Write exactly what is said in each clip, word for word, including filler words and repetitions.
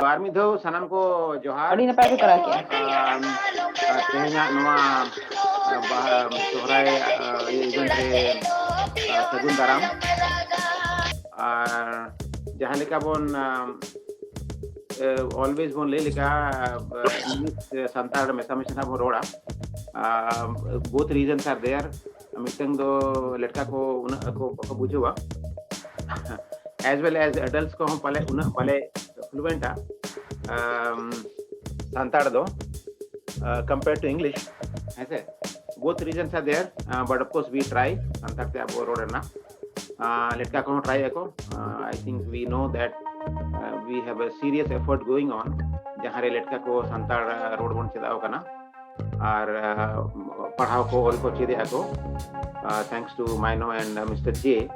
ᱟᱨ ᱢᱤᱫ ᱫᱷᱟᱣ ᱥᱟᱱᱟᱢ ᱠᱚ ᱡᱚᱦᱟᱨ᱾ ᱟᱹᱰᱤ ᱱᱟᱯᱟᱭ ᱯᱮ ᱠᱚᱨᱟᱣ ᱠᱮᱜᱼᱟ᱾ ᱟᱢ, ᱟᱨ ᱛᱮᱦᱮᱧᱟᱜ ᱱᱚᱣᱟ, ᱟᱨ, ᱵᱟᱦᱟ ᱥᱚᱦᱨᱟᱭ, ᱟᱨ, ᱤᱭᱟᱹ event ᱨᱮ, ᱟᱨ, ᱥᱟᱹᱜᱩᱱ ᱫᱟᱨᱟᱢ᱾ ᱟᱨ ᱡᱟᱦᱟᱸ ᱞᱮᱠᱟ ᱵᱚᱱ, ᱟᱢ, ᱮ, always ᱵᱚᱱ ᱞᱟᱹᱭ ᱞᱮᱠᱟ, ᱟᱨ, English ᱥᱮ ᱥᱟᱱᱛᱟᱲ ᱢᱮᱥᱟᱢᱤᱥᱤ ᱱᱟᱜ ᱵᱚᱱ ᱨᱚᱲᱟ᱾ ᱟᱨ, both reasons are there. ᱢᱤᱫᱴᱟᱝ ᱫᱚ ᱞᱮᱴᱠᱟ ᱠᱚ ᱩᱱᱟᱹᱜ ᱟᱠᱚ ᱵᱟᱠᱚ ᱵᱩᱡᱷᱟᱹᱣᱟ, as well as adults ᱠᱚᱦᱚᱸ ᱯᱟᱞᱮ ᱩᱱᱟᱹᱜ ᱵᱟᱞᱮ fluent ᱟ, ᱟᱢ, ᱥᱟᱱᱛᱟᱲ ᱫᱚ, uh, compared to English, ᱦᱮᱸ ᱥᱮ? Both reasons are there, uh, but of course we try Santal ᱛᱮ ᱟᱵᱚ ᱨᱚᱲ ᱨᱮᱱᱟᱜ᱾ Uh, ᱞᱮᱴᱠᱟ ᱠᱚᱦᱚᱸ try ᱟᱠᱚ᱾ Uh, I think we know that, uh, we have a serious effort going on, ᱡᱟᱦᱟᱸ ᱨᱮ ᱞᱮᱴᱠᱟ ᱠᱚ ᱥᱟᱱᱛᱟᱲ, uh, ᱨᱚᱲ ᱵᱚᱱ ᱪᱮᱫ ᱟᱠᱚ ᱠᱟᱱᱟ᱾ ᱟᱨ, uh, ᱯᱟᱲᱦᱟᱣ ᱠᱚ, ᱚᱞ ᱠᱚ ᱪᱮᱫ ᱮᱫ ᱟᱠᱚ, uh, thanks to Maino and, uh, Mister J.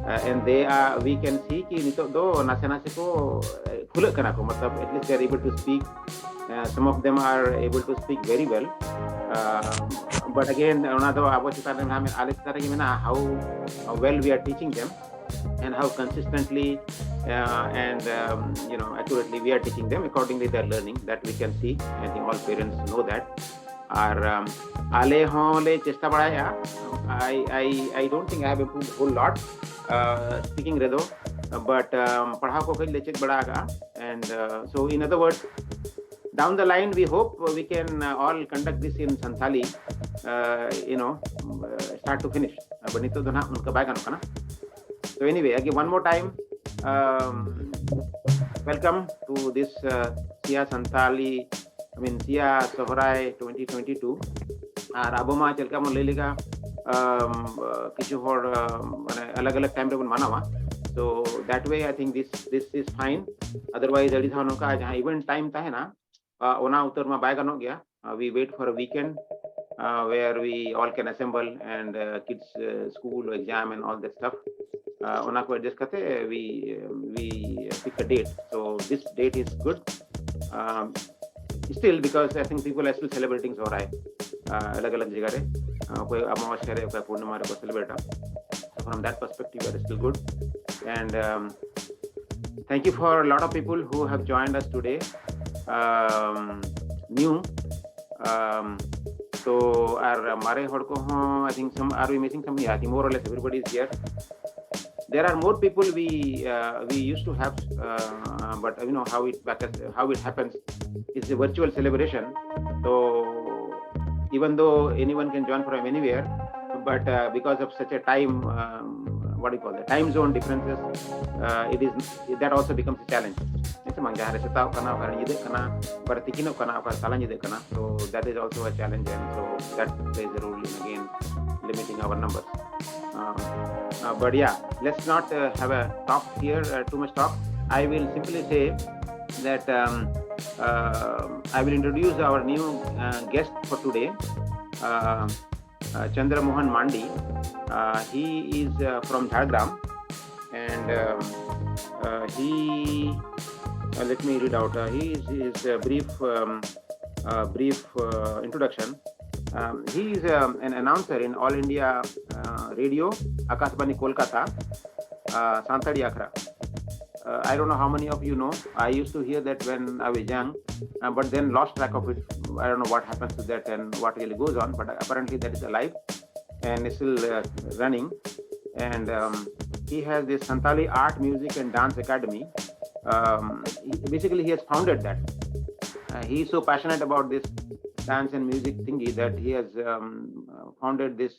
Uh, and they are, we can see ᱠᱤ ᱱᱤᱛᱚᱜ ᱫᱚ ᱱᱟᱥᱮ ᱱᱟᱥᱮ ᱠᱚ, uh, ᱠᱷᱩᱞᱟᱹᱜ ᱠᱟᱱᱟ ᱠᱚ, ᱢᱚᱛᱞᱚᱵ, at least they are able to speak. Uh, some of them are able to speak very well. Uh, but again, ᱚᱱᱟ ᱫᱚ ᱟᱵᱚ ᱪᱮᱛᱟᱱ ᱨᱮ ᱢᱮᱱᱟᱜᱼᱟ, ᱟᱞᱮ ᱪᱮᱛᱟᱱ ᱨᱮᱜᱮ ᱢᱮᱱᱟᱜᱼᱟ, how, how well we are teaching them and how consistently, uh, and, um, you know, accurately we are teaching them. Accordingly, they are learning. That we can see. I think all parents know that. R, um, ᱟᱞᱮ ᱦᱚᱸᱞᱮ ᱪᱮᱥᱴᱟ ᱵᱟᱲᱟᱭᱮᱫᱼᱟ᱾ I, I, I don't think I have improved whole lot, uh, speaking ᱨᱮᱫᱚ, but, um, ᱯᱟᱲᱦᱟᱣ ᱠᱚ ᱠᱟᱹᱡ ᱞᱮ ᱪᱮᱫ ᱵᱟᱲᱟ ᱟᱠᱟᱫᱼᱟ. And, uh, so in other words, down the line, we hope we can, uh, all conduct this in Santhali, uh, you know, uh, start to finish. Uh, but ᱱᱤᱛᱚᱜ ᱫᱚ ᱱᱟᱦᱟᱜ ᱚᱱᱠᱟ ᱵᱟᱭ ᱜᱟᱱᱚᱜ ᱠᱟᱱᱟ. So anyway, again, one more time, um, welcome to this, uh, Sia Santali, I mean, Sia Sohrai twenty twenty-two. ᱟᱨ ᱟᱵᱚ ᱢᱟ ᱪᱮᱫ ᱞᱮᱠᱟ ᱵᱚᱱ ᱞᱟᱹᱭ ᱞᱮᱠᱟ, um, uh, ᱠᱤᱪᱷᱩ ᱦᱚᱲ, um, ᱢᱟᱱᱮ ᱟᱞᱟᱜᱽ ᱟᱞᱟᱜᱽ time ᱨᱮᱵᱚᱱ ᱢᱟᱱᱟᱣᱟ. So that way, I think this, this is fine. Otherwise, ᱟᱹᱰᱤ ᱫᱷᱟᱣ ᱱᱚᱝᱠᱟ ᱡᱟᱦᱟᱸ event time ᱛᱟᱦᱮᱱᱟ, uh, ᱚᱱᱟ ᱩᱛᱟᱹᱨ ᱢᱟ ᱵᱟᱭ ᱜᱟᱱᱚᱜ ᱜᱮᱭᱟ. Uh, we wait for a weekend, uh, where we all can assemble and, uh, kids, uh, school exam and all that stuff. Uh, ᱚᱱᱟ ᱠᱚ adjust ᱠᱟᱛᱮ we, uh, we pick a date. So this date is good. Um, still, because I think people are still celebrating Sohrai, uh, ᱟᱞᱟᱜᱽ ᱟᱞᱟᱜᱽ ᱡᱟᱭᱜᱟ ᱨᱮ, uh, ᱚᱠᱚᱭ ᱟᱢᱟᱵᱟᱥᱭᱟ ᱨᱮ, ᱚᱠᱚᱭ ᱯᱩᱨᱱᱤᱢᱟ ᱨᱮᱠᱚ celebrate ᱟ. So from that perspective, we are still good. And, um, Thank you for a lot of people who have joined us today. Um, new. Um, so, ᱟᱨ ᱢᱟᱨᱮ ᱦᱚᱲ ᱠᱚᱦᱚᱸ, I think some, are we missing some? Yeah, I think more or less everybody is here. There are more people we uh, we used to have, uh, but you know how it, how it happens. It's a virtual celebration. So even though anyone can join from anywhere, but uh, because of such a time, um, what do you call it, time zone differences, uh, it is, that also becomes a challenge. ᱦᱮᱸ ᱥᱮ ᱵᱟᱝ? ᱡᱟᱦᱟᱸ ᱨᱮ ᱥᱮᱛᱟᱜ ᱠᱟᱱᱟ, ᱚᱠᱟ ᱨᱮ ᱧᱤᱫᱟᱹᱜ ᱠᱟᱱᱟ, ᱚᱠᱟ ᱨᱮ ᱛᱤᱠᱤᱱᱚᱜ ᱠᱟᱱᱟ, ᱚᱠᱟ ᱨᱮ ᱛᱟᱞᱟ ᱧᱤᱫᱟᱹᱜ ᱠᱟᱱᱟ, so that is also a challenge, and so that plays a role in, again, limiting our numbers. Um, uh, but yeah, let's not uh, have a talk here, uh, too much talk. I will simply say that um, uh, I will introduce our new uh, guest for today, uh, uh, Chandra Mohan Mandi. Uh, he is uh, from Jhargram, and um, uh, he, uh, let me read out. Uh, he is, is a brief, um, uh, brief uh, introduction. Um, he is um, an announcer in All India uh, Radio, Akashvani Kolkata, uh, Santali Akhra. Uh, I don't know how many of you know. I used to hear that when I was young, uh, but then lost track of it. I don't know what happens to that and what really goes on, but apparently that is alive and is still uh, running. And um, he has this Santali Art, Music and Dance Academy. Um, he, basically, he has founded that. Uh, he is so passionate about this dance and music thingy that he has um, founded this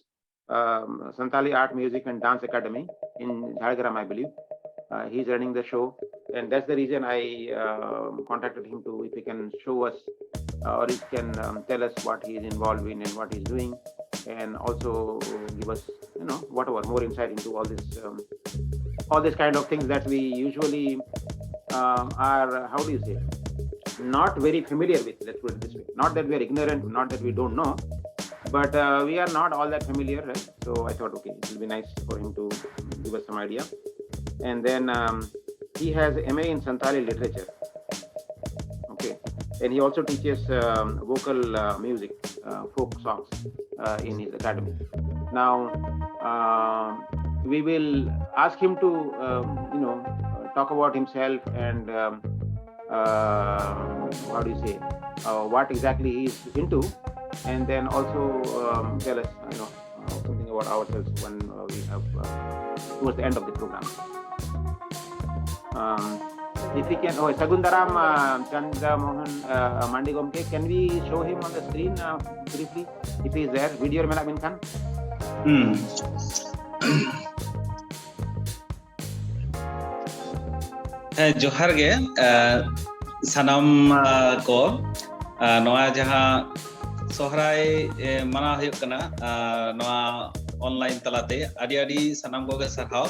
um, Santali Art, Music and Dance Academy in Jhargram, I believe. Uh, he's running the show, and that's the reason I uh, contacted him to, if he can show us uh, or he can um, tell us what he is involved in and what he's doing, and also give us, you know, whatever, more insight into all this, um, all this kind of things that we usually um, are, how do you say, not very familiar with. Let's put it this way. Not that we are ignorant, not that we don't know, but uh, we are not all that familiar, right? So I thought, okay, it will be nice for him to give us some idea. And then um, he has M A in Santali literature. Okay, and he also teaches um, vocal uh, music, uh, folk songs uh, in his academy. Now uh, we will ask him to, um, you know, uh, talk about himself and, um, uh, how do you say, uh, what exactly he is into, and then also, um, tell us, you know, uh, something about ourselves when, uh, we have, uh, towards the end of the program. Um, if we can, oh, Sagundaram, uh, Chandra Mohan, uh, Mandi Gomke, can we show him on the screen, uh, briefly? If he is there, video ᱨᱮ ᱢᱮᱱᱟᱜ ᱵᱤᱱ ᱠᱷᱟᱱ᱾ ᱦᱩᱸ᱾ ᱦᱮᱸ, ᱡᱚᱦᱟᱨ ᱜᱮ, ᱮ, ᱥᱟᱱᱟᱢ, ᱟ, ᱠᱚ, ᱟ, ᱱᱚᱣᱟ ᱡᱟᱦᱟᱸ ᱥᱚᱦᱨᱟᱭ, ᱮ, ᱢᱟᱱᱟᱣ ᱦᱩᱭᱩᱜ ᱠᱟᱱᱟ, ᱟ, ᱱᱚᱣᱟ online ᱛᱟᱞᱟᱛᱮ ᱟᱹᱰᱤ ᱟᱹᱰᱤ ᱥᱟᱱᱟᱢ ᱠᱚᱜᱮ ᱥᱟᱨᱦᱟᱣ᱾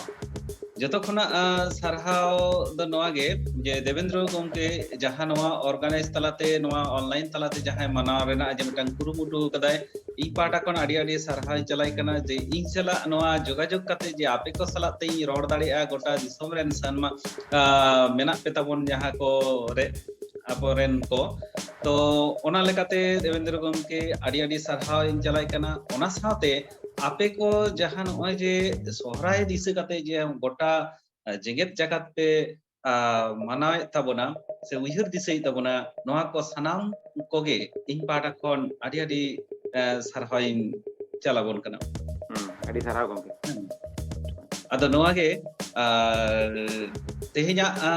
ᱡᱚᱛᱚ ᱠᱷᱚᱱᱟᱜ, ᱟ, ᱥᱟᱨᱦᱟᱣ ᱫᱚ ᱱᱚᱣᱟ ᱜᱮ ᱡᱮ ᱫᱮᱵᱮᱱᱫᱨᱚ ᱜᱚᱢᱠᱮ ᱡᱟᱦᱟᱸ ᱱᱚᱣᱟ organize ᱛᱟᱞᱟᱛᱮ, ᱱᱚᱣᱟ online ᱛᱟᱞᱟᱛᱮ ᱡᱟᱦᱟᱸᱭ ᱢᱟᱱᱟᱣ ᱨᱮᱱᱟᱜ ᱡᱮ ᱢᱤᱫᱴᱟᱝ ᱠᱩᱨᱩᱢᱩᱴᱩ ᱠᱟᱫᱟᱭ, ᱤᱧ ᱯᱟᱦᱴᱟ ᱠᱷᱚᱱ ᱟᱹᱰᱤ ᱟᱹᱰᱤ ᱥᱟᱨᱦᱟᱣ ᱤᱧ ᱪᱟᱞᱟᱭ ᱠᱟᱱᱟ ᱡᱮ ᱤᱧ ᱥᱟᱞᱟᱜ ᱱᱚᱣᱟ ᱡᱳᱜᱟᱡᱳᱜᱽ ᱠᱟᱛᱮ ᱡᱮ ᱟᱯᱮ ᱠᱚ ᱥᱟᱞᱟᱜ ᱛᱮ ᱤᱧ ᱨᱚᱲ ᱫᱟᱲᱮᱭᱟᱜᱼᱟ ᱜᱚᱴᱟ ᱫᱤᱥᱚᱢ ᱨᱮᱱ ᱥᱟᱱᱢᱟ, ᱟ, ᱢᱮᱱᱟᱜ ᱯᱮ ᱛᱟᱵᱚᱱ ᱡᱟᱦᱟᱸ ᱠᱚ ᱨᱮ ᱟᱵᱚᱨᱮᱱ ᱠᱚ᱾ ᱛᱚ ᱚᱱᱟ ᱞᱮᱠᱟᱛᱮ ᱫᱮᱵᱮᱱᱫᱨᱚ ᱜᱚᱢᱠᱮ ᱟᱹᱰᱤ ᱟᱹᱰᱤ ᱥᱟᱨᱦᱟᱣ ᱤᱧ ᱪᱟᱞᱟᱭ ᱠᱟᱱᱟ᱾ ᱚᱱᱟ ᱥᱟᱶᱛᱮ ᱟᱯᱮ ᱠᱚ ᱡᱟᱦᱟᱸ ᱱᱚᱜᱼᱚᱭ ᱡᱮ ᱥᱚᱦᱨᱟᱭ ᱫᱤᱥᱟᱹ ᱠᱟᱛᱮ ᱡᱮ ᱜᱚᱴᱟ, ᱟ, ᱡᱮᱜᱮᱛ ᱡᱟᱠᱟᱛ ᱯᱮ, ᱟ, ᱢᱟᱱᱟᱣᱮᱫ ᱛᱟᱵᱚᱱᱟ ᱥᱮ ᱩᱭᱦᱟᱹᱨ ᱫᱤᱥᱟᱹᱭᱮᱫ ᱛᱟᱵᱚᱱᱟ, ᱱᱚᱣᱟ ᱠᱚ ᱥᱟᱱᱟᱢ ᱠᱚᱜᱮ ᱤᱧ ᱯᱟᱦᱴᱟ ᱠᱷᱚᱱ ᱟᱹᱰᱤ ᱟᱹᱰᱤ, ᱟ, ᱥᱟᱨᱦᱟᱣᱤᱧ ᱪᱟᱞᱟᱵᱚᱱ ᱠᱟᱱᱟ᱾ ᱦᱩᱸ, ᱟᱹᱰᱤ ᱥᱟᱨᱦᱟᱣ ᱜᱚᱢᱠᱮ᱾ ᱦᱮᱸ᱾ ᱟᱫᱚ ᱱᱚᱣᱟ ᱜᱮ, ᱟᱨ ᱛᱮᱦᱮᱧᱟᱜ, ᱟ,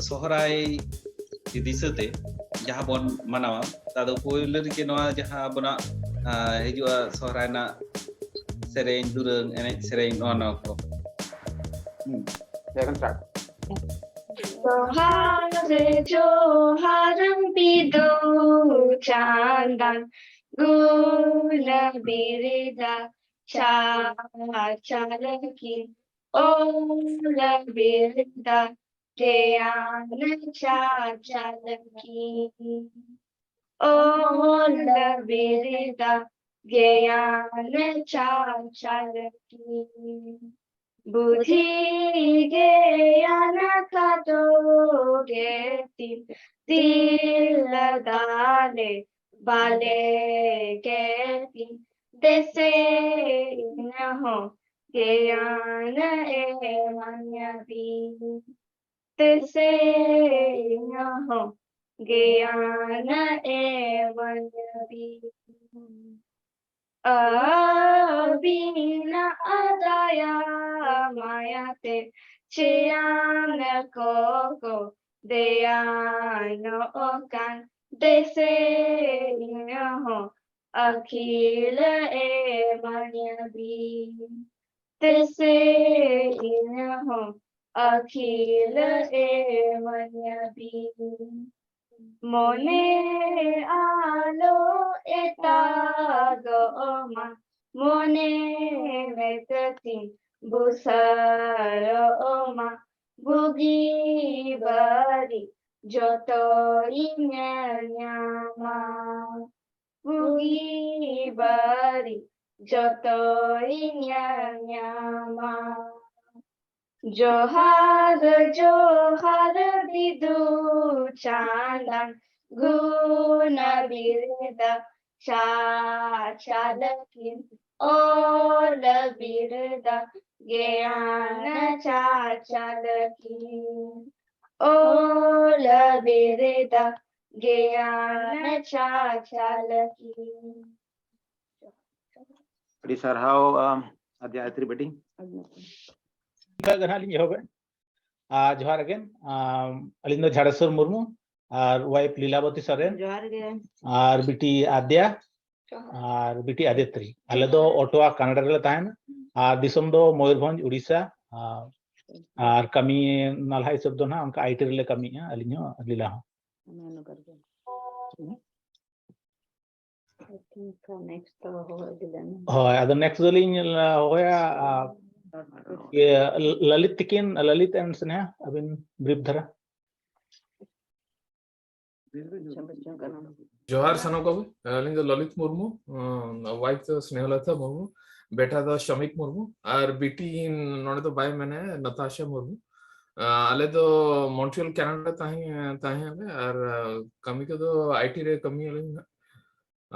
ᱥᱚᱦᱨᱟᱭ ᱫᱤᱥᱟᱹᱛᱮ ᱡᱟᱦᱟᱸ ᱵᱚᱱ ᱢᱟᱱᱟᱣᱟ, ᱟᱫᱚ ᱯᱳᱭᱞᱳ ᱨᱮᱜᱮ ᱱᱚᱣᱟ ᱡᱟᱦᱟᱸ ᱟᱵᱚᱱᱟᱜ, ᱟ, ᱦᱤᱡᱩᱜᱼᱟ ᱥᱚᱦᱨᱟᱭ ᱨᱮᱱᱟᱜ ᱥᱮᱨᱮᱧ ᱫᱩᱨᱟᱹᱝ, ᱮᱱᱮᱡ ᱥᱮᱨᱮᱧ, ᱱᱚᱣᱟ ᱱᱚᱣᱟ ᱠᱚ᱾ ᱦᱩᱸ᱾ ᱮᱠᱫᱚᱢ start᱾ ᱡᱚᱦᱟᱨ ᱡᱚᱦᱟᱨ ᱵᱤᱫᱩ ᱪᱟᱸᱫᱟᱱ ᱜᱩᱞ ᱵᱤᱨᱫᱟ ᱪᱟ ᱪᱟᱞᱠᱤ ᱚᱞ ᱵᱤᱨᱫᱟ ᱜᱮᱭᱟᱱ ᱪᱟ ᱪᱟᱞᱠᱤ ᱚᱞ ᱵᱤᱨᱫᱟ ᱜᱮᱭᱟᱱ ᱪᱟ ᱪᱟᱞᱠᱤ ᱵᱩᱫᱷᱤ ᱜᱮᱭᱟᱱ ᱠᱟᱫᱚ ᱜᱮᱛᱤ ᱛᱤᱞ ᱫᱟᱞᱮ ᱵᱟᱞᱮ ᱜᱮᱛᱤ ᱫᱮᱥᱮ ᱤᱱᱟᱦᱚ ᱜᱮᱭᱟᱱ ᱮᱢᱟᱧᱟᱵᱤ ᱛᱮᱥᱮ ᱤᱧ ᱦᱚᱸ ᱜᱮᱭᱟᱱ ᱮᱢᱟᱹᱧ ᱵᱤᱱ᱾ ᱟᱹᱵᱤᱱᱟᱜ ᱫᱟᱭᱟ ᱢᱟᱭᱟᱛᱮ ᱪᱮᱭᱟᱱ ᱠᱚᱠᱚ ᱫᱮᱭᱟ ᱧᱚᱜ ᱠᱟᱱ ᱛᱮᱥᱮ ᱤᱧ ᱦᱚᱸ ᱟᱹᱠᱤᱞ ᱮᱢᱟᱹᱧ ᱵᱤᱱ᱾ ᱛᱮᱥᱮ ᱤᱧ ᱦᱚᱸ ᱟᱹᱠᱤᱞ ᱮᱢᱟᱹᱧ ᱵᱤᱱ᱾ ᱢᱚᱱᱮ ᱟᱞᱚ ᱮᱛᱟᱜᱚᱜ ᱢᱟ, ᱢᱚᱱᱮ ᱢᱮᱛᱟᱛᱤᱧ ᱵᱩᱥᱟᱹᱲᱚᱜ ᱢᱟ, ᱵᱩᱜᱤ ᱵᱟᱹᱲᱤᱡ ᱡᱚᱛᱚ ᱤᱧ ᱧᱮᱞ ᱧᱟᱢᱟ, ᱵᱩᱜᱤ ᱵᱟᱹᱲᱤᱡ ᱡᱚᱛᱚ ᱤᱧ ᱧᱮᱞ ᱧᱟᱢᱟ᱾ ᱡᱚᱦᱟᱨ ᱡᱚᱦᱟᱨ ᱵᱤᱫᱩ ᱪᱟᱸᱫᱟᱱ ᱜᱩᱱ ᱵᱤᱨᱫᱟ ᱪᱟᱪᱞᱟᱠᱤᱱ ᱚᱞ ᱵᱤᱨᱫᱟ ᱜᱮᱭᱟᱱ ᱪᱟᱪᱞᱟᱠᱤᱱ ᱚᱞ ᱵᱤᱨᱫᱟ ᱜᱮᱭᱟᱱ ᱪᱟᱪᱞᱟᱠᱤᱱ᱾ ᱟᱹᱰᱤ ᱥᱟᱨᱦᱟᱣ ᱟᱢ, ᱟᱫᱭᱟ ᱟᱛᱨᱤ ᱵᱤᱴᱤ᱾ ᱚᱱᱠᱟ ᱜᱮ ᱱᱟᱦᱟᱜ ᱞᱤᱧ ᱮᱦᱚᱵᱮᱫ᱾ ᱟᱨ ᱡᱚᱦᱟᱨ again, ᱟᱢ, ᱟᱹᱞᱤᱧ ᱫᱚ ᱡᱷᱟᱲᱮᱥᱣᱚᱨ ᱢᱩᱨᱢᱩ ᱟᱨ wife ᱞᱤᱞᱟᱵᱚᱛᱤ ᱥᱚᱨᱮᱱ ᱡᱚᱦᱟᱨ ᱜᱮ᱾ ᱟᱨ ᱵᱤᱴᱤ ᱟᱫᱭᱟ ᱟᱨ ᱵᱤᱴᱤ ᱟᱫᱮᱛᱨᱤ᱾ ᱟᱞᱮ ᱫᱚ ᱚᱴᱳᱣᱟ ᱠᱟᱱᱟᱰᱟ ᱨᱮᱞᱮ ᱛᱟᱦᱮᱱᱟ ᱟᱨ ᱫᱤᱥᱚᱢ ᱫᱚ ᱢᱚᱭᱩᱨᱵᱷᱚᱸᱡᱽ, ᱩᱲᱤᱥᱥᱟ᱾ ᱟᱨ, ᱟᱨ ᱠᱟᱹᱢᱤ ᱱᱟᱞᱦᱟ ᱦᱤᱥᱟᱹᱵ ᱫᱚ ᱱᱟᱦᱟᱜ ᱚᱱᱠᱟ ᱟᱭ ᱴᱤ ᱨᱮᱞᱮ ᱠᱟᱹᱢᱤᱭᱮᱫᱼᱟ, ᱟᱹᱞᱤᱧ ᱦᱚᱸ ᱞᱤᱞᱟ ᱦᱚᱸ᱾ ᱢᱚᱦᱟᱱᱚᱜᱚᱨ ᱜᱮ᱾ I think, uh, next ᱫᱚ ᱦᱚᱦᱚ ᱤᱫᱤ ᱞᱮᱢ᱾ ᱦᱳᱭ, ᱟᱫᱚ next ᱫᱚᱞᱤᱧ ᱦᱚᱦᱚᱭᱟ, ᱟ, ᱤᱭᱟᱹ, ᱞᱟᱞᱤᱛ ᱛᱤᱠᱤᱱ, ᱞᱟᱞᱤᱛ and ᱥᱱᱮᱦᱟ, ᱟᱹᱵᱤᱱ brief ᱫᱷᱟᱨᱟ᱾ ᱟᱪᱪᱷᱟ, ᱵᱟᱪᱪᱚᱱ ᱠᱟᱱᱟ᱾ ᱡᱚᱦᱟᱨ ᱥᱟᱱᱟᱢ ᱠᱚᱜᱮ, ᱟᱹᱞᱤᱧ ᱫᱚ ᱞᱚᱞᱤᱛ ᱢᱩᱨᱢᱩ, wife ᱫᱚ ᱥᱱᱮᱦᱚᱞᱚᱛᱟ ᱢᱩᱨᱢᱩ, ᱵᱮᱴᱟ ᱫᱚ ᱥᱚᱢᱤᱠ ᱢᱩᱨᱢᱩ, ᱟᱨ ᱵᱤᱴᱤ ᱱᱚᱰᱮ ᱫᱚ ᱵᱟᱭ ᱢᱮᱱᱟᱭᱟ, ᱱᱟᱛᱟᱥᱟ ᱢᱩᱨᱢᱩ᱾ ᱟᱸ, ᱟᱞᱮ ᱫᱚ ᱢᱚᱱᱴᱨᱤᱭᱚᱞ ᱠᱟᱱᱟᱰᱟ ᱨᱮ ᱛᱟᱦᱮᱸ ᱛᱟᱦᱮᱸ ᱟᱞᱮ, ᱟᱨ ᱟᱸ, ᱠᱟᱹᱢᱤ ᱠᱚᱫᱚ ᱟᱭ ᱴᱤ ᱨᱮ ᱠᱟᱹᱢᱤ ᱟᱹᱞᱤᱧ ᱦᱟᱸᱜ᱾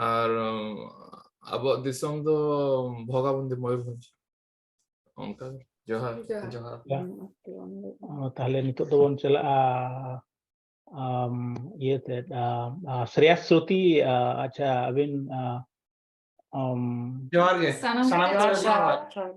ᱟᱨ ᱟᱸ, ᱟᱵᱚᱣᱟᱜ ᱫᱤᱥᱚᱢ ᱫᱚ ᱵᱷᱚᱜᱟᱵᱚᱱᱫᱤ ᱢᱚᱭᱩᱨᱵᱷᱚᱸᱡᱽ᱾ ᱚᱱᱠᱟ ᱜᱮ᱾ ᱡᱚᱦᱟᱨ᱾ ᱡᱚᱦᱟᱨ᱾ ᱡᱚᱦᱟᱨ᱾ ᱡᱚᱦᱟᱨ᱾ ᱚ, ᱛᱟᱦᱞᱮ ᱱᱤᱛᱚᱜ ᱫᱚᱵᱚᱱ ᱪᱟᱞᱟᱜᱼᱟ ᱟᱢ, ᱤᱭᱟᱹᱛᱮ ᱟ, ᱟ, ᱥᱨᱮᱭᱟᱥ ᱥᱨᱩᱛᱤ, ᱟ, ᱟᱪᱪᱷᱟ, ᱟᱹᱵᱤᱱ ᱟ, ᱟᱢ, ᱡᱚᱦᱟᱨ ᱜᱮ᱾ ᱥᱟᱱᱟᱢ ᱥᱟᱱᱟᱢ ᱠᱚ ᱠᱚ ᱡᱚᱦᱟᱨ᱾ ᱡᱚᱦᱟᱨ᱾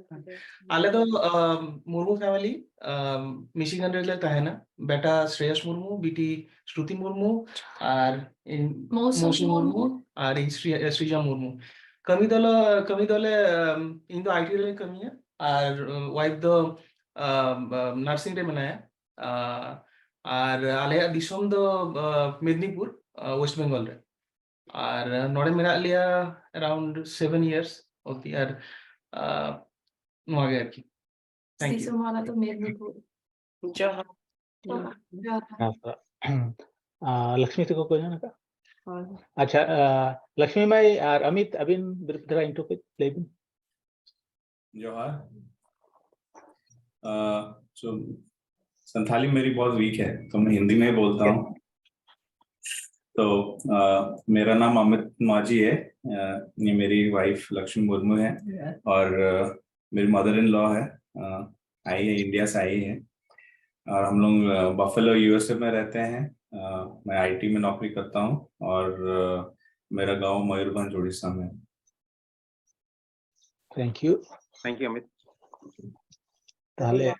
ᱟᱞᱮ ᱫᱚ ᱟᱢ, ᱢᱩᱨᱢᱩ ᱯᱷᱮᱢᱮᱞᱤ, ᱟᱢ, ᱢᱤᱥᱤᱜᱟᱱ ᱨᱮᱞᱮ ᱛᱟᱦᱮᱱᱟ᱾ ᱵᱮᱴᱟ ᱥᱨᱮᱭᱟᱥ ᱢᱩᱨᱢᱩ, ᱵᱤᱴᱤ ᱥᱨᱩᱛᱤ ᱢᱩᱨᱢᱩ, ᱟᱨ ᱤᱧ ᱢᱳᱣᱥᱩᱢ ᱢᱳᱣᱥᱩᱢ ᱢᱩᱨᱢᱩ, ᱢᱩᱨᱢᱩ᱾ ᱟᱨ ᱤᱧ ᱥᱨᱤ-, ᱥᱨᱤᱡᱟ ᱢᱩᱨᱢᱩ᱾ ᱠᱟᱹᱢᱤ ᱫᱚᱞᱮ ᱠᱟᱹᱢᱤ ᱫᱚᱞᱮ ᱟᱢ, ᱤᱧ ᱫᱚ ᱟᱭᱴᱤ ᱨᱮ ᱠᱟᱹᱢᱤᱭᱟ, ᱟᱨ ᱣᱟᱭᱤᱯ ᱫᱚ ᱟᱢ, ᱟᱢ, ᱱᱟᱨᱥᱤᱝ ᱨᱮ ᱢᱮᱱᱟᱭᱟ᱾ ᱟ, ᱟᱨ ᱟᱞᱮᱭᱟᱜ ᱫᱤᱥᱚᱢ ᱫᱚ ᱟ, ᱢᱮᱫᱽᱱᱤᱯᱩᱨ, ᱟ, ᱳᱭᱮᱥᱴ ᱵᱮᱝᱜᱚᱞ ᱨᱮ᱾ ᱟᱨ ᱱᱚᱰᱮ ᱢᱮᱱᱟᱜ ᱞᱮᱭᱟ around seven years ᱚᱵᱫᱤ᱾ ᱟᱨ ᱟ, ᱱᱚᱣᱟ ᱜᱮ ᱟᱨᱠᱤ᱾ Thank you. ᱫᱤᱥᱚᱢ ᱚᱲᱟᱜ ᱫᱚ ᱢᱮᱫᱽᱱᱤᱯᱩᱨ᱾ ᱡᱚᱦᱟᱨ᱾ ᱡᱚᱦᱟᱨ᱾ ᱟ, ᱞᱚᱠᱥᱢᱤ ᱛᱟᱠᱚ ᱠᱚ ᱧᱟᱢ ᱟᱠᱟᱫ? ᱦᱳᱭ᱾ ᱟᱪᱪᱷᱟ, ᱟ, ᱞᱚᱠᱥᱢᱤ ᱢᱟᱹᱭ ᱟᱨ ᱟᱢᱤᱛ, ᱟᱹᱵᱤᱱ ᱵᱤᱨᱤᱯ ᱫᱷᱟᱨᱟ ᱤᱱᱴᱨᱳ ᱠᱟᱹᱡ ᱞᱟᱹᱭ ᱵᱤᱱ᱾ ᱡᱚᱦᱟᱨ᱾ अ, जो संथाली मेरी बहुत वीक है, तो मैं हिंदी में ही बोलता हूँ। तो अ, मेरा नाम अमित माझी है। अ, ये मेरी वाइफ लक्ष्मी मुर्मू है और अ, मेरी मदर इन लॉ है। अ, आई है, इंडिया से आई है और हम लोग बफेलो यूएसए में रहते हैं। अ, मैं आईटी में नौकरी करता हूँ और अ, मेरा गांव मयूरभंज उड़ीसा में है। Thank you. Thank you, Amit. ᱛᱟᱦᱞᱮ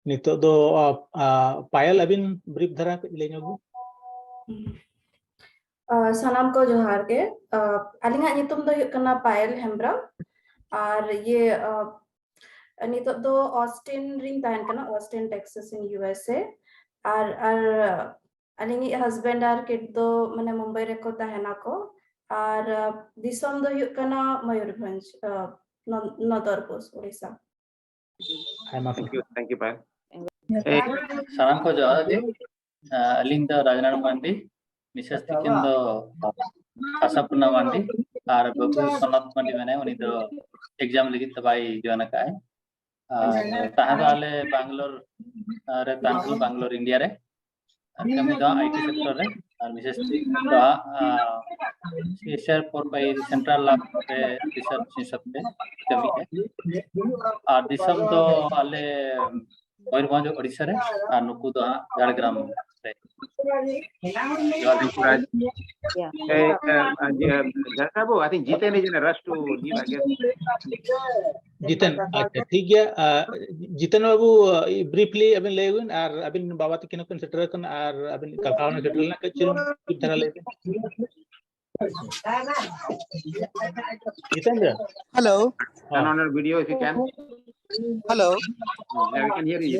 ᱱᱤᱛᱚᱜ ᱫᱚ ᱟ, ᱟ, ᱯᱟᱭᱮᱞ, ᱟᱹᱵᱤᱱ ᱵᱤᱨᱤᱯ ᱫᱷᱟᱨᱟ ᱠᱟᱹᱡ ᱞᱟᱹᱭ ᱧᱚᱜ ᱵᱤᱱ᱾ ᱟ, ᱥᱟᱱᱟᱢ ᱠᱚ ᱡᱚᱦᱟᱨ ᱜᱮ᱾ ᱟ, ᱟᱹᱞᱤᱧᱟᱜ ᱧᱩᱛᱩᱢ ᱫᱚ ᱦᱩᱭᱩᱜ ᱠᱟᱱᱟ ᱯᱟᱭᱮᱞ ᱦᱮᱢᱵᱨᱚᱢ᱾ ᱟᱨ ᱤᱭᱟᱹ, ᱟ, ᱱᱤᱛᱚᱜ ᱫᱚ ᱚᱥᱴᱤᱱ ᱨᱤᱧ ᱛᱟᱦᱮᱱ ᱠᱟᱱᱟ, ᱚᱥᱴᱤᱱ, ᱴᱮᱠᱥᱟᱥ, in USA. ᱟᱨ, ᱟᱨ ᱟᱹᱞᱤᱧᱤᱡ ᱦᱟᱥᱵᱮᱱᱰ ᱟᱨ ᱠᱤᱰ ᱫᱚ ᱢᱟᱱᱮ ᱢᱩᱢᱵᱟᱭ ᱨᱮᱠᱚ ᱛᱟᱦᱮᱱᱟ ᱠᱚ᱾ ᱟᱨ, ᱟ, ᱫᱤᱥᱚᱢ ᱫᱚ ᱦᱩᱭᱩᱜ ᱠᱟᱱᱟ ᱢᱚᱭᱩᱨᱵᱷᱚᱸᱡᱽ, ᱟ, ᱱᱚ-, ᱱᱚᱫᱚᱨᱯᱩᱨ, ᱩᱲᱤᱥᱥᱟ᱾ ᱟᱭᱢᱟ Thank ᱥᱟᱨᱦᱟᱣ᱾ you, thank you, ᱯᱟᱭᱮᱞ᱾ ᱮ, ᱥᱟᱱᱟᱢ ᱠᱚ ᱡᱚᱦᱟᱨ ᱜᱮ᱾ ᱟ, ᱟᱹᱞᱤᱧ ᱫᱚ ᱨᱟᱡᱽᱱᱟᱨᱟᱭᱚᱬ ᱢᱟᱱᱰᱤ, ᱢᱤᱥᱮᱥ ᱛᱤᱠᱤᱱ ᱫᱚ ᱟᱥᱟᱯᱩᱨᱱᱟ ᱢᱟᱱᱰᱤ, ᱟᱨ ᱵᱟᱹᱵᱩ ᱥᱚᱱᱟᱛ ᱢᱟᱱᱰᱤ ᱢᱮᱱᱟᱭᱟ, ᱩᱱᱤ ᱫᱚ ᱮᱠᱡᱟᱢ ᱞᱟᱹᱜᱤᱫ ᱛᱮ ᱵᱟᱭ ᱡᱚᱭᱮᱱ ᱟᱠᱟᱫᱼᱟᱭ᱾ ᱟᱨ ᱛᱟᱦᱮᱸ ᱫᱚ ᱟᱞᱮ ᱵᱟᱝᱞᱳᱨ, ᱟ, ᱨᱮ ᱛᱟᱦᱮᱸ ᱫᱚ ᱵᱟᱝᱞᱳᱨ, ᱤᱱᱰᱤᱭᱟ ᱨᱮ᱾ ᱟᱨ ᱠᱟᱹᱢᱤ ᱫᱚ ᱟᱭᱴᱤ ᱥᱮᱠᱴᱚᱨ ᱨᱮ᱾ ᱟᱨ ᱢᱤᱥᱮᱥ ᱫᱚ ᱦᱟᱸᱜ ᱥᱤ ᱮᱥ ᱟᱨ ᱯᱷᱳᱨ ᱵᱟᱭ ᱥᱮᱱᱴᱨᱟᱞ ᱞᱟᱵᱷ ᱨᱮ ᱨᱤᱥᱟᱨᱪ ᱦᱤᱥᱟᱹᱵ ᱛᱮ ᱠᱟᱹᱢᱤᱭᱮᱫᱼᱟ᱾ ᱟᱨ ᱫᱤᱥᱚᱢ ᱫᱚ ᱟᱞᱮ ᱢᱚᱭᱩᱨᱵᱷᱚᱸᱡᱽ ᱳᱰᱤᱥᱟ ᱨᱮ, ᱟᱨ ᱱᱩᱠᱩ ᱫᱚ ᱦᱟᱸᱜ ᱡᱷᱟᱲᱜᱨᱟᱢ ᱨᱮ᱾ ᱡᱚᱦᱟᱨ ᱜᱮ᱾ ᱡᱷᱟᱲᱠᱷᱚᱸᱰ ᱵᱟᱹᱵᱩ, I think Jiten is in a rush to leave, I guess. ᱡᱤᱛᱮᱱ, ᱟᱪᱪᱷᱟ, ᱴᱷᱤᱠ ᱜᱮᱭᱟ᱾ ᱟᱨ ᱡᱤᱛᱮᱱ ᱵᱟᱹᱵᱩ, ᱵᱨᱤᱯᱞᱤ ᱟᱵᱤᱱ ᱞᱟᱹᱭ ᱵᱤᱱ, ᱟᱨ ᱟᱵᱤᱱ ᱵᱟᱵᱟ ᱛᱟᱹᱠᱤᱱ ᱦᱚᱸᱠᱤᱱ ᱥᱮᱴᱮᱨ ᱟᱠᱟᱱᱟ, ᱟᱨ ᱟᱵᱤᱱ ᱠᱟᱠᱟ ᱦᱚᱸ ᱥᱮᱴᱮᱨ ᱞᱮᱱᱟ, ᱠᱟᱹᱡ ᱪᱩᱞᱩᱝ ᱢᱤᱫ ᱫᱷᱟᱨᱟ ᱞᱟᱹᱭ ᱵᱤᱱ᱾ ᱡᱤᱛᱮᱱ ᱫᱟ? Hello. ᱦᱚᱸ᱾ Turn on your video if you can. Hello. Yeah, we can hear you.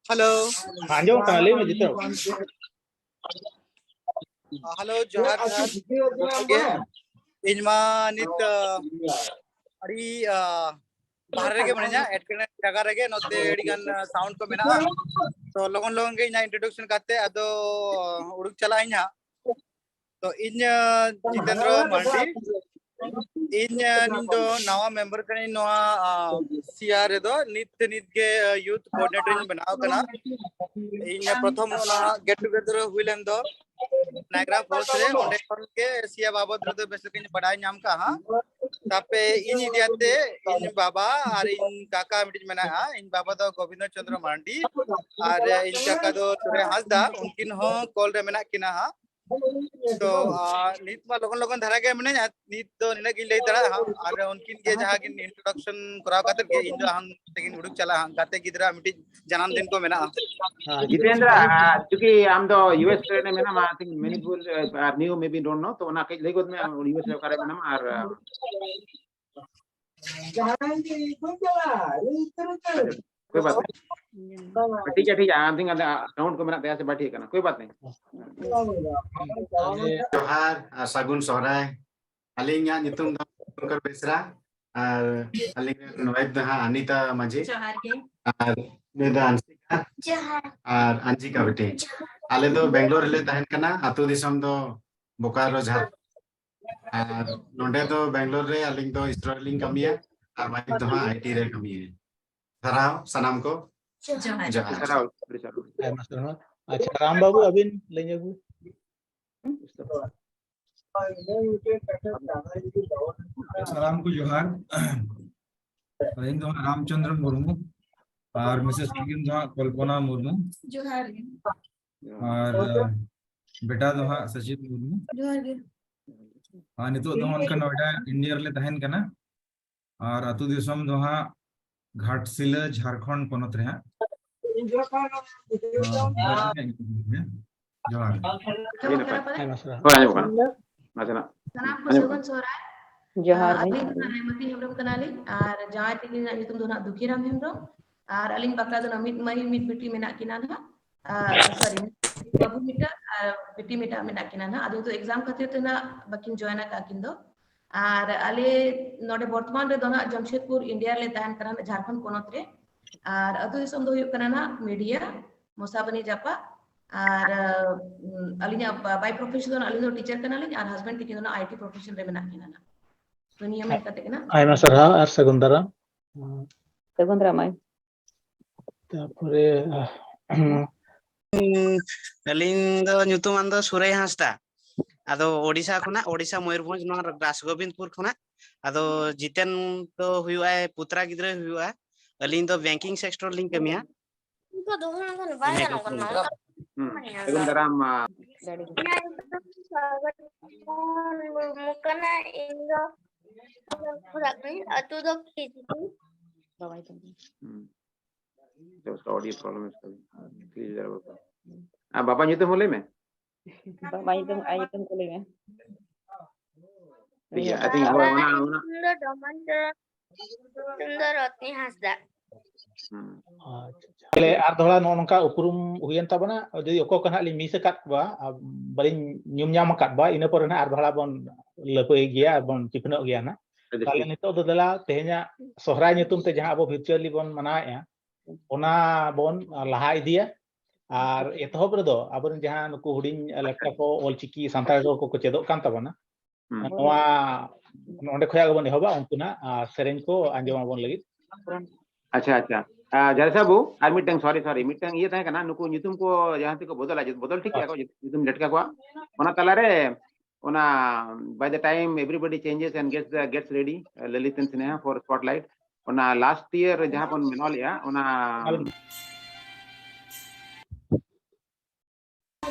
Hello. ᱟᱸᱡᱚᱢᱚᱜ ᱠᱟᱱᱟ, ᱞᱟᱹᱭ ᱢᱮ ᱡᱤᱛᱮᱱ᱾ Uh, hello, ᱡᱚᱦᱟᱨ ᱡᱚᱦᱟᱨ᱾ ᱤᱧ ᱢᱟ ᱱᱤᱛ ᱟᱹᱰᱤ ᱵᱟᱦᱨᱮ ᱨᱮᱜᱮ ᱢᱤᱱᱟᱹᱧᱟ, ᱮᱴᱠᱮᱴᱚᱬᱮ ᱡᱟᱭᱜᱟ ᱨᱮᱜᱮ᱾ ᱱᱚᱛᱮ ᱟᱹᱰᱤ ᱜᱟᱱ ᱥᱟᱣᱩᱱᱰ ᱠᱚ ᱢᱮᱱᱟᱜᱼᱟ, ᱛᱚ ᱞᱚᱜᱚᱱ ᱞᱚᱜᱚᱱ ᱜᱮ ᱤᱧᱟᱹᱜ ᱤᱱᱴᱨᱳᱰᱟᱠᱥᱚᱱ ᱠᱟᱛᱮ ᱟᱫᱚ ᱩᱰᱩᱠ ᱪᱟᱞᱟᱜ ᱟᱹᱧ ᱦᱟᱸᱜ᱾ ᱛᱚ ᱤᱧ ᱡᱤᱛᱮᱱᱫᱨᱚ ᱢᱟᱨᱰᱤ, ᱤᱧ ᱤᱧ ᱫᱚ ᱱᱟᱣᱟ ᱢᱮᱢᱵᱟᱨ ᱠᱟᱹᱱᱟᱹᱧ ᱱᱚᱣᱟ ᱥᱤ ᱟᱨ ᱨᱮᱫᱚ᱾ ᱱᱤᱛ ᱱᱤᱛ ᱜᱮ ᱭᱩᱛᱷ ᱠᱳᱚᱨᱰᱤᱱᱮᱴᱚᱨ ᱤᱧ ᱵᱮᱱᱟᱣ ᱠᱟᱱᱟ᱾ ᱤᱧ ᱯᱨᱚᱛᱷᱚᱢ ᱱᱚᱣᱟ ᱜᱮᱴ ᱴᱩᱜᱮᱫᱟᱨ ᱦᱩᱭ ᱞᱮᱱ ᱫᱚ ᱱᱟᱭᱜᱨᱟ ᱯᱷᱚᱞᱥ ᱨᱮ, ᱚᱸᱰᱮ ᱠᱷᱚᱱ ᱜᱮ ᱥᱤ ᱟᱨ ᱵᱟᱵᱚᱫ ᱨᱮᱫᱚ ᱵᱮᱥ ᱞᱮᱠᱟᱧ ᱵᱟᱰᱟᱭ ᱧᱟᱢ ᱠᱟᱜᱼᱟ ᱦᱟᱸᱜ᱾ ᱛᱟᱯᱮ ᱤᱧ ᱤᱫᱤᱭᱟᱛᱮ ᱤᱧ ᱵᱟᱵᱟ ᱟᱨ ᱤᱧ ᱠᱟᱠᱟ ᱢᱤᱫᱴᱤᱡ ᱢᱮᱱᱟᱭᱟ, ᱤᱧ ᱵᱟᱵᱟ ᱫᱚ ᱜᱳᱵᱤᱱᱫᱚ ᱪᱚᱸᱫᱽᱨᱚ ᱢᱟᱨᱰᱤ ᱟᱨ ᱤᱧ ᱠᱟᱠᱟ ᱫᱚ ᱥᱩᱨᱮ ᱦᱟᱸᱥᱫᱟ, ᱩᱱᱠᱤᱱ ᱦᱚᱸ ᱠᱚᱞ ᱨᱮ ᱢᱮᱱᱟᱜ ᱠᱤᱱᱟ ᱦᱟᱸᱜ᱾ ᱛᱚ ᱱᱤᱛ ᱢᱟ ᱞᱚᱜᱚᱱ ᱞᱚᱜᱚᱱ ᱫᱷᱟᱨᱟ ᱜᱮ ᱢᱤᱱᱟᱹᱧᱟ, ᱱᱤᱛ ᱫᱚ ᱱᱤᱱᱟᱹᱜ ᱜᱤᱧ ᱞᱟᱹᱭ ᱫᱟᱲᱮᱭᱟᱜᱼᱟ ᱦᱟᱸᱜ᱾ ᱟᱨ ᱩᱱᱠᱤᱱ ᱜᱮ ᱡᱟᱦᱟᱸ ᱠᱤᱱ ᱤᱱᱴᱨᱳᱰᱟᱠᱥᱚᱱ ᱠᱚᱨᱟᱣ ᱠᱟᱛᱮ ᱜᱮ ᱤᱧ ᱫᱚ ᱦᱟᱱᱛᱮ ᱜᱤᱧ ᱩᱰᱩᱠ ᱪᱟᱞᱟᱜᱼᱟ ᱦᱟᱸᱜ, ᱜᱟᱛᱮ ᱜᱤᱫᱽᱨᱟᱹ ᱢᱤᱫᱴᱤᱡ ᱡᱟᱱᱟᱢ ᱫᱤᱱ ᱠᱚ ᱢᱮᱱᱟᱜᱼᱟ᱾ ᱦᱮᱸ, ᱡᱤᱛᱮᱱᱫᱨᱟ, ᱟᱨ ᱪᱩᱸᱠᱤ ᱟᱢ ᱫᱚ ᱭᱩ ᱮᱥ ᱨᱮ ᱢᱮᱱᱟᱢᱟ, I think many people are new, maybe don't know, ᱛᱚ ᱚᱱᱟ ᱠᱟᱹᱡ ᱞᱟᱹᱭ ᱜᱚᱫ ᱢᱮ, ᱟᱢ ᱭᱩ ᱮᱥ ᱨᱮ ᱚᱠᱟᱨᱮ ᱢᱮᱱᱟᱢᱟ ᱟᱨ ᱠᱳᱭ ᱵᱟᱛ ᱱᱟᱦᱤ᱾ ᱴᱷᱤᱠ ᱜᱮᱭᱟ, ᱴᱷᱤᱠ ᱜᱮᱭᱟ, I think ᱟᱠᱟᱣᱩᱱᱴ ᱠᱚ ᱢᱮᱱᱟᱜ ᱛᱟᱭᱟ ᱥᱮ ᱵᱟᱭ ᱴᱷᱤᱠ ᱠᱟᱱᱟ, ᱠᱳᱭ ᱵᱟᱛ ᱱᱟᱦᱤ᱾ ᱡᱚᱦᱟᱨ ᱟᱨ ᱥᱟᱹᱜᱩᱱ ᱥᱚᱦᱨᱟᱭ᱾ ᱟᱹᱞᱤᱧᱟᱜ ᱧᱩᱛᱩᱢ ᱫᱚ ᱥᱚᱝᱠᱚᱨ ᱵᱮᱥᱨᱟ ᱟᱨ ᱟᱹᱞᱤᱧ ᱨᱮᱱ ᱣᱟᱭᱤᱯ ᱫᱚ ᱦᱟᱸᱜ ᱟᱱᱤᱛᱟ ᱢᱟᱹᱡᱷᱤ᱾ ᱡᱚᱦᱟᱨ ᱜᱮ᱾ ᱟᱨ ᱱᱩᱭ ᱫᱚ ᱟᱱᱥᱤᱠᱟ᱾ ᱡᱚᱦᱟᱨ᱾ ᱟᱨ ᱟᱱᱡᱤᱠᱟ ᱵᱤᱴᱤ᱾ ᱟᱞᱮ ᱫᱚ ᱵᱮᱝᱜᱟᱞᱳᱨ ᱨᱮᱞᱮ ᱛᱟᱦᱮᱱ ᱠᱟᱱᱟ᱾ ᱟᱹᱛᱩ ᱫᱤᱥᱚᱢ ᱫᱚ ᱵᱳᱠᱟᱨᱳ, ᱡᱷᱟᱲᱠᱷᱚᱸᱰ᱾ ᱟᱨ ᱱᱚᱰᱮ ᱫᱚ ᱵᱮᱝᱜᱟᱞᱳᱨ ᱨᱮ ᱟᱹᱞᱤᱧ ᱫᱚ ᱥᱴᱳᱨ ᱨᱮᱞᱤᱧ ᱠᱟᱹᱢᱤᱭᱟ ᱟᱨ ᱣᱟᱭᱤᱯ ᱫᱚ ᱦᱟᱸᱜ ᱟᱭ ᱴᱤ ᱨᱮ ᱠᱟᱹᱢᱤᱭᱟ᱾ ᱥᱟᱨᱦᱟᱣ ᱥᱟᱱᱟᱢ ᱠᱚ᱾ ᱡᱚᱦᱟᱨ᱾ ᱡᱚᱦᱟᱨ᱾ ᱟᱹᱰᱤ ᱥᱟᱨᱦᱟᱣ, ᱟᱹᱰᱤ ᱥᱟᱨᱦᱟᱣ᱾ ᱟᱭᱢᱟ ᱥᱟᱨᱦᱟᱣ᱾ ᱟᱪᱪᱷᱟ, ᱨᱟᱢ ᱵᱟᱹᱵᱩ, ᱟᱹᱵᱤᱱ ᱞᱟᱹᱭ ᱧᱚᱜ ᱵᱤᱱ᱾ ᱥᱟᱱᱟᱢ ᱠᱚ ᱡᱚᱦᱟᱨ᱾ ᱤᱧ ᱫᱚ ᱦᱟᱸᱜ ᱨᱟᱢᱪᱚᱸᱫᱽᱨᱚ ᱢᱩᱨᱢᱩ ᱟᱨ ᱢᱤᱥᱮᱥ ᱛᱟᱹᱠᱤᱱ ᱫᱚ ᱦᱟᱸᱜ ᱠᱚᱞᱯᱚᱱᱟ ᱢᱩᱨᱢᱩ ᱡᱚᱦᱟᱨ ᱜᱮ᱾ ᱟᱨ ᱵᱮᱴᱟ ᱫᱚ ᱦᱟᱸᱜ ᱥᱚᱪᱤᱛ ᱢᱩᱨᱢᱩ᱾ ᱡᱚᱦᱟᱨ ᱜᱮ᱾ ᱟᱨ ᱱᱤᱛᱚᱜ ᱫᱚ ᱦᱟᱸᱜ ᱚᱱᱠᱟ ᱱᱚᱭᱰᱟ, ᱤᱱᱰᱤᱭᱟ ᱨᱮᱞᱮ ᱛᱟᱦᱮᱱ ᱠᱟᱱᱟ᱾ ᱟᱨ ᱟᱹᱛᱩ ᱫᱤᱥᱚᱢ ᱫᱚ ᱦᱟᱸᱜ ᱜᱷᱟᱴᱥᱤᱞᱟᱹ, ᱡᱷᱟᱲᱠᱷᱚᱸᱰ ᱯᱚᱱᱚᱛ ᱨᱮ ᱦᱟᱸᱜ᱾ ᱡᱚᱦᱟᱨ᱾ ᱟᱸᱡᱚᱢᱚᱜ ᱠᱟᱱᱟ ᱯᱟᱞᱮ? ᱟᱭᱢᱟ ᱥᱟᱨᱦᱟᱣ᱾ ᱦᱳᱭ, ᱟᱸᱡᱚᱢᱚᱜ ᱠᱟᱱᱟ᱾ ᱱᱟᱥᱮᱱᱟᱜ᱾ ᱥᱟᱱᱟᱢ ᱠᱚ ᱟᱸᱡᱚᱢᱚᱜ ᱥᱟᱹᱜᱩᱱ ᱥᱚᱦᱨᱟᱭ᱾ ᱡᱚᱦᱟᱨ ᱟᱹᱞᱤᱧ ᱜᱮ᱾ ᱫᱚ ᱨᱮᱢᱟᱛᱤ ᱦᱮᱢᱵᱨᱚᱢ ᱠᱟᱱᱟᱞᱤᱧ ᱟᱨ ᱡᱟᱶᱟᱭ ᱛᱟᱹᱠᱤᱱᱟᱜ ᱧᱩᱛᱩᱢ ᱫᱚ ᱱᱟᱦᱟᱜ ᱫᱩᱠᱷᱤᱨᱟᱢ ᱦᱮᱢᱵᱨᱚᱢ ᱟᱨ ᱟᱹᱞᱤᱧ ᱵᱟᱯᱞᱟ ᱫᱚ ᱱᱟᱦᱟᱜ ᱢᱤᱫ ᱢᱟᱹᱭ ᱢᱤᱫ ᱵᱤᱴᱤ ᱢᱮᱱᱟᱜ ᱠᱤᱱᱟ ᱱᱟᱦᱟᱜ᱾ ᱥᱚᱨᱤ, ᱵᱟᱹᱵᱩ ᱢᱤᱫᱴᱟᱝ ᱟᱨ ᱵᱤᱴᱤ ᱢᱤᱫᱴᱟᱝ ᱢᱮᱱᱟᱜ ᱠᱤᱱᱟ ᱱᱟᱦᱟᱜ᱾ ᱟᱫᱚ ᱱᱤᱛᱚᱜ ᱮᱠᱡᱟᱢ ᱠᱷᱟᱹᱛᱤᱨ ᱛᱮ ᱱᱟᱦᱟᱜ ᱵᱟᱹᱠᱤᱱ ᱡᱚᱭᱮᱱ ᱟᱠᱟᱫ ᱠᱤᱱ ᱫᱚ᱾ ᱟᱨ ᱟᱞᱮ ᱱᱚᱰᱮ ᱵᱚᱨᱛᱚᱢᱟᱱ ᱨᱮᱫᱚ ᱱᱟᱦᱟᱜ ᱡᱟᱢᱥᱮᱫᱽᱯᱩᱨ, ᱤᱱᱰᱤᱭᱟ ᱨᱮᱞᱮ ᱛᱟᱦᱮᱱ ᱠᱟᱱᱟ, ᱡᱷᱟᱲᱠᱷᱚᱸᱰ ᱯᱚᱱᱚᱛ ᱨᱮ᱾ ᱟᱨ ᱟᱹᱛᱩ ᱫᱤᱥᱚᱢ ᱫᱚ ᱦᱩᱭᱩᱜ ᱠᱟᱱᱟ ᱱᱟᱦᱟᱜ ᱢᱤᱰᱤᱭᱟ, ᱢᱚᱥᱟᱵᱟᱱᱤ ᱡᱟᱯᱟᱜ᱾ ᱟᱨ ᱟᱹᱞᱤᱧᱟᱜ by profession ᱫᱚ ᱱᱟᱦᱟᱜ, ᱟᱹᱞᱤᱧ ᱫᱚ ᱴᱤᱪᱟᱨ ᱠᱟᱱᱟᱞᱤᱧ ᱟᱨ ᱦᱟᱥᱵᱮᱱᱰ ᱛᱟᱹᱠᱤᱱ ᱫᱚ ᱱᱟᱦᱟᱜ IT profession ᱨᱮ ᱢᱮᱱᱟᱜ ᱠᱤᱱᱟ ᱱᱟᱦᱟᱜ᱾ ᱛᱚ ᱱᱤᱭᱟᱹ ᱢᱮᱱ ᱠᱟᱛᱮ ᱜᱮ ᱱᱟᱦᱟᱜ᱾ ᱟᱭᱢᱟ ᱥᱟᱨᱦᱟᱣ ᱟᱨ ᱥᱟᱹᱜᱩᱱ ᱫᱟᱨᱟᱢ᱾ ᱥᱟᱹᱜᱩᱱ ᱫᱟᱨᱟᱢ ᱟᱭ᱾ ᱛᱟᱨᱯᱚᱨᱮ ᱟᱹᱞᱤᱧ ᱫᱚ ᱧᱩᱛᱩᱢᱟᱱ ᱫᱚ ᱥᱩᱨᱮᱭ ᱦᱟᱸᱥᱫᱟ᱾ ᱟᱫᱚ ᱳᱰᱤᱥᱟ ᱠᱷᱚᱱᱟᱜ, ᱳᱰᱤᱥᱟ ᱢᱚᱭᱩᱨᱵᱷᱚᱸᱡᱽ, ᱱᱚᱣᱟ ᱨᱟᱥ ᱜᱳᱵᱤᱱᱫᱯᱩᱨ ᱠᱷᱚᱱᱟᱜ᱾ ᱟᱫᱚ ᱡᱤᱛᱮᱱ ᱫᱚ ᱦᱩᱭᱩᱜᱼᱟᱭ ᱯᱩᱛᱨᱟ ᱜᱤᱫᱽᱨᱟᱹᱭ ᱦᱩᱭᱩᱜᱼᱟ᱾ ᱟᱹᱞᱤᱧ ᱫᱚ banking sector ᱞᱤᱧ ᱠᱟᱹᱢᱤᱭᱟ᱾ ᱱᱤᱛᱚᱜ ᱫᱚ ᱦᱩᱱᱟᱹᱝ ᱫᱚ ᱵᱟᱭ ᱜᱟᱱᱚᱜ ᱠᱟᱱᱟ᱾ ᱦᱩᱸ᱾ ᱥᱟᱹᱜᱩᱱ ᱫᱟᱨᱟᱢ, ᱢᱟ᱾ ᱤᱧᱟᱹᱜ ᱧᱩᱛᱩᱢ ᱥᱟᱜᱚᱨ ᱢᱩᱨᱢᱩ ᱠᱟᱱᱟ᱾ ᱤᱧ ᱫᱚ ᱠᱷᱚᱲᱟᱜ ᱠᱟᱹᱱᱟᱹᱧ᱾ ᱟᱹᱛᱩ ᱫᱚ ᱠᱷᱤᱡᱞᱤ᱾ ᱦᱩᱸ᱾ ᱡᱚᱥᱴ audio problem ᱮᱥ ᱠᱟᱹᱱᱟᱹᱧ᱾ ᱠᱞᱤᱭᱟᱨ ᱵᱟᱹᱵᱩ᱾ ᱟᱨ ᱵᱟᱵᱟ ᱧᱩᱛᱩᱢ ᱦᱚᱸ ᱞᱟᱹᱭ ᱢᱮ᱾ ᱵᱟᱵᱟ ᱧᱩᱛᱩᱢ, ᱟᱭᱳ ᱧᱩᱛᱩᱢ ᱠᱚ ᱞᱟᱹᱭ ᱢᱮ᱾ ᱴᱷᱤᱠ ᱜᱮᱭᱟ, I think ᱦᱳᱭ, ᱚᱱᱟ, ᱚᱱᱟ, ᱧᱩᱛᱩᱢ ᱫᱚ ᱰᱚᱢᱟᱱ ᱪᱚᱨᱚᱱ ᱥᱩᱱᱫᱚᱨ ᱨᱚᱛᱱᱤ ᱦᱟᱸᱥᱫᱟ᱾ ᱦᱩᱸ᱾ ᱟᱪᱪᱷᱟ, ᱟᱪᱪᱷᱟ᱾ ᱛᱟᱦᱞᱮ ᱟᱨ ᱫᱚᱦᱲᱟ ᱱᱚᱜᱼᱚ ᱱᱚᱝᱠᱟ ᱩᱯᱨᱩᱢ ᱦᱩᱭᱮᱱ ᱛᱟᱵᱚᱱᱟ, ᱡᱩᱫᱤ ᱚᱠᱚᱭ ᱠᱚ ᱱᱟᱦᱟᱜ ᱞᱤᱧ ᱢᱤᱥ ᱟᱠᱟᱫ ᱠᱚᱣᱟ, ᱟ, ᱵᱟᱹᱞᱤᱧ ᱧᱩᱢ ᱧᱟᱢ ᱟᱠᱟᱫ ᱠᱚᱣᱟ, ᱤᱱᱟᱹ ᱯᱚᱨᱮ ᱱᱟᱦᱟᱜ ᱟᱨ ᱫᱚᱦᱲᱟ ᱵᱚᱱ ᱞᱟᱹᱯᱟᱹᱭ ᱜᱮᱭᱟ ᱟᱨ ᱵᱚᱱ ᱪᱤᱠᱷᱱᱟᱹᱜ ᱜᱮᱭᱟ ᱱᱟᱦᱟᱜ᱾ ᱟᱹᱰᱤ ᱛᱟᱦᱞᱮ ᱴᱷᱤᱠ᱾ ᱱᱤᱛᱚᱜ ᱫᱚ ᱫᱮᱞᱟ ᱛᱮᱦᱮᱧᱟᱜ ᱥᱚᱦᱨᱟᱭ ᱧᱩᱛᱩᱢ ᱛᱮ ᱡᱟᱦᱟᱸ ᱟᱵᱚ virtually ᱵᱚᱱ ᱢᱟᱱᱟᱣᱮᱫᱼᱟ, ᱚᱱᱟ ᱵᱚᱱ ᱞᱟᱦᱟ ᱤᱫᱤᱭᱟ᱾ ᱟᱨ ᱮᱛᱚᱦᱚᱵ ᱨᱮᱫᱚ ᱟᱵᱚᱨᱮᱱ ᱡᱟᱦᱟᱸ ᱱᱩᱠᱩ ᱦᱩᱰᱤᱧ ᱞᱮᱠᱪᱟᱨ ᱠᱚ ᱚᱞᱪᱤᱠᱤ ᱥᱟᱱᱛᱟᱲ ᱨᱚᱲ ᱠᱚᱠᱚ ᱪᱮᱫᱚᱜ ᱠᱟᱱ ᱛᱟᱵᱚᱱᱟ, ᱦᱩᱸ᱾ ᱱᱚᱣᱟ ᱱᱚᱸᱰᱮ ᱠᱷᱚᱱᱟᱜ ᱜᱮᱵᱚᱱ ᱮᱦᱚᱵᱟ, ᱩᱱᱠᱩ ᱱᱟᱜ, ᱟᱨ ᱥᱮᱨᱮᱧ ᱠᱚ ᱟᱸᱡᱚᱢ ᱟᱵᱚᱱ ᱞᱟᱹᱜᱤᱫ᱾ ᱟᱪᱪᱷᱟ, ᱟᱪᱪᱷᱟ᱾ ᱡᱟᱨᱥᱟ ᱵᱩ, ᱟᱨ ᱢᱤᱫᱴᱟᱝ, sorry, sorry, ᱢᱤᱫᱴᱟᱝ ᱤᱭᱟᱹ ᱛᱟᱦᱮᱸ ᱠᱟᱱᱟ, ᱱᱩᱠᱩ ᱧᱩᱛᱩᱢ ᱠᱚ ᱡᱟᱦᱟᱸ ᱛᱮᱠᱚ ᱵᱚᱫᱚᱞᱟ, ᱵᱚᱫᱚᱞ ᱴᱷᱤᱠ ᱠᱮᱜᱼᱟ ᱠᱚ ᱧᱩᱛᱩᱢ ᱡᱮᱴᱠᱟ ᱠᱚᱣᱟ, ᱚᱱᱟ ᱛᱟᱞᱟᱨᱮ ᱚᱱᱟ by the time everybody changes and gets the, gets ready, uh, Lalit and Sneha for spotlight, ᱚᱱᱟ last year ᱡᱟᱦᱟᱸ ᱵᱚᱱ ᱢᱟᱱᱟᱣ ᱞᱮᱜᱼᱟ, ᱚᱱᱟ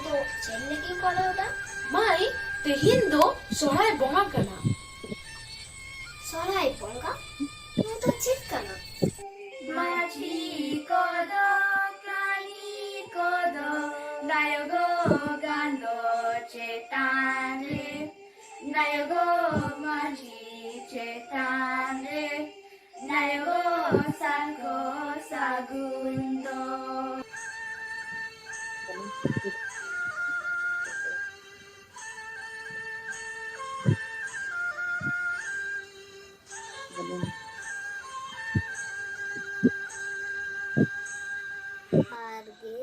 ᱫᱚ ᱪᱮᱫ ᱞᱟᱹᱜᱤᱫ ᱠᱚᱨᱟᱣ ᱫᱟ? ᱢᱟᱹᱭ, ᱛᱮᱦᱮᱧ ᱫᱚ ᱥᱚᱦᱨᱟᱭ ᱵᱚᱸᱜᱟ ᱠᱟᱱᱟ᱾ ᱥᱚᱦᱨᱟᱭ ᱵᱚᱸᱜᱟ? ᱱᱚᱣᱟ ᱫᱚ ᱪᱮᱫ ᱠᱟᱱᱟ? ᱢᱟᱹᱡᱷᱤ ᱠᱚᱫᱚ, ᱠᱟᱹᱦᱱᱤ ᱠᱚᱫᱚ, ᱫᱟᱭᱚᱜᱚ ᱜᱟᱱᱫᱚ ᱪᱮᱛᱟᱱ ᱨᱮ, ᱫᱟᱭᱚᱜᱚ ᱢᱟᱹᱡᱷᱤ ᱪᱮᱛᱟᱱ ᱨᱮ, ᱫᱟᱭᱚᱜᱚ ᱥᱟᱨᱜᱚ ᱥᱟᱹᱜᱩᱱ ᱫᱚ᱾ ᱡᱚᱦᱟᱨ ᱜᱮ,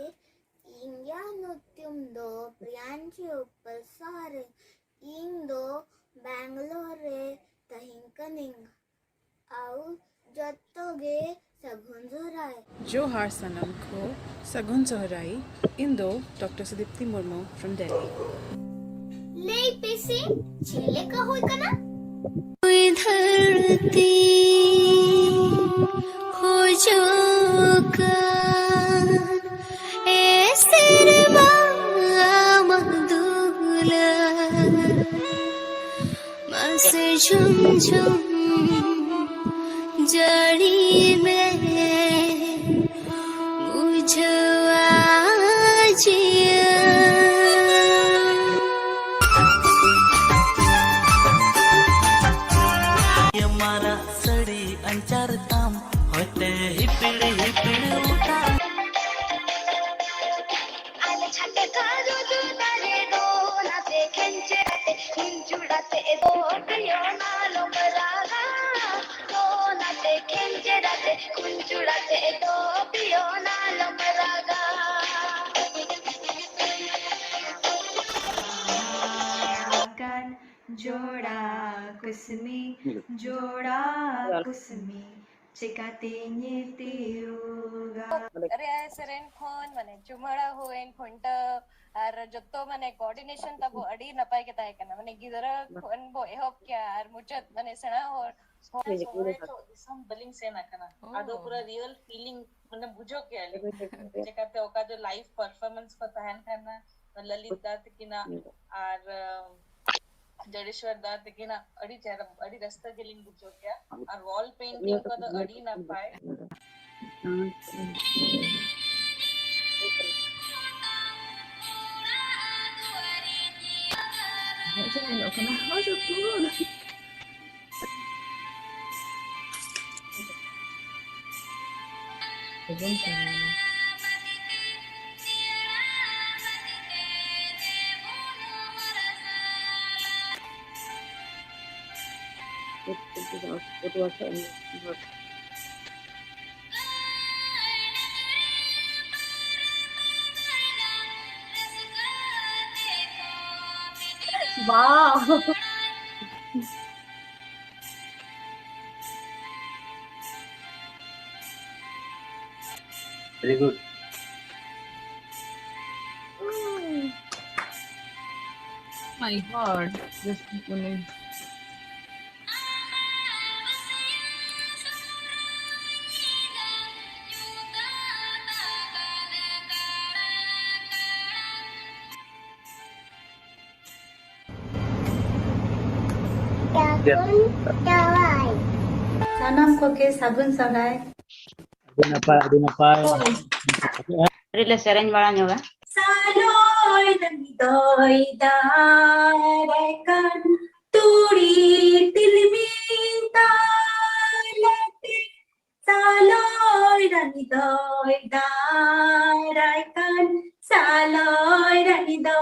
ᱤᱧᱟᱹᱜ ᱧᱩᱛᱩᱢ ᱫᱚ ᱯᱨᱤᱭᱟᱱᱥᱤ ᱩᱯᱟᱞ ᱥᱚᱨᱮᱱ᱾ ᱤᱧ ᱫᱚ ᱵᱮᱝᱜᱟᱞᱳᱨ ᱨᱮ ᱛᱟᱦᱮᱱ ᱠᱟᱹᱱᱟᱹᱧ᱾ ᱟᱨ ᱡᱚᱛᱚ ᱜᱮ ᱥᱟᱹᱜᱩᱱ ᱥᱚᱦᱨᱟᱭ᱾ ᱡᱚᱦᱟᱨ ᱥᱟᱱᱟᱢ ᱠᱚ, ᱥᱟᱹᱜᱩᱱ ᱥᱚᱦᱨᱟᱭ᱾ ᱤᱧ ᱫᱚ ᱰᱚᱠᱴᱚᱨ ᱥᱩᱫᱤᱯᱛᱤ ᱢᱩᱨᱢᱩ from Delhi. ᱞᱟᱹᱭ ᱯᱮᱥᱮ, ᱪᱮᱫ ᱞᱮᱠᱟ ᱦᱩᱭ ᱠᱟᱱᱟ? ᱦᱩᱭ ᱫᱷᱟᱹᱨᱛᱤ ᱠᱷᱚᱡᱚᱜ ᱠᱟᱱ, ᱮ ᱥᱮᱨᱢᱟ ᱟᱢᱟᱜ ᱫᱩᱞᱟᱹᱲ, ᱢᱟᱥᱮ ᱡᱷᱩᱢ ᱡᱷᱩᱢ ᱡᱟᱹᱲᱤ ᱢᱮ, ᱵᱩᱡᱷᱟᱹᱣᱟ ᱡᱤᱭᱚᱱ᱾ ᱢᱟᱨᱟᱜ ᱥᱟᱹᱲᱤ ᱟᱧᱪᱟᱨ ᱛᱟᱢ, ᱦᱚᱭᱛᱮ ᱦᱤᱯᱤᱲ ᱦᱤᱯᱤᱲ ᱚᱴᱟᱝ᱾ ᱟᱞᱮ ᱪᱷᱟᱛᱮ ᱠᱟᱨᱚ ᱫᱚ ᱫᱟᱨᱮ ᱫᱚ ᱱᱟᱛᱮ ᱠᱷᱮᱧᱪᱮᱨᱟᱛᱮ ᱠᱷᱩᱧᱪᱩᱲᱟᱛᱮ ᱫᱚ ᱯᱤᱭᱚᱱᱟ ᱞᱚᱢ ᱨᱟᱜᱟ᱾ ᱫᱚ ᱱᱟᱛᱮ ᱠᱷᱮᱧᱪᱮᱨᱟᱛᱮ ᱠᱷᱩᱧᱪᱩᱲᱟᱛᱮ ᱫᱚ ᱯᱤᱭᱚᱱᱟ ᱞᱚᱢ ᱨᱟᱜᱟ᱾ ᱠᱟᱱ ᱡᱚᱲᱟ ᱠᱩᱥᱢᱤ, ᱡᱚᱲᱟ ᱠᱩᱥᱢᱤ, ᱪᱮᱠᱟᱛᱮ ᱧᱮᱛᱮᱭᱚ᱾ ᱟᱨᱮ ᱟᱭ ᱥᱮᱨᱮᱧ ᱠᱷᱚᱱ ᱢᱟᱱᱮ ᱪᱩᱢᱟᱹᱲᱟ ᱦᱩᱭᱮᱱ, ᱠᱷᱩᱱᱴᱟᱹᱣ, ᱟᱨ ᱡᱚᱛᱚ ᱢᱟᱱᱮ coordination ᱛᱟᱵᱚ ᱟᱹᱰᱤ ᱱᱟᱯᱟᱭ ᱜᱮ ᱛᱟᱦᱮᱸ ᱠᱟᱱᱟ᱾ ᱢᱟᱱᱮ ᱜᱤᱫᱽᱨᱟᱹ ᱠᱷᱚᱱ ᱵᱚ ᱮᱦᱚᱵ ᱠᱮᱭᱟ ᱟᱨ ᱢᱩᱪᱟᱹᱫ ᱢᱟᱱᱮ ᱥᱮᱬᱟ ᱦᱚᱲ, ᱦᱚᱲ ᱥᱚᱢᱚᱭ ᱫᱚ ᱫᱤᱥᱚᱢ ᱵᱟᱹᱞᱤᱧ ᱥᱮᱱ ᱟᱠᱟᱱᱟ᱾ ᱟᱫᱚ ᱯᱩᱨᱟᱹ real feeling ᱢᱟᱱᱮ ᱵᱩᱡᱷᱟᱹᱣ ᱠᱮᱜᱼᱟ ᱞᱤᱧ᱾ ᱪᱮᱠᱟᱛᱮ ᱚᱠᱟ ᱡᱚ live performance ᱠᱚ ᱛᱟᱦᱮᱱ ᱠᱟᱱᱟ, ᱞᱚᱞᱤᱛ ᱫᱟ ᱛᱟᱹᱠᱤᱱᱟᱜ ᱟᱨ ᱡᱚᱲᱮᱥᱣᱚᱨ ᱫᱟ ᱛᱟᱹᱠᱤᱱᱟᱜ ᱟᱹᱰᱤ ᱪᱮᱦᱨᱟ, ᱟᱹᱰᱤ ᱨᱟᱹᱥᱠᱟᱹ ᱜᱮᱞᱤᱧ ᱵᱩᱡᱷᱟᱹᱣ ᱠᱮᱜᱼᱟ᱾ ᱟᱨ wall painting ᱠᱚᱫᱚ ᱟᱹᱰᱤ ᱱᱟᱯᱟᱭ᱾ Wow. Very good. My God, just ᱥᱟᱱᱟᱢ ᱠᱚᱜᱮ ᱥᱟᱹᱜᱩᱱ ᱥᱚᱦᱨᱟᱭ᱾ ᱟᱹᱰᱤ ᱱᱟᱯᱟᱭ, ᱟᱹᱰᱤ ᱱᱟᱯᱟᱭ᱾ ᱟᱹᱰᱤ ᱞᱮ ᱥᱮᱨᱮᱧ ᱵᱟᱲᱟ ᱧᱚᱜᱟ᱾ ᱥᱟᱞᱚᱭ ᱨᱟᱱᱤ ᱫᱚᱭ ᱫᱟᱨᱟᱭ ᱠᱟᱱ, ᱛᱩᱲᱤ ᱛᱤᱞᱢᱤᱧ ᱛᱟᱞᱟᱛᱮ᱾ ᱥᱟᱞᱚᱭ ᱨᱟᱱᱤ ᱫᱚᱭ ᱫᱟᱨᱟᱭ ᱠᱟᱱ, ᱥᱟᱞᱚᱭ ᱨᱟᱱᱤ ᱫᱚ,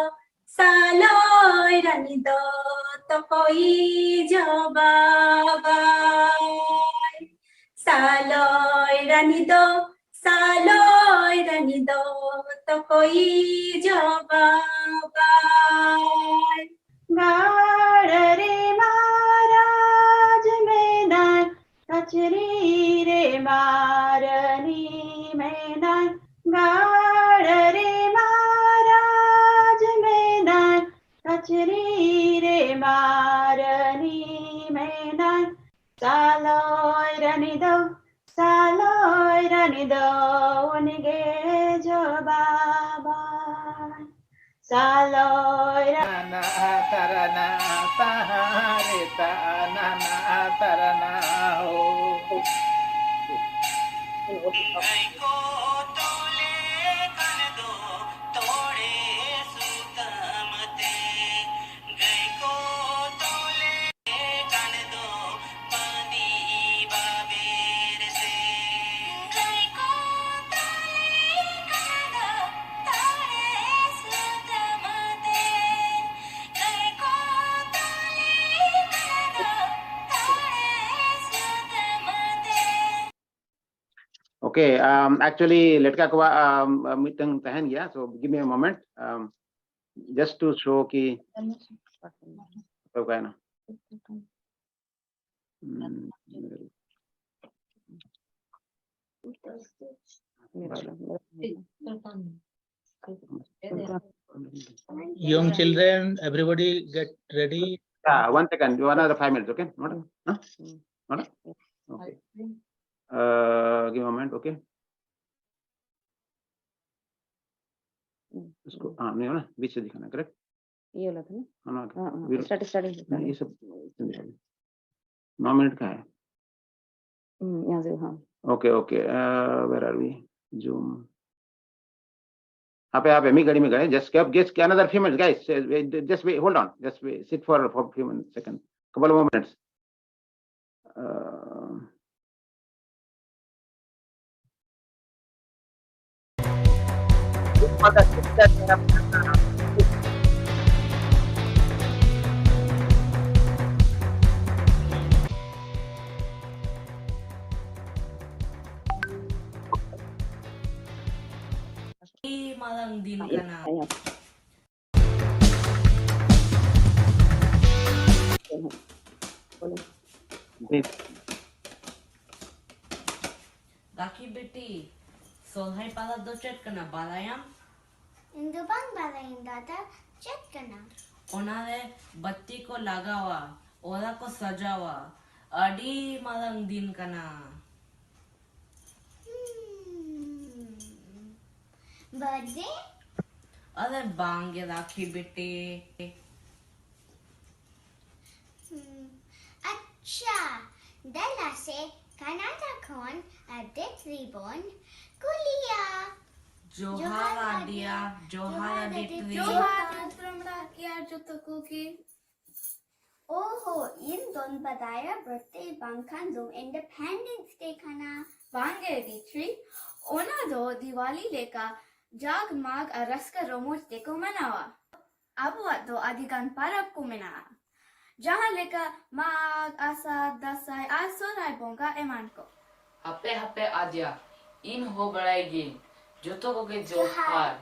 ᱥᱟᱞᱚᱭ ᱨᱟᱱᱤ ᱫᱚ ᱛᱚᱠᱚᱭᱤᱡ ᱵᱟᱵᱟᱭ᱾ ᱥᱟᱞᱚᱭ ᱨᱟᱱᱤ ᱫᱚ, ᱥᱟᱞᱚᱭ ᱨᱟᱱᱤ ᱫᱚ ᱛᱚᱠᱚᱭᱤᱡ ᱵᱟᱵᱟᱭ᱾ ᱜᱟᱲ ᱨᱮ ᱢᱟᱨᱟᱡᱽ ᱢᱮᱱᱟᱭ, ᱠᱟᱪᱷᱨᱤ ᱨᱮ ᱢᱟᱨᱟᱱᱤ ᱢᱮᱱᱟᱭ᱾ ᱢᱮᱱᱟᱭ, ᱜᱟᱲ ᱨᱮ ᱢᱟᱨᱟᱡᱽ ᱢᱮᱱᱟᱭ, ᱠᱟᱪᱷᱟᱹᱨᱤ ᱨᱮ ᱢᱟᱨᱟᱱᱤ ᱢᱮᱱᱟᱭ, ᱥᱟᱞᱚᱭ ᱨᱟᱱᱤ ᱫᱚ, ᱥᱟᱞᱚᱭ ᱨᱟᱱᱤ ᱫᱚ ᱩᱱᱤᱜᱮ ᱡᱚᱵᱟᱵᱟᱭ᱾ ᱥᱟᱞᱚᱭ ᱨᱟᱱᱤ ᱱᱟᱱᱟ ᱛᱟᱨᱟᱱᱟ ᱛᱟᱦᱟᱨᱮ ᱛᱟᱱᱟᱱᱟ ᱛᱟᱨᱟᱱᱟ ᱦᱳ᱾ ᱜᱟᱹᱭ ᱠᱚ ᱛᱚᱞᱮ ᱠᱟᱱ ᱫᱚ ᱛᱚᱲᱮ ᱥᱩᱛᱟᱹᱢ ᱛᱮ᱾ ᱜᱟᱹᱭ ᱠᱚ ᱛᱚᱞᱮ ᱠᱟᱱ ᱫᱚ ᱵᱟᱸᱫᱤ ᱵᱟᱵᱮᱨ ᱛᱮ᱾ ᱜᱟᱹᱭ ᱠᱚ ᱛᱚᱞᱮ ᱠᱟᱱ ᱫᱚ ᱛᱚᱲᱮ ᱥᱩᱛᱟᱹᱢ ᱛᱮ᱾ ᱜᱟᱹᱭ ᱠᱚ ᱛᱚᱞᱮ ᱠᱟᱱ ᱫᱚ ᱛᱚᱲᱮ ᱥᱩᱛᱟᱹᱢ ᱛᱮ᱾ Okay, um, actually, ᱞᱮᱴᱠᱟ ᱠᱚᱣᱟᱜ, um, ᱢᱤᱫᱴᱟᱝ ᱛᱟᱦᱮᱱ ᱜᱮᱭᱟ, so give me a moment, um, just to show ᱠᱤ ᱚᱠᱟᱭᱮᱱᱟ᱾ Hmm. Young children, everybody get ready. Yeah, one second, another five minutes, okay? Not, huh? Not? Okay. Uh, give a moment, okay? इसको, हाँ, नहीं हो ना, बीच से दिखाना, correct? ये वाला था ना? हाँ, ना, हाँ, हाँ, we'll, start, start, नहीं, start। ये सब, नौ मिनट का है। हम्म, यहाँ से, हाँ। Okay, okay, uh, where are we? Zoom. आप, आप, ᱢᱤᱫ ᱜᱷᱟᱹᱲᱤ, ᱢᱤᱫ ᱜᱷᱟᱹᱲᱤ, just give, just another few minutes, guys. Uh, wait, just wait, hold on, just wait, sit for, for a few minutes, second, couple of minutes. Uh, ᱟᱹᱰᱤ ᱢᱟᱨᱟᱝ ᱫᱤᱱ ᱠᱟᱱᱟ᱾ ᱵᱮᱥ᱾ ᱨᱟᱠᱷᱤ ᱵᱤᱴᱤ, ᱥᱚᱨᱦᱟᱭ ᱯᱟᱨᱟᱵᱽ ᱫᱚ ᱪᱮᱫ ᱠᱟᱱᱟ, ᱵᱟᱲᱟᱭᱟᱢ? ᱤᱧ ᱫᱚ ᱵᱟᱝ ᱵᱟᱲᱟᱭᱟᱹᱧ ᱫᱟᱫᱟ, ᱪᱮᱫ ᱠᱟᱱᱟ? ᱚᱱᱟᱨᱮ ᱵᱟᱹᱛᱤ ᱠᱚ ᱞᱟᱜᱟᱣᱟ, ᱚᱲᱟᱜ ᱠᱚ ᱥᱟᱡᱟᱣᱟ, ᱟᱹᱰᱤ ᱢᱟᱨᱟᱝ ᱫᱤᱱ ᱠᱟᱱᱟ᱾ ᱵᱟᱨᱛᱷᱰᱮ? ᱟᱨᱮ ᱵᱟᱝᱜᱮ ᱨᱟᱠᱷᱤ ᱵᱤᱴᱤ᱾ ᱟᱪᱪᱷᱟ, ᱫᱮᱞᱟ ᱥᱮ ᱠᱟᱱᱟᱰᱟ ᱠᱷᱚᱱ ᱟᱫᱤᱛᱨᱤ ᱵᱚᱱ ᱠᱩᱞᱤᱭᱟ᱾ ᱡᱚᱦᱟᱨ ᱟᱫᱤᱭᱟ, ᱡᱚᱦᱟᱨ ᱟᱫᱤᱛᱨᱤ᱾ ᱡᱚᱦᱟᱨ ᱫᱩᱛᱨᱚᱢᱲᱟ ᱟᱨ ᱡᱚᱛᱚ ᱠᱚᱜᱮ᱾ ᱚᱦᱚ, ᱤᱧ ᱫᱚᱧ ᱵᱟᱰᱟᱭᱟ ᱵᱟᱨᱛᱷᱰᱮ ᱵᱟᱝᱠᱷᱟᱱ ᱫᱚ ᱤᱱᱰᱤᱯᱮᱱᱰᱮᱱᱥ ᱰᱮ ᱠᱟᱱᱟ᱾ ᱵᱟᱝᱜᱮ ᱟᱫᱤᱛᱨᱤ, ᱚᱱᱟ ᱫᱚ ᱫᱤᱣᱟᱞᱤ ᱞᱮᱠᱟ ᱡᱟᱜᱽ ᱢᱟᱜᱽ ᱟᱨ ᱨᱟᱹᱥᱠᱟᱹ ᱨᱚᱢᱚᱡᱽ ᱛᱮᱠᱚ ᱢᱟᱱᱟᱣᱟ᱾ ᱟᱵᱚᱣᱟᱜ ᱫᱚ ᱟᱹᱰᱤ ᱜᱟᱱ ᱯᱟᱨᱟᱵᱽ ᱠᱚ ᱢᱮᱱᱟᱜᱼᱟ, ᱡᱟᱦᱟᱸ ᱞᱮᱠᱟ ᱢᱟᱜᱽ, ᱟᱥᱟᱲ, ᱫᱟᱸᱥᱟᱭ ᱟᱨ ᱥᱚᱦᱨᱟᱭ ᱵᱚᱸᱜᱟ ᱮᱢᱟᱱ ᱠᱚ᱾ ᱦᱟᱯᱮ ᱦᱟᱯᱮ ᱟᱫᱤᱭᱟ, ᱤᱧ ᱦᱚᱸ ᱵᱟᱲᱟᱭ ᱜᱤᱭᱟᱹᱧ᱾ ᱡᱚᱛᱚ ᱠᱚᱜᱮ ᱡᱚᱦᱟᱨ᱾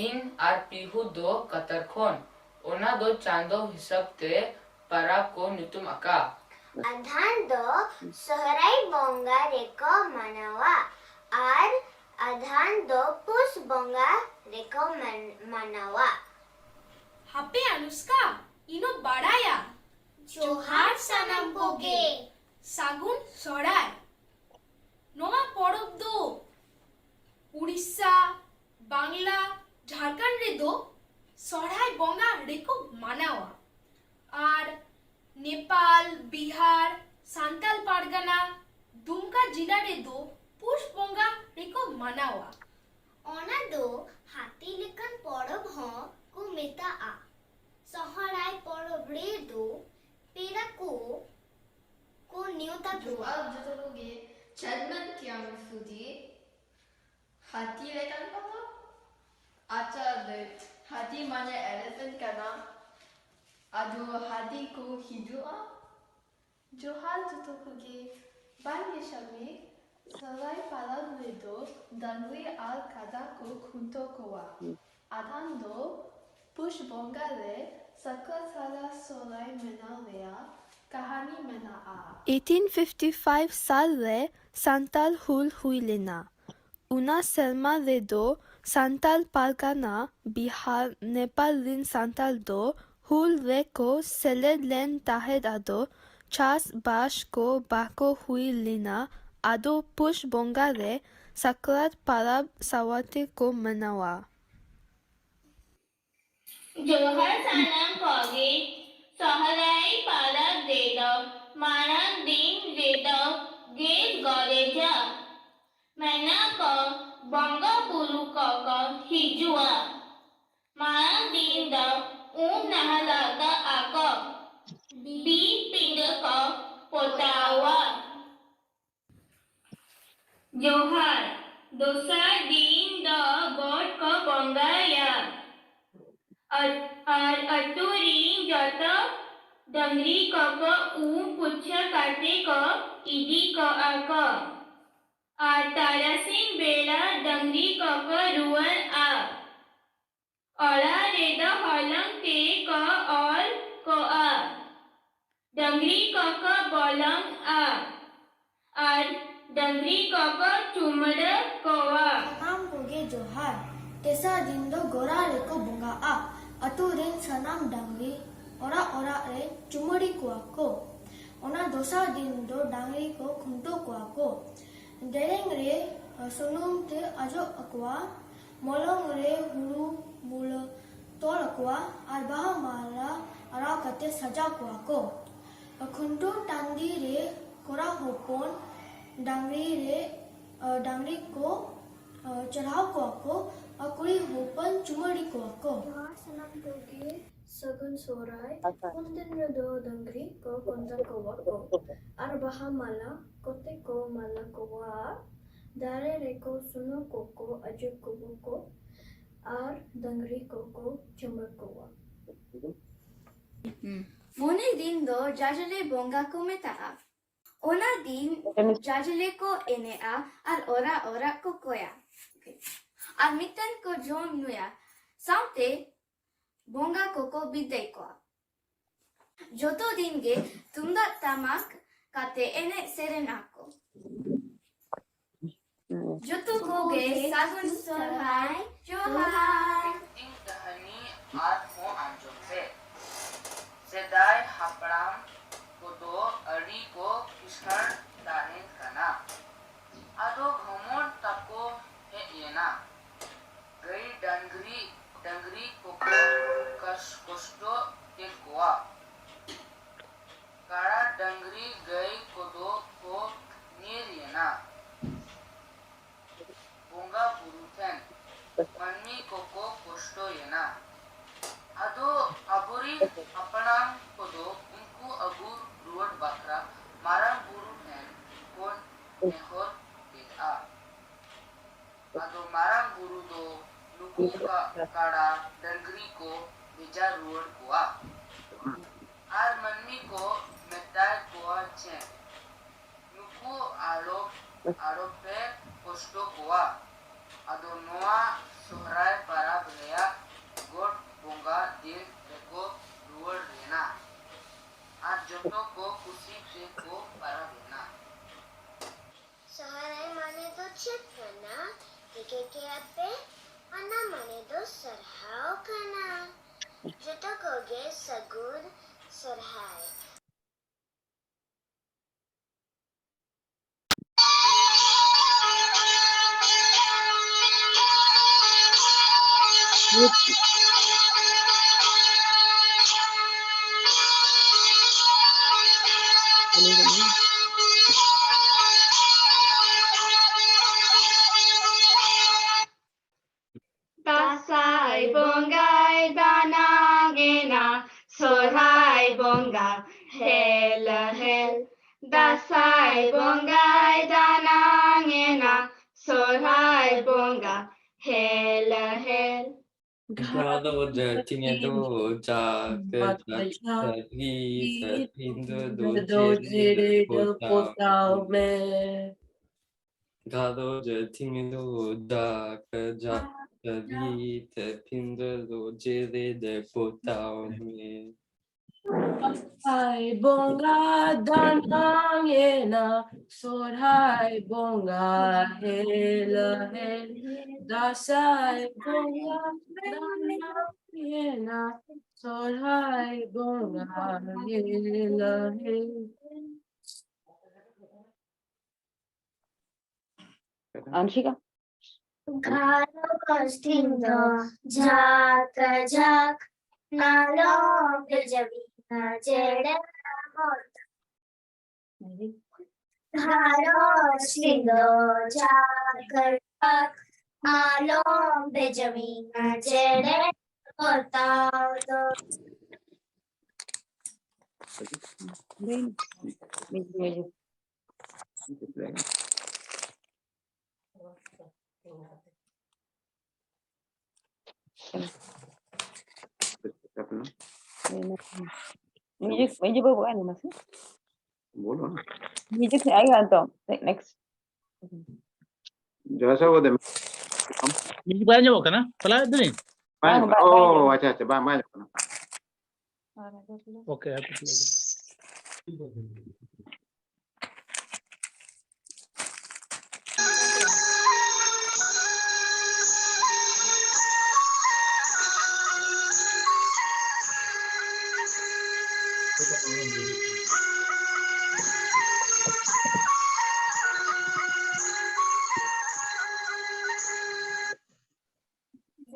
ᱤᱧ ᱟᱨ ᱯᱤᱦᱩ ᱫᱚ ᱠᱟᱛᱟᱨ ᱠᱷᱚᱱ᱾ ᱚᱱᱟ ᱫᱚ ᱪᱟᱸᱫᱚ ᱦᱤᱥᱟᱹᱵ ᱛᱮ ᱯᱟᱨᱟᱵᱽ ᱠᱚ ᱧᱩᱛᱩᱢ ᱟᱠᱟᱫ᱾ ᱟᱫᱷᱟᱱ ᱫᱚ ᱥᱚᱦᱨᱟᱭ ᱵᱚᱸᱜᱟ ᱨᱮᱠᱚ ᱢᱟᱱᱟᱣᱟ ᱟᱨ ᱟᱫᱷᱟᱱ ᱫᱚ ᱯᱩᱥ ᱵᱚᱸᱜᱟ ᱨᱮᱠᱚ ᱢᱟᱱ- ᱢᱟᱱᱟᱣᱟ᱾ ᱦᱟᱯᱮ ᱟᱱᱩᱥᱠᱟ, ᱤᱧ ᱦᱚᱸ ᱵᱟᱲᱟᱭᱟ᱾ ᱡᱚᱦᱟᱨ ᱥᱟᱱᱟᱢ ᱠᱚᱜᱮ᱾ ᱥᱟᱹᱜᱩᱱ ᱥᱚᱦᱨᱟᱭ᱾ ᱱᱚᱣᱟ ᱯᱚᱨᱚᱵᱽ ᱫᱚ ᱩᱲᱤᱥᱥᱟ, ᱵᱟᱝᱞᱟ, ᱡᱷᱟᱲᱠᱷᱚᱸᱰ ᱨᱮᱫᱚ ᱥᱚᱦᱨᱟᱭ ᱵᱚᱸᱜᱟ ᱨᱮᱠᱚ ᱢᱟᱱᱟᱣᱟ᱾ ᱟᱨ ᱱᱮᱯᱟᱞ, ᱵᱤᱦᱟᱨ, ᱥᱟᱱᱛᱟᱞ ᱯᱟᱨᱜᱟᱱᱟ, ᱫᱩᱢᱠᱟ ᱡᱤᱞᱟ ᱨᱮᱫᱚ ᱯᱩᱥ ᱵᱚᱸᱜᱟ ᱨᱮᱠᱚ ᱢᱟᱱᱟᱣᱟ᱾ ᱚᱱᱟ ᱫᱚ ᱦᱟᱹᱛᱤ ᱞᱮᱠᱟᱱ ᱯᱚᱨᱚᱵᱽ ᱦᱚᱸ ᱠᱚ ᱢᱮᱛᱟᱜᱼᱟ᱾ ᱥᱚᱦᱨᱟᱭ ᱯᱚᱨᱚᱵᱽ ᱨᱮᱫᱚ ᱯᱮᱲᱟ ᱠᱚ ᱠᱚ ᱱᱮᱣᱛᱟ ᱠᱚᱣᱟ᱾ ᱡᱚᱦᱟᱨ ᱡᱚᱛᱚ ᱠᱚᱜᱮ᱾ ᱪᱮᱭᱟᱨᱢᱮᱱ ᱠᱤᱭᱟᱝ ᱥᱩᱫᱤ, ᱦᱟᱹᱛᱤ ᱞᱮᱠᱟᱱ ᱯᱚᱨᱚᱵᱽ? ᱟᱪᱪᱷᱟ, ᱞᱟᱹᱭ, ᱦᱟᱹᱛᱤ ᱢᱟᱱᱮ ᱮᱞᱤᱯᱷᱮᱱᱴ ᱠᱟᱱᱟ᱾ ᱟᱫᱚ ᱦᱟᱹᱛᱤ ᱠᱚ ᱦᱤᱡᱩᱜᱼᱟ᱾ ᱡᱚᱦᱟᱨ ᱡᱚᱛᱚ ᱠᱚᱜᱮ᱾ ᱵᱟᱝ ᱜᱮ ᱥᱟᱢᱤ, ᱥᱚᱦᱨᱟᱭ ᱯᱟᱨᱟᱵᱽ ᱨᱮᱫᱚ ᱰᱟᱝᱨᱤ ᱟᱨ ᱠᱟᱰᱟ ᱠᱚ ᱠᱷᱩᱱᱴᱟᱹᱣ ᱠᱚᱣᱟ᱾ ᱟᱫᱷᱟᱱ ᱫᱚ ᱯᱩᱥ ᱵᱚᱸᱜᱟ ᱨᱮ ᱥᱟᱠᱨᱟᱛ ᱥᱟᱨᱟ ᱥᱚᱦᱨᱟᱭ ᱢᱮᱱᱟᱣ ᱨᱮᱭᱟᱜ ᱠᱟᱹᱦᱱᱤ ᱢᱮᱱᱟᱜᱼᱟ᱾ ᱮᱭᱤᱴᱤᱱ ᱯᱷᱤᱯᱴᱤ ᱯᱷᱟᱭᱤᱵᱷ ᱥᱟᱞ ᱨᱮ ᱥᱟᱱᱛᱟᱞ ᱦᱩᱞ ᱦᱩᱭ ᱞᱮᱱᱟ᱾ ᱚᱱᱟ ᱥᱮᱨᱢᱟ ᱨᱮᱫᱚ ᱥᱟᱱᱛᱟᱲ ᱯᱟᱨᱜᱟᱱᱟ ᱵᱤᱦᱟᱨ ᱱᱮᱯᱟᱞ ᱨᱤᱱ ᱥᱟᱱᱛᱟᱲ ᱫᱚ ᱦᱩᱞ ᱨᱮᱠᱚ ᱥᱮᱞᱮᱫ ᱞᱮᱱ ᱛᱟᱦᱮᱸᱫ᱾ ᱟᱫᱚ ᱪᱟᱥ ᱵᱟᱥ ᱠᱚ ᱵᱟᱠᱚ ᱦᱩᱭ ᱞᱮᱱᱟ᱾ ᱟᱫᱚ ᱯᱩᱥ ᱵᱚᱸᱜᱟ ᱨᱮ ᱥᱟᱠᱨᱟᱛ ᱯᱟᱨᱟᱵᱽ ᱥᱟᱶᱛᱮ ᱠᱚ ᱢᱟᱱᱟᱣᱟ᱾ ᱡᱚᱦᱟᱨ ᱥᱟᱱᱟᱢ ᱠᱚᱜᱮ᱾ ᱥᱚᱦᱨᱟᱭ ᱯᱟᱨᱟᱵᱽ ᱨᱮᱫᱚ ᱢᱟᱲᱟᱝ ᱫᱤᱱ ᱨᱮᱫᱚ ᱜᱮᱡ ᱜᱚᱨᱮᱡᱟ᱾ ᱢᱮᱱᱟ ᱠᱚ ᱵᱚᱸᱜᱟ ᱵᱩᱨᱩ ᱠᱚᱠᱚ ᱦᱤᱡᱩᱜᱼᱟ᱾ ᱢᱟᱲᱟᱝ ᱫᱤᱱ ᱫᱚ ᱩᱢ ᱱᱟᱦᱟᱞᱟᱜ ᱟᱠᱚ᱾ ᱵᱤ ᱯᱤᱸᱰᱟᱹ ᱠᱚ ᱯᱚᱛᱟᱣᱟ᱾ ᱡᱚᱦᱟᱨ᱾ ᱫᱚᱥᱟᱨ ᱫᱤᱱ ᱫᱚ ᱜᱚᱴ ᱠᱚ ᱵᱚᱸᱜᱟᱭᱟ᱾ ᱟᱨ, ᱟᱨ ᱟᱹᱛᱩ ᱨᱤᱱ ᱡᱚᱛᱚ ᱰᱟᱹᱝᱨᱤ ᱠᱚᱠᱚ ᱩᱢ ᱯᱩᱪᱷᱟᱹ ᱠᱟᱛᱮ ᱠᱚ ᱤᱫᱤ ᱠᱚᱣᱟ ᱠᱚ᱾ ᱟᱨ ᱛᱟᱨᱟᱥᱤᱧ ᱵᱮᱲᱟ ᱰᱟᱹᱝᱨᱤ ᱠᱚᱠᱚ ᱨᱩᱣᱟᱹᱲᱟ᱾ ᱚᱲᱟᱜ ᱨᱮᱫᱚ ᱦᱚᱞᱚᱝ ᱛᱮ ᱠᱚ ᱚᱞ ᱠᱚᱣᱟ᱾ ᱰᱟᱹᱝᱨᱤ ᱠᱚᱠᱚ ᱵᱚᱞᱚᱝᱟ᱾ ᱟᱨ ᱰᱟᱹᱝᱨᱤ ᱠᱚᱠᱚ ᱪᱩᱢᱟᱹᱲᱟ ᱠᱚᱣᱟ᱾ ᱥᱟᱱᱟᱢ ᱠᱚᱜᱮ ᱡᱚᱦᱟᱨ᱾ ᱛᱮᱥᱟᱨ ᱫᱤᱱ ᱫᱚ ᱜᱚᱨᱟ ᱨᱮᱠᱚ ᱵᱚᱸᱜᱟᱜᱼᱟ᱾ ᱟᱹᱛᱩ ᱨᱮᱱ ᱥᱟᱱᱟᱢ ᱰᱟᱹᱝᱨᱤ ᱚᱲᱟᱜ ᱚᱲᱟᱜ ᱨᱮ ᱪᱩᱢᱟᱹᱲᱤ ᱠᱚᱣᱟ ᱠᱚ᱾ ᱚᱱᱟ ᱫᱚᱥᱟᱨ ᱫᱤᱱ ᱫᱚ ᱰᱟᱹᱝᱨᱤ ᱠᱚ ᱠᱷᱩᱱᱴᱟᱹᱣ ᱠᱚᱣᱟ ᱠᱚ᱾ ᱫᱮᱨᱮᱧ ᱨᱮ ᱥᱩᱱᱩᱢ ᱛᱮ ᱚᱡᱚᱜ ᱟᱠᱚᱣᱟ᱾ ᱢᱚᱞᱚᱝ ᱨᱮ ᱦᱩᱲᱩ ᱢᱩᱞᱟᱹ ᱛᱚᱞ ᱟᱠᱚᱣᱟ ᱟᱨ ᱵᱟᱦᱟ ᱢᱟᱞᱟ ᱟᱨᱟᱣ ᱠᱟᱛᱮ ᱥᱟᱡᱟᱣ ᱠᱚᱣᱟ ᱠᱚ᱾ ᱠᱷᱩᱱᱴᱟᱹᱣ ᱴᱟᱺᱰᱤ ᱨᱮ ᱠᱚᱲᱟ ᱦᱚᱯᱚᱱ ᱰᱟᱝᱨᱤ ᱨᱮ, ᱰᱟᱝᱨᱤ ᱠᱚ ᱪᱟᱨᱦᱟᱣ ᱠᱚᱣᱟ ᱠᱚ ᱟᱨ ᱠᱩᱲᱤ ᱦᱚᱯᱚᱱ ᱪᱩᱢᱟᱹᱲᱤ ᱠᱚᱣᱟ ᱠᱚ᱾ ᱡᱚᱦᱟᱨ ᱥᱟᱱᱟᱢ ᱠᱚᱜᱮ᱾ ᱥᱟᱹᱜᱩᱱ ᱥᱚᱦᱨᱟᱭ᱾ ᱩᱱ ᱫᱤᱱ ᱨᱮᱫᱚ ᱰᱟᱹᱝᱨᱤ ᱠᱚ ᱠᱷᱩᱱᱴᱟᱹᱣ ᱠᱚᱣᱟ ᱠᱚ ᱟᱨ ᱵᱟᱦᱟ ᱢᱟᱞᱟ ᱠᱚᱛᱮ ᱠᱚ ᱢᱟᱞᱟ ᱠᱚᱣᱟ᱾ ᱫᱟᱨᱮ ᱨᱮᱠᱚ ᱥᱩᱱᱩᱢ ᱠᱚᱠᱚ ᱚᱡᱚᱜ ᱠᱚᱣᱟ ᱠᱚ ᱟᱨ ᱰᱟᱹᱝᱨᱤ ᱠᱚᱠᱚ ᱪᱩᱢᱟᱹᱲ ᱠᱚᱣᱟ᱾ ᱢᱚᱬᱮ ᱫᱤᱱ ᱫᱚ ᱡᱟᱡᱟᱞᱮ ᱵᱚᱸᱜᱟ ᱠᱚ ᱢᱮᱛᱟᱜᱼᱟ᱾ ᱚᱱᱟ ᱫᱤᱱ ᱡᱟᱡᱟᱞᱮ ᱠᱚ ᱮᱱᱮᱡᱼᱟ ᱟᱨ ᱚᱨᱟᱜ ᱚᱨᱟᱜ ᱠᱚ ᱠᱚᱭᱟ᱾ ᱟᱨ ᱢᱤᱫᱴᱟᱝ ᱠᱚ ᱡᱚᱢ ᱧᱩᱭᱟ᱾ ᱥᱟᱶᱛᱮ ᱵᱚᱸᱜᱟ ᱠᱚᱠᱚ ᱵᱤᱫᱟᱹᱭ ᱠᱚᱣᱟ᱾ ᱡᱚᱛᱚ ᱫᱤᱱ ᱜᱮ ᱛᱩᱢᱫᱟᱜ ᱴᱟᱢᱟᱠ ᱠᱟᱛᱮ ᱮᱱᱮᱡ ᱥᱮᱨᱮᱧ ᱟᱠᱚ᱾ ᱡᱚᱛᱚ ᱠᱚᱜᱮ ᱥᱟᱹᱜᱩᱱ ᱥᱚᱦᱨᱟᱭ᱾ ᱡᱚᱦᱟᱨ᱾ ᱢᱤᱫᱴᱤᱝ ᱠᱟᱹᱦᱱᱤ ᱟᱨᱦᱚᱸ ᱟᱸᱡᱚᱢ ᱯᱮ᱾ ᱥᱮᱫᱟᱭ ᱦᱟᱯᱲᱟᱢ ᱠᱚᱫᱚ ᱟᱹᱰᱤ ᱠᱚ ᱠᱤᱥᱟᱹᱬ ᱛᱟᱦᱮᱸ ᱠᱟᱱᱟ᱾ ᱟᱫᱚ ᱵᱷᱨᱚᱢᱚᱬ ᱛᱟᱠᱚ ᱦᱮᱡ ᱮᱱᱟ᱾ ᱜᱟᱹᱭ ᱰᱟᱝᱨᱤ, ᱰᱟᱝᱨᱤ ᱠᱚᱠᱚ ᱠᱟᱥ-, ᱠᱚᱥᱴᱚ ᱠᱮᱫ ᱠᱚᱣᱟ᱾ ᱠᱟᱲᱟ ᱰᱟᱝᱨᱤ ᱜᱟᱹᱭ ᱠᱚᱫᱚ ᱠᱚ ᱧᱤᱨ ᱮᱱᱟ᱾ ᱵᱚᱸᱜᱟ ᱵᱩᱨᱩ ᱴᱷᱮᱱ ᱢᱟᱹᱱᱢᱤ ᱠᱚᱠᱚ ᱠᱚᱥᱴᱚᱭᱮᱱᱟ᱾ ᱟᱫᱚ ᱟᱵᱚᱨᱤᱱ ᱦᱟᱯᱲᱟᱢ ᱠᱚᱫᱚ ᱩᱱᱠᱩ ᱟᱹᱜᱩ ᱨᱩᱣᱟᱹᱲ ᱵᱟᱠᱷᱨᱟ ᱢᱟᱨᱟᱝ ᱵᱩᱨᱩ ᱴᱷᱮᱱ ᱠᱚ ᱱᱮᱦᱚᱨ ᱠᱮᱫᱼᱟ᱾ ᱟᱫᱚ ᱢᱟᱨᱟᱝ ᱵᱩᱨᱩ ᱫᱚ ᱱᱩᱠᱩ ᱠᱟ-, ᱠᱟᱲᱟ ᱰᱟᱹᱝᱨᱤ ᱠᱚ ᱵᱷᱮᱡᱟ ᱨᱩᱣᱟᱹᱲ ᱠᱚᱣᱟ᱾ ᱟᱨ ᱢᱟᱹᱱᱢᱤ ᱠᱚ ᱢᱮᱛᱟ ᱠᱚᱣᱟ ᱪᱮ, ᱱᱩᱠᱩ ᱟᱞᱚ, ᱟᱞᱚᱯᱮ ᱠᱚᱥᱴᱚ ᱠᱚᱣᱟ᱾ ᱟᱫᱚ ᱱᱚᱣᱟ ᱥᱚᱦᱨᱟᱭ ᱯᱟᱨᱟᱵᱽ ᱨᱮᱭᱟᱜ ᱜᱚᱴ ᱵᱚᱸᱜᱟ ᱫᱤᱱ ᱨᱮᱠᱚ ᱨᱩᱣᱟᱹᱲ ᱞᱮᱱᱟ᱾ ᱟᱨ ᱡᱚᱛᱚ ᱠᱚ ᱠᱩᱥᱤ ᱛᱮᱠᱚ ᱯᱟᱨᱟᱵᱽ ᱮᱱᱟ᱾ ᱥᱚᱦᱨᱟᱭ ᱢᱟᱱᱮ ᱫᱚ ᱪᱮᱫ ᱠᱟᱱᱟ? ᱴᱷᱤᱠᱟᱹ ᱠᱮᱜᱼᱟ ᱯᱮ? ᱚᱱᱟ ᱢᱟᱱᱮ ᱫᱚ ᱥᱟᱨᱦᱟᱣ ᱠᱟᱱᱟ᱾ ᱡᱚᱛᱚ ᱠᱚᱜᱮ ᱥᱟᱹᱜᱩᱱ ᱥᱚᱦᱨᱟᱭ᱾ ᱫᱟᱸᱥᱟᱭ ᱵᱚᱸᱜᱟᱭ ᱫᱟᱱᱟᱝ ᱮᱱᱟ, ᱥᱚᱦᱨᱟᱭ ᱵᱚᱸᱜᱟ ᱦᱮᱞ ᱦᱮᱞ᱾ ᱫᱟᱸᱥᱟᱭ ᱵᱚᱸᱜᱟᱭ ᱫᱟᱱᱟᱝ ᱮᱱᱟ, ᱥᱚᱦᱨᱟᱭ ᱵᱚᱸᱜᱟ ᱦᱮᱞ ᱦᱮᱞ᱾ ᱜᱷᱟᱨᱚᱸᱡᱽ ᱦᱟᱹᱴᱤᱧ ᱫᱚ ᱡᱟᱠ ᱡᱟᱠ ᱜᱮ, ᱯᱤᱸᱰᱟᱹ ᱫᱚ ᱡᱮᱨᱮᱲ ᱯᱚᱛᱟᱣ ᱢᱮ᱾ ᱜᱷᱟᱨᱚᱸᱡᱽ ᱦᱟᱹᱴᱤᱧ ᱫᱚ ᱡᱟᱠ ᱡᱟᱠ ᱜᱮ, ᱯᱤᱸᱰᱟᱹ ᱫᱚ ᱡᱮᱨᱮᱲ ᱯᱚᱛᱟᱣ ᱢᱮ᱾ ᱫᱟᱸᱥᱟᱭ ᱵᱚᱸᱜᱟ ᱫᱟᱱᱟᱝ ᱮᱱᱟ, ᱥᱚᱨᱦᱟᱭ ᱵᱚᱸᱜᱟ ᱦᱮᱞ ᱦᱮᱞ᱾ ᱫᱟᱸᱥᱟᱭ ᱵᱚᱸᱜᱟ ᱫᱟᱱᱟᱝ ᱮᱱᱟ, ᱥᱚᱨᱦᱟᱭ ᱵᱚᱸᱜᱟ ᱦᱮᱞ ᱦᱮᱞ᱾ ᱟᱱᱥᱤᱠᱟ᱾ ᱜᱷᱟᱨᱚᱸᱡᱽ ᱫᱤᱱ ᱫᱚ ᱡᱷᱟᱠ ᱡᱷᱟᱠ, ᱟᱞᱚᱢ ᱵᱷᱮᱡᱟᱣᱤᱧᱟ ᱡᱮᱲᱮᱨ ᱦᱚᱨ᱾ ᱜᱷᱟᱨᱚᱸᱡᱽ ᱫᱤᱱ ᱫᱚ ᱡᱷᱟᱠ ᱡᱷᱟᱠ, ᱟᱞᱚᱢ ᱵᱷᱮᱡᱟᱣᱤᱧᱟ ᱡᱮᱲᱮᱨ ᱯᱚᱛᱟᱣ ᱫᱚ᱾ Music, music ᱵᱟᱹᱵᱩ ᱟᱸᱡᱚᱢ ᱢᱟᱥᱮ᱾ ᱵᱚᱞᱚ ᱱᱟ᱾ Music ᱥᱮ ᱟᱭ ᱟᱱᱛᱚ, next. ᱡᱚᱭ ᱥᱟᱦᱩ ᱫᱮ᱾ Music ᱵᱟᱭ ᱟᱸᱡᱚᱢᱚᱜ ᱠᱟᱱᱟ? ᱯᱟᱞᱟ ᱫᱤᱱᱤ? ᱵᱟᱝ, ᱵᱟᱝ, ᱵᱟᱝ, ᱵᱟᱭ ᱟᱸᱡᱚᱢᱚᱜ ᱠᱟᱱᱟ᱾ ᱚ, ᱟᱪᱪᱷᱟ, ᱟᱪᱪᱷᱟ, ᱵᱟᱝ, ᱵᱟᱭ ᱟᱸᱡᱚᱢᱚᱜ ᱠᱟᱱᱟ᱾ Okay, ᱦᱟᱯᱮ ᱛᱟᱦᱞᱮ᱾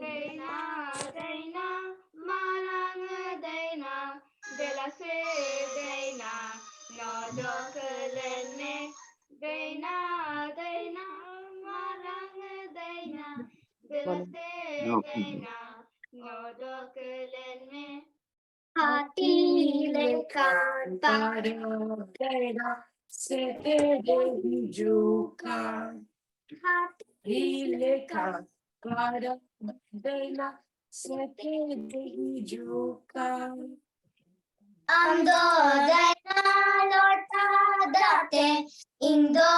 ᱫᱟᱹᱭᱱᱟ, ᱫᱟᱹᱭᱱᱟ, ᱢᱟᱨᱟᱝ ᱫᱟᱹᱭᱱᱟ, ᱫᱮᱞᱟ ᱥᱮ ᱫᱟᱹᱭᱱᱟ, ᱱᱚᱰᱚᱠ ᱞᱮᱱ ᱢᱮ᱾ ᱫᱟᱹᱭᱱᱟ, ᱫᱟᱹᱭᱱᱟ, ᱢᱟᱨᱟᱝ ᱫᱟᱹᱭᱱᱟ, ᱫᱮᱞᱟ ᱥᱮ ᱫᱟᱹᱭᱱᱟ, ᱱᱚᱰᱚᱠ ᱞᱮᱱ ᱢᱮ᱾ ᱦᱟᱹᱛᱤ ᱞᱮᱠᱟᱱ ᱯᱟᱨᱚᱢ ᱵᱮᱲᱟ ᱥᱮᱴᱮᱨ ᱦᱤᱡᱩᱜ ᱠᱟᱱ᱾ ᱦᱟᱹᱛᱤ ᱞᱮᱠᱟᱱ ᱯᱟᱨᱚᱢ ᱵᱮᱲᱟ ᱥᱮᱴᱮᱨ ᱦᱤᱡᱩᱜ ᱠᱟᱱ᱾ ᱟᱢ ᱫᱚ ᱫᱟᱭᱱᱟ ᱞᱚᱴᱟ ᱫᱟᱜ ᱛᱮ, ᱤᱧ ᱫᱚ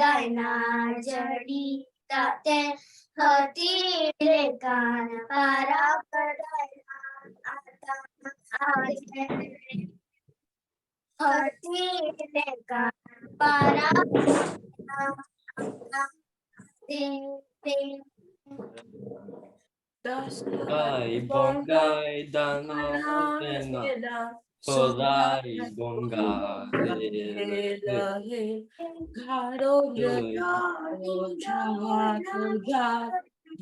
ᱫᱟᱭᱱᱟ ᱡᱟᱹᱲᱤ ᱫᱟᱜ ᱛᱮ, ᱦᱟᱹᱛᱤ ᱞᱮᱠᱟᱱ ᱯᱟᱨᱟᱵᱽ ᱫᱟᱭᱱᱟ ᱟᱛᱟᱝ ᱟᱨ ᱦᱟᱹᱛᱤ ᱞᱮᱠᱟ ᱯᱟᱨᱟᱵᱽ ᱫᱤᱱ ᱫᱤᱱ᱾ ᱫᱟᱸᱥᱟᱭ ᱵᱚᱸᱜᱟᱭ ᱫᱟᱱᱟ ᱢᱮᱱᱟ, ᱥᱚᱦᱨᱟᱭ ᱵᱚᱸᱜᱟ ᱦᱮᱡ ᱦᱮᱡ᱾ ᱜᱷᱟᱨᱚᱸᱡᱽ ᱡᱟᱦᱟᱸ ᱡᱟᱦᱟᱸ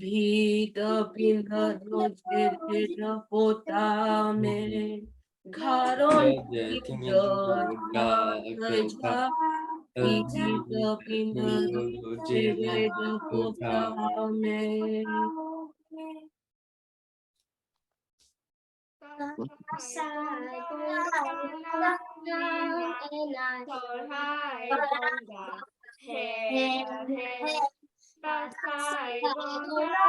ᱵᱷᱤᱛ ᱯᱤᱸᱰᱟᱹ ᱫᱚ ᱡᱮᱨᱮᱲ ᱯᱚᱛᱟᱣ ᱢᱮ᱾ ᱜᱷᱟᱨᱚᱸᱡᱽ ᱡᱟᱦᱟᱸ ᱡᱟᱦᱟᱸ ᱵᱷᱤᱛ ᱯᱤᱸᱰᱟᱹ ᱫᱚ ᱡᱮᱨᱮᱲ ᱯᱚᱛᱟᱣ ᱢᱮ᱾ ᱫᱟᱸᱥᱟᱭ ᱵᱚᱸᱜᱟ ᱮᱱᱟ, ᱥᱚᱦᱨᱟᱭ ᱵᱚᱸᱜᱟ ᱦᱮᱡ ᱦᱮᱡ᱾ ᱫᱟᱸᱥᱟᱭ ᱵᱚᱸᱜᱟ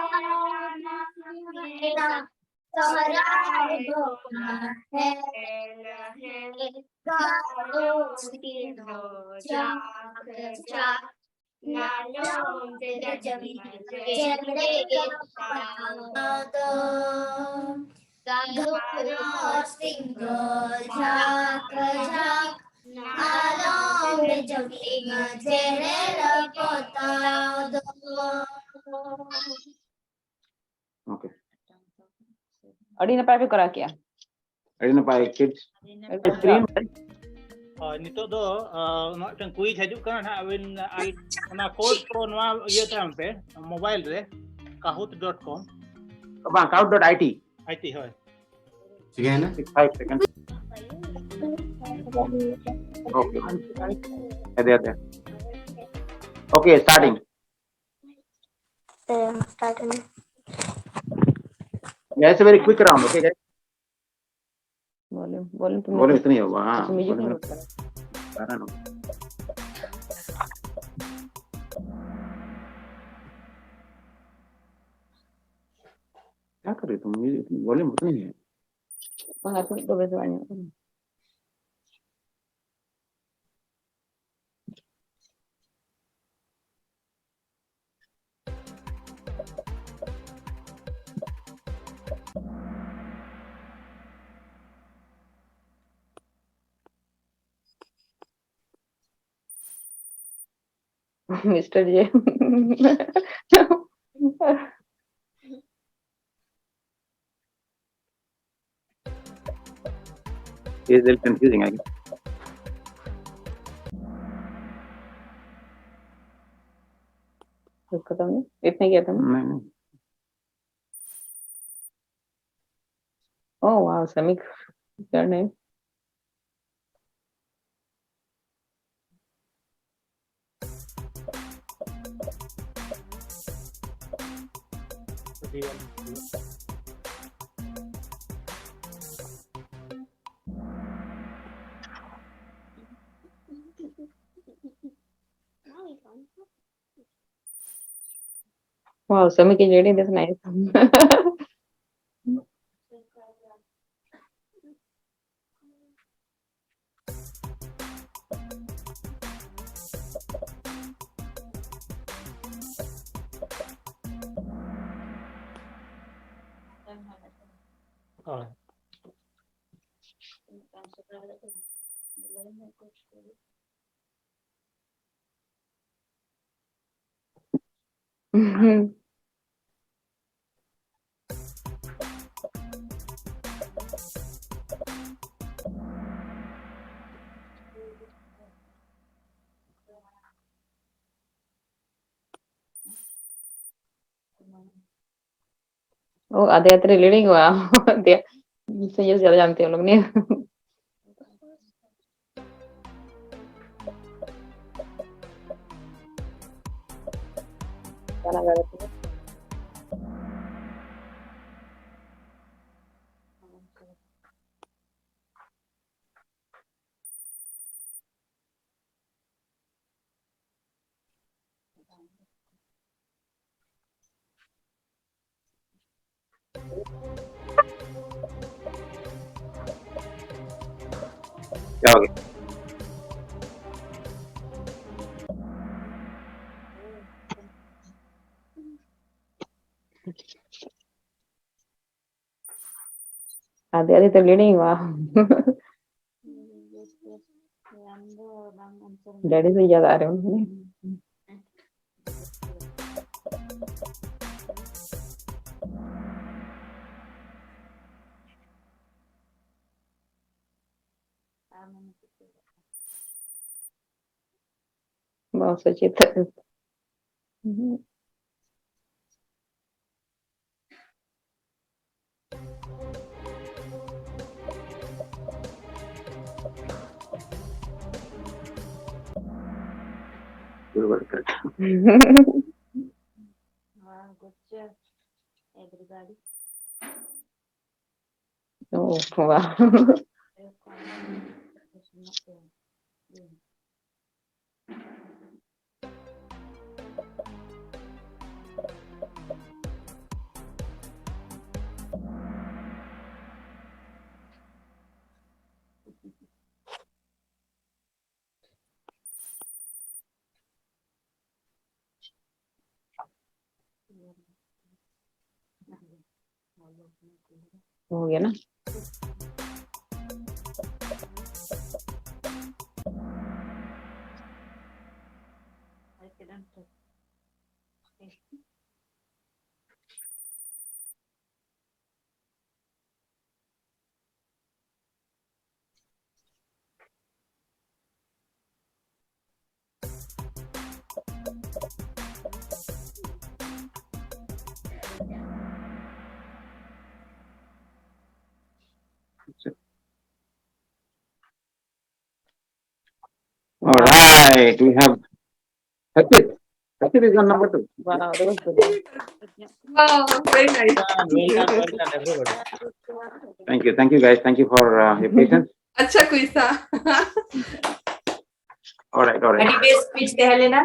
ᱮᱱᱟ, ᱥᱚᱦᱨᱟᱭ ᱵᱚᱸᱜᱟ ᱦᱮᱡ ᱦᱮᱡ᱾ ᱜᱷᱟᱨᱚᱸᱡᱽ ᱫᱤᱱ ᱫᱚ ᱡᱟᱠ ᱡᱟᱠ᱾ ᱱᱟᱞᱚᱢ ᱵᱮᱡᱟᱣᱤᱧᱟ ᱡᱮᱨᱮᱲ ᱯᱚᱛᱟᱣ ᱫᱚ᱾ ᱜᱷᱟᱨᱚᱸᱡᱽ ᱫᱤᱱ ᱫᱚ ᱡᱟᱠ ᱡᱟᱠ᱾ ᱱᱟᱞᱚᱢ ᱵᱮᱡᱟᱣᱤᱧᱟ ᱡᱮᱨᱮᱲ ᱯᱚᱛᱟᱣ ᱫᱚ᱾ Okay. ᱟᱹᱰᱤ ᱱᱟᱯᱟᱭ ᱯᱮ ᱠᱚᱨᱟᱣ ᱠᱮᱜᱼᱟ᱾ ᱟᱹᱰᱤ ᱱᱟᱯᱟᱭ, kids. ᱟᱹᱰᱤ ᱱᱟᱯᱟᱭ᱾ Screen ᱨᱮ᱾ ᱦᱳᱭ, ᱱᱤᱛᱚᱜ ᱫᱚ, ᱟ, ᱱᱚᱣᱟ ᱢᱤᱫᱴᱟᱝ quiz ᱦᱤᱡᱩᱜ ᱠᱟᱱᱟ ᱱᱟᱦᱟᱜ, ᱟᱹᱵᱤᱱ, ᱟ, ᱚᱱᱟ code ᱠᱚ ᱱᱚᱣᱟ ᱤᱭᱟᱹ ᱛᱟᱭᱚᱢ ᱯᱮ, mobile ᱨᱮ, kahoot dot com. ᱵᱟᱝ, kahoot dot I T. I T, ᱦᱳᱭ᱾ ᱪᱤᱠᱟᱹᱭᱮᱱᱟ? Five seconds. Okay. ᱟᱫᱮ, ᱟᱫᱮ. Okay, starting. ᱮ, start ᱮᱱᱟ᱾ Yeah, it's a very quick round, okay, guys? Volume, volume पे volume इतना ही होगा, हाँ, अच्छा, music volume नहीं होता। गाना ना। क्या कर रहे तुम? Music, volume उतना ही है। ᱵᱟᱝ, ᱟᱨ ᱠᱟᱹᱴᱤᱡ ᱛᱚᱵᱮ ᱫᱚ ᱟᱸᱡᱚᱢᱚᱜ ᱠᱟᱱᱟ᱾ Mister J. Is a little confusing, I guess. रुको तुमने, इतने किया तुमने? नहीं, नहीं। Oh, wow, Samik, your name. Wow, Samik is reading this nice. All right. ओ, आधे आधे रिलेटिंग हुआ। दिया, मुझसे ये ज्यादा जानते हो लोग, नहीं? गाना गा रहे थे। क्या हो गया? ᱟᱫᱮ ᱟᱫᱮ ᱛᱮ ᱞᱤᱲᱤᱧ ᱣᱟ᱾ ᱰᱟᱹᱰᱤ ᱫᱚ ᱡᱟᱜᱟ ᱨᱮ ᱢᱮᱱᱟᱭᱟ᱾ ᱵᱟᱝ ᱥᱚᱪᱮᱛᱚᱜ ᱠᱟᱱᱟ᱾ ᱦᱮᱸ, ᱜᱚᱪᱪᱟ᱾ Everybody. Oh, wow. हो गया ना? All right, we have Hachit. Hachit is on number two. Wow, that was good. Wow, very nice. Well done, well done, everybody. Thank you, thank you, guys. Thank you for uh, your patience. अच्छा, कोई सा। All right, all right. ᱟᱹᱰᱤ ᱵᱮᱥ speech ᱛᱟᱦᱮᱸ ᱞᱮᱱᱟ᱾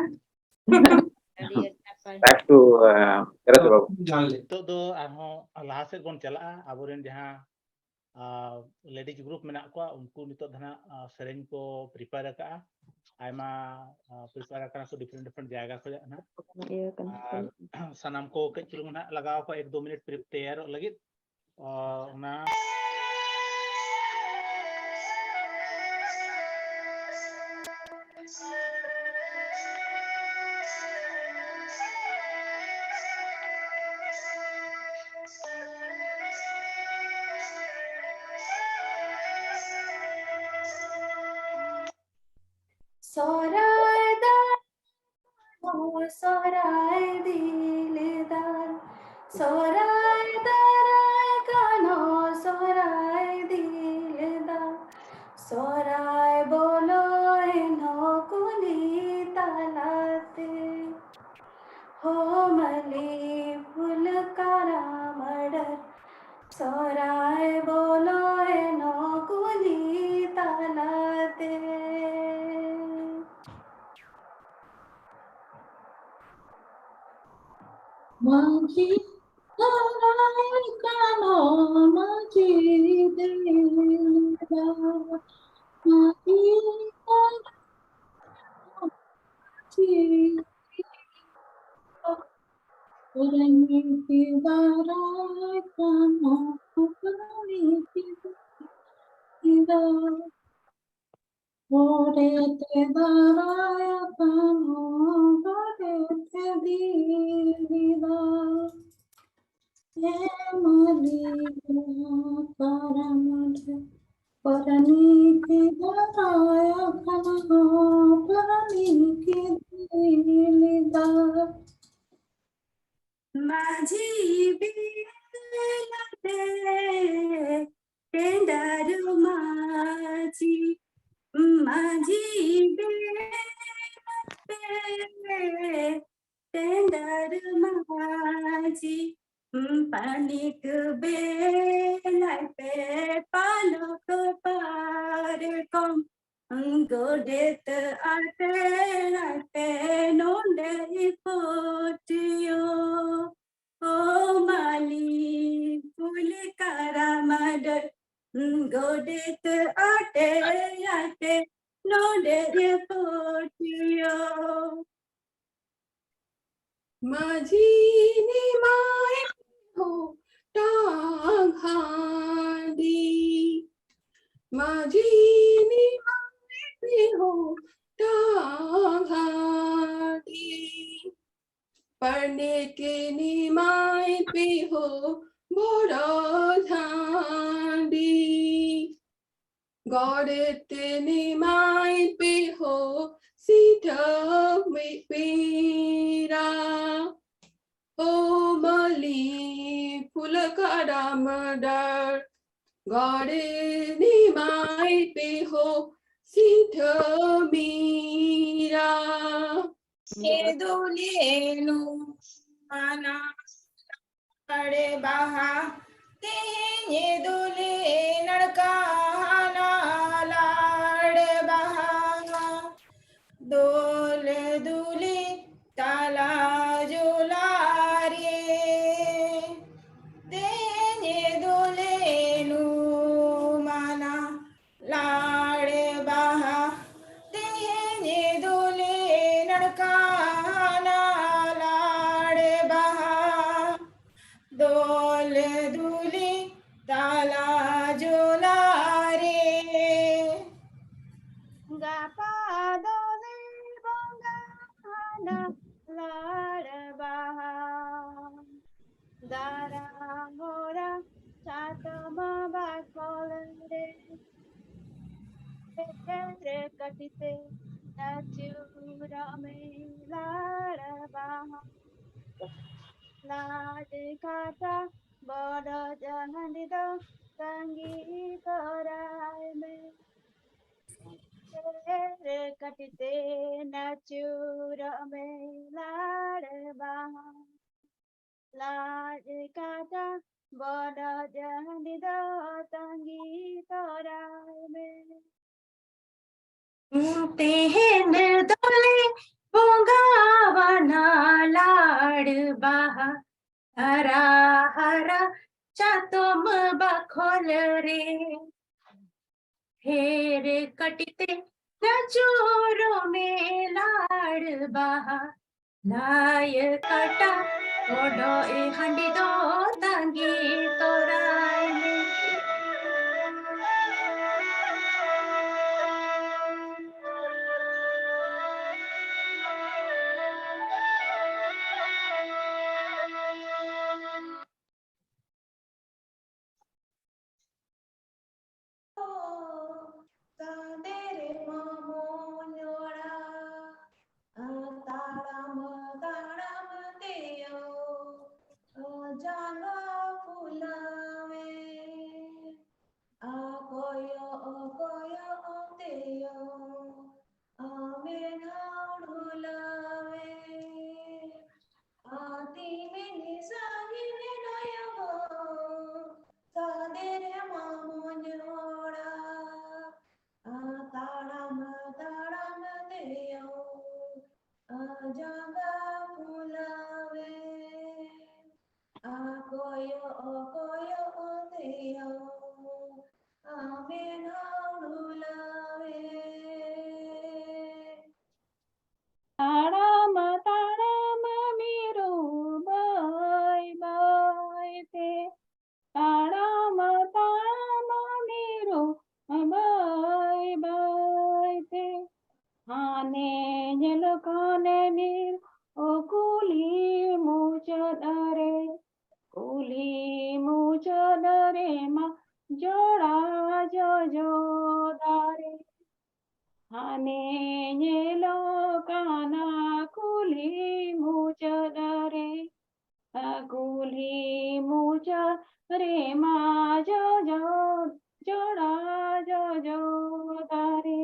Back to uh, ᱛᱮᱨᱚᱥ ᱵᱟᱹᱵᱩ. ᱱᱤᱛᱚᱜ ᱫᱚ ᱟᱨᱦᱚᱸ ᱞᱟᱦᱟ ᱥᱮᱫ ᱵᱚᱱ ᱪᱟᱞᱟᱜᱼᱟ᱾ ᱟᱵᱚᱨᱮᱱ ᱡᱟᱦᱟᱸ ᱞᱮᱰᱤᱡᱽ ᱜᱨᱩᱯ ᱢᱮᱱᱟᱜ ᱠᱚᱣᱟ, ᱩᱱᱠᱩ ᱱᱤᱛᱚᱜ ᱫᱚ ᱱᱟᱜ ᱥᱮᱨᱮᱧ ᱠᱚ ᱯᱨᱤᱯᱮᱭᱟᱨ ᱟᱠᱟᱫᱼᱟ᱾ ᱟᱭᱢᱟ ᱯᱨᱤᱯᱮᱭᱟᱨ ᱟᱠᱟᱱᱟ ᱠᱚ ᱰᱤᱯᱷᱟᱨᱮᱱᱴ ᱰᱤᱯᱷᱟᱨᱮᱱᱴ ᱡᱟᱭᱜᱟ ᱠᱷᱚᱱᱟᱜ ᱱᱟᱜ᱾ ᱤᱭᱟᱹ ᱠᱟᱱᱟ ᱠᱚ᱾ ᱟᱨ ᱥᱟᱱᱟᱢ ᱠᱚ ᱠᱟᱹᱡ ᱪᱩᱞᱩᱝ ᱱᱟᱜ ᱞᱟᱜᱟᱣ ᱟᱠᱚ ᱮᱠ ᱫᱩ ᱢᱤᱱᱤᱴ ᱯᱨᱤᱯᱮᱭᱟᱨᱚᱜ ᱞᱟᱹᱜᱤᱫ᱾ ᱚᱱᱟ ᱥᱚᱨᱦᱟᱭ ᱫᱚ ᱥᱚᱦᱨᱟᱭ ᱤᱫᱤ ᱞᱮᱫᱟ᱾ ᱥᱚᱦᱨᱟᱭ ᱫᱟᱨᱟᱭ ᱠᱟᱱ ᱦᱚᱸ ᱥᱚᱦᱨᱟᱭ ᱤᱫᱤ ᱞᱮᱫᱟ᱾ ᱥᱚᱦᱨᱟᱭ ᱵᱚᱞᱚᱭᱮᱱ ᱦᱚᱸ ᱠᱩᱞᱦᱤ ᱛᱟᱞᱟᱛᱮ᱾ ᱦᱳ ᱢᱟᱹᱞᱤ ᱯᱷᱩᱞ ᱠᱟᱨᱟᱢ ᱰᱟᱹᱨ᱾ ᱥᱚᱦᱨᱟᱭ ᱵᱚᱞᱚᱭᱮᱱ ᱦᱚᱸ ᱠᱩᱞᱦᱤ ᱛᱟᱞᱟᱛᱮ᱾ ᱢᱟᱹᱡᱷᱤ ᱫᱟᱨᱟᱭ ᱠᱟᱱ ᱦᱚᱸ ᱢᱟᱹᱡᱷᱤ ᱫᱮᱣᱟ᱾ ᱢᱟᱹᱡᱷᱤ ᱫᱟᱨᱟᱭ ᱢᱟᱹᱡᱷᱤ ᱫᱮᱣᱟ᱾ ᱯᱟᱨᱟᱱᱤᱠ ᱫᱟᱨᱟᱭ ᱠᱟᱱ ᱦᱚᱸ ᱯᱟᱨᱟᱱᱤᱠ ᱫᱮᱣᱟ᱾ ᱜᱚᱰᱮᱛ ᱫᱟᱨᱟᱭ ᱠᱟᱱ ᱦᱚᱸ ᱜᱚᱰᱮᱛ ᱫᱮᱣᱟ᱾ ᱦᱮ ᱢᱟᱹᱞᱤ ᱠᱟᱨᱟᱢ ᱰᱟᱹᱨ᱾ ᱯᱟᱨᱟᱱᱤᱠ ᱫᱟᱨᱟᱭ ᱠᱟᱱ ᱦᱚᱸ ᱯᱟᱨᱟᱱᱤᱠ ᱫᱮᱣᱟ᱾ ᱢᱟᱹᱡᱷᱤ ᱵᱮᱞᱟᱛᱮ ᱴᱮᱸᱰᱟᱨ ᱢᱟᱹᱡᱷᱤ, ᱢᱟᱹᱡᱷᱤ ᱵᱮᱞᱟᱛᱮ ᱴᱮᱸᱰᱟᱨ ᱢᱟᱹᱡᱷᱤ, ᱯᱟᱨᱟᱱᱤᱠ ᱵᱮᱞᱟᱭ ᱯᱮ ᱯᱟᱞᱚᱠ ᱯᱟᱨᱠᱚᱢ᱾ ᱜᱚᱰᱮᱛ ᱟᱛᱮ ᱟᱛᱮ ᱱᱚᱰᱮ ᱯᱟᱹᱴᱤᱭᱟᱹ᱾ ᱳ ᱢᱟᱹᱞᱤ ᱯᱷᱩᱞ ᱠᱟᱨᱟᱢ ᱰᱟᱹᱨ᱾ ᱜᱚᱰᱮᱛ ᱟᱛᱮ ᱟᱛᱮ ᱱᱚᱰᱮ ᱯᱟᱹᱴᱤᱭᱟᱹ᱾ ᱢᱟᱹᱡᱷᱤ ᱱᱤᱢᱟᱭ ᱦᱚ ᱴᱟᱝ ᱦᱟᱺᱰᱤ᱾ ᱢᱟᱹᱡᱷᱤ ᱱᱤᱢᱟᱭ ᱯᱤᱦᱚ ᱴᱟᱝ ᱦᱟᱺᱰᱤ᱾ ᱯᱟᱨᱟᱱᱤᱠ ᱱᱤᱢᱟᱭ ᱯᱤᱦᱚ ᱵᱚᱨᱚ ᱦᱟᱺᱰᱤ᱾ ᱜᱚᱰᱮᱛ ᱱᱤᱢᱟᱭ ᱯᱤᱦᱚ ᱥᱤᱴᱷᱟᱹ ᱢᱤᱫ ᱯᱤᱨᱟ᱾ ᱦᱳ ᱢᱟᱹᱞᱤ ᱯᱷᱩᱞ ᱠᱟᱰᱟᱢ ᱰᱟᱹᱨ, ᱜᱟᱲᱮ ᱱᱤᱢᱟᱭ ᱯᱮ ᱦᱳ ᱥᱤᱴᱷᱟᱹ ᱢᱤᱨᱟ᱾ ᱧᱮᱫᱩᱞᱮ ᱱᱩ ᱢᱟᱱᱟ ᱞᱟᱲ ᱵᱟᱦᱟ, ᱛᱮᱦᱮᱧ ᱫᱩᱞᱮ ᱱᱟᱲᱠᱟ ᱦᱟᱱᱟ ᱞᱟᱲ ᱵᱟᱦᱟ᱾ ᱫᱳᱞ ᱫᱩᱞᱤ ᱛᱟᱞᱟ ᱡᱚᱞᱟ ᱨᱮ, ᱛᱮᱦᱮᱧ ᱫᱩᱞᱮ ᱱᱩ ᱢᱟᱱᱟ ᱞᱟᱲ ᱵᱟᱦᱟ, ᱛᱮᱦᱮᱧ ᱫᱩᱞᱤ ᱱᱟᱲᱠᱟ ᱦᱟᱱᱟ ᱞᱟᱲ ᱵᱟᱦᱟ᱾ ᱫᱳᱞ ᱫᱩᱞᱤ ᱛᱟᱞᱟ ᱡᱚᱞᱟ ᱨᱮ᱾ ᱜᱟᱯᱟ ᱫᱚᱞᱮ ᱵᱚᱸᱜᱟ ᱦᱟᱱᱟ ᱞᱟᱲ ᱵᱟᱦᱟ᱾ ᱫᱟᱨᱟ ᱦᱚᱨᱟ ᱪᱟᱛᱚᱢ ᱵᱟᱠᱷᱳᱞ ᱨᱮ, ᱨᱮ ᱠᱟᱹᱴᱤᱡ ᱛᱮ ᱟᱹᱪᱩᱨᱚᱜ ᱢᱮ ᱞᱟᱲ ᱵᱟᱦᱟ᱾ ᱞᱟᱡ ᱠᱟᱴᱟ ᱵᱚᱰᱚᱡ ᱦᱟᱺᱰᱤ ᱫᱚ ᱛᱟᱺᱜᱤ ᱛᱚᱨᱟᱭ ᱢᱮ᱾ ᱨᱮ ᱠᱟᱹᱴᱤᱡ ᱛᱮ ᱟᱹᱪᱩᱨᱚᱜ ᱢᱮ ᱞᱟᱲ ᱵᱟᱦᱟ᱾ ᱞᱟᱡ ᱠᱟᱴᱟ ᱵᱚᱰᱚᱡ ᱦᱟᱺᱰᱤ ᱫᱚ ᱛᱟᱺᱜᱤ ᱛᱚᱨᱟᱭ ᱢᱮ᱾ ᱛᱮᱦᱮᱧ ᱫᱚᱞᱮ ᱵᱚᱸᱜᱟᱣᱟᱱᱟ ᱞᱟᱲ ᱵᱟᱦᱟ, ᱦᱟᱨᱟ ᱦᱟᱨᱟ ᱪᱟᱛᱚᱢ ᱵᱟᱠᱷᱳᱞ ᱨᱮ᱾ ᱦᱮᱨ ᱠᱟᱹᱴᱤᱡ ᱛᱮ ᱟᱹᱪᱩᱨ ᱢᱮ ᱞᱟᱲ ᱵᱟᱦᱟ, ᱞᱟᱡ ᱠᱟᱴᱟ ᱵᱚᱰᱚᱡ ᱦᱟᱺᱰᱤ ᱫᱚ ᱛᱟᱺᱜᱤ ᱛᱚᱨᱟᱭ ᱢᱮ᱾ ᱥᱟᱰᱮ ᱨᱮ ᱢᱟᱢᱚ ᱧᱚᱲᱟ᱾ ᱨᱮᱢᱟ ᱡᱚᱲᱟ ᱡᱚᱡᱚ ᱫᱟᱨᱮ᱾ ᱦᱟᱱᱮ ᱧᱮᱞᱚᱜ ᱠᱟᱱᱟ ᱠᱩᱞᱦᱤ ᱢᱩᱪᱟᱹᱫ ᱨᱮ, ᱠᱩᱞᱦᱤ ᱢᱩᱪᱟᱹᱫ ᱨᱮᱢᱟ ᱡᱚᱡᱚ, ᱡᱚᱲᱟ ᱡᱚᱡᱚ ᱫᱟᱨᱮ᱾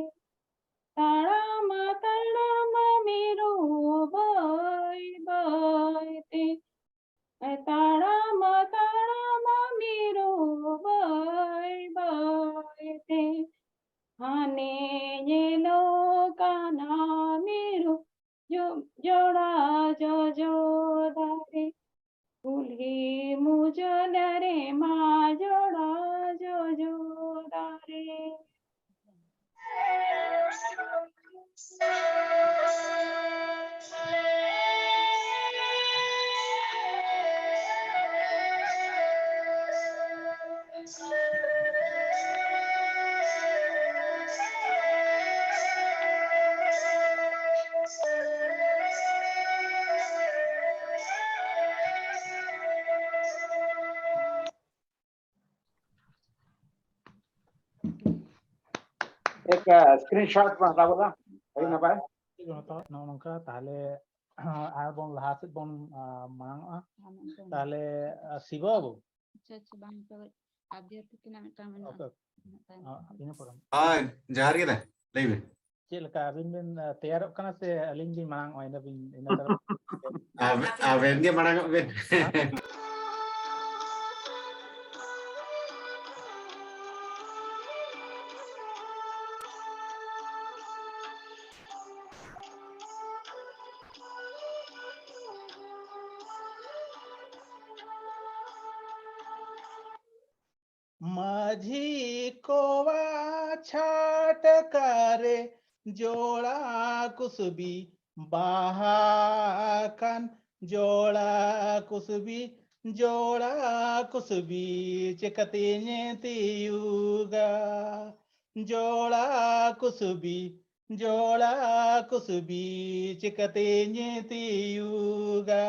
ᱛᱟᱲᱟᱢᱟ ᱛᱟᱲᱟᱢᱟ ᱢᱤᱨᱩ ᱵᱟᱹᱭ ᱵᱟᱹᱭ ᱛᱮ, ᱛᱟᱲᱟᱢᱟ ᱛᱟᱲᱟᱢᱟ ᱢᱤᱨᱩ ᱵᱟᱹᱭ ᱵᱟᱹᱭ ᱛᱮ᱾ ᱦᱟᱱᱮ ᱧᱮᱞᱚᱜ ᱠᱟᱱᱟ ᱢᱤᱨᱩ ᱡᱚ-, ᱡᱚᱲᱟ ᱡᱚᱡᱚ ᱫᱟᱨᱮ᱾ ᱠᱩᱞᱦᱤ ᱢᱩᱪᱟᱹᱫ ᱨᱮᱢᱟ ᱡᱚᱲᱟ ᱡᱚᱡᱚ ᱫᱟᱨᱮ᱾ एक स्क्रीनशॉट ᱵᱚᱱ ᱦᱟᱛᱟᱣ ᱜᱚᱫᱟ᱾ ᱟᱹᱰᱤ ᱱᱟᱯᱟᱭ᱾ ᱱᱚᱜᱼᱚ ᱱᱚᱝᱠᱟ ᱛᱟᱦᱞᱮ ᱟᱨ ᱵᱚᱱ ᱞᱟᱦᱟ ᱥᱮᱫ ᱵᱚᱱ ᱢᱟᱲᱟᱝᱚᱜᱼᱟ᱾ ᱛᱟᱦᱞᱮ ᱥᱤᱵᱟ ᱵᱟᱹᱵᱩ᱾ ᱟᱪᱪᱷᱟ, ᱟᱪᱪᱷᱟ, ᱵᱟᱝ ᱛᱚᱵᱮ ᱟᱵᱫᱤ ᱛᱤᱠᱤᱱᱟᱜ ᱢᱤᱫᱴᱟᱝ ᱢᱮᱱᱟᱜᱼᱟ᱾ ᱤᱱᱟᱹ ᱯᱚᱨᱮ᱾ ᱦᱳᱭ, ᱡᱚᱦᱟᱨ ᱜᱮ ᱫᱟ, ᱞᱟᱹᱭ ᱵᱤᱱ᱾ ᱪᱮᱫ ᱞᱮᱠᱟ ᱟᱹᱵᱤᱱ ᱵᱤᱱ ᱛᱮᱭᱟᱨᱚᱜ ᱠᱟᱱᱟ ᱥᱮ ᱟᱹᱞᱤᱧ ᱞᱤᱧ ᱢᱟᱲᱟᱝ ᱚᱜᱼᱟ? ᱤᱱᱟᱹ ᱵᱤᱱ, ᱤᱱᱟᱹ ᱛᱟᱭᱚᱢ᱾ ᱟᱵᱮ-, ᱟᱵᱮᱱ ᱜᱮ ᱢᱟᱲᱟᱝ ᱚᱜ ᱵᱮᱱ᱾ ᱢᱟᱹᱡᱷᱤ ᱠᱚᱣᱟ ᱪᱷᱟᱴᱠᱟ ᱨᱮ ᱡᱚᱲᱟ ᱠᱩᱥᱵᱤ ᱵᱟᱦᱟ ᱠᱟᱱ, ᱡᱚᱲᱟ ᱠᱩᱥᱵᱤ, ᱡᱚᱲᱟ ᱠᱩᱥᱵᱤ ᱪᱮᱠᱟᱛᱮᱧ ᱛᱤᱭᱩᱜᱟ? ᱡᱚᱲᱟ ᱠᱩᱥᱵᱤ, ᱡᱚᱲᱟ ᱠᱩᱥᱵᱤ ᱪᱮᱠᱟᱛᱮᱧ ᱛᱤᱭᱩᱜᱟ?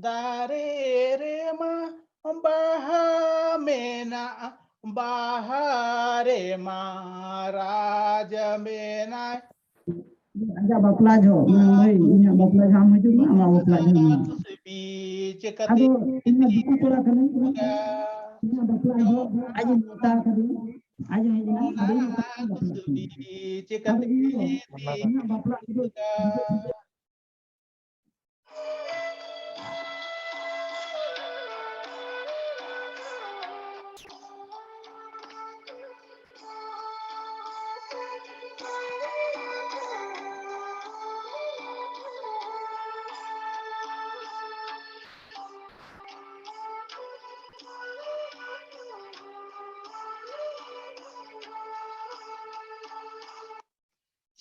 ᱫᱟᱨᱮ ᱨᱮᱢᱟ ᱵᱟᱦᱟ ᱢᱮᱱᱟᱜᱼᱟ, ᱵᱟᱦᱟ ᱨᱮᱢᱟ ᱨᱟᱡᱽ ᱢᱮᱱᱟᱭ᱾ ᱟᱡᱟᱜ ᱵᱟᱯᱞᱟ ᱡᱚᱦᱚᱜ, ᱢᱟᱱᱮ ᱢᱟᱹᱭ, ᱤᱧᱟᱹᱜ ᱵᱟᱯᱞᱟ ᱡᱚᱦᱚᱜ ᱟᱢ ᱦᱤᱡᱩᱜ ᱢᱮ, ᱟᱢᱟᱜ ᱵᱟᱯᱞᱟ ᱡᱚᱦᱚᱜ ᱢᱮ᱾ ᱠᱩᱥᱵᱤ ᱪᱤᱠᱟᱹᱛᱮ ᱟᱫᱚ ᱤᱧᱟᱹᱜ ᱫᱤᱠᱩ ᱠᱚᱲᱟ ᱠᱟᱹᱱᱟᱹᱧ, ᱤᱧᱟᱹᱜ ᱵᱟᱯᱞᱟ ᱡᱚᱦᱚᱜ ᱫᱚ ᱟᱡ ᱮ ᱱᱮᱣᱛᱟ ᱠᱟᱫᱤᱧᱟ, ᱟᱡ ᱮ ᱦᱮᱡ ᱮᱱᱟ, ᱟᱫᱚ ᱤᱧ ᱵᱟᱯᱞᱟ ᱡᱚᱦᱚᱜ ᱫᱚ᱾ ᱠᱩᱥᱵᱤ ᱟᱫᱚ ᱪᱤᱠᱟᱹᱛᱮ ᱤᱧ ᱫᱚ ᱤᱧᱟᱹᱜ ᱵᱟᱯᱞᱟ ᱨᱮᱫᱚ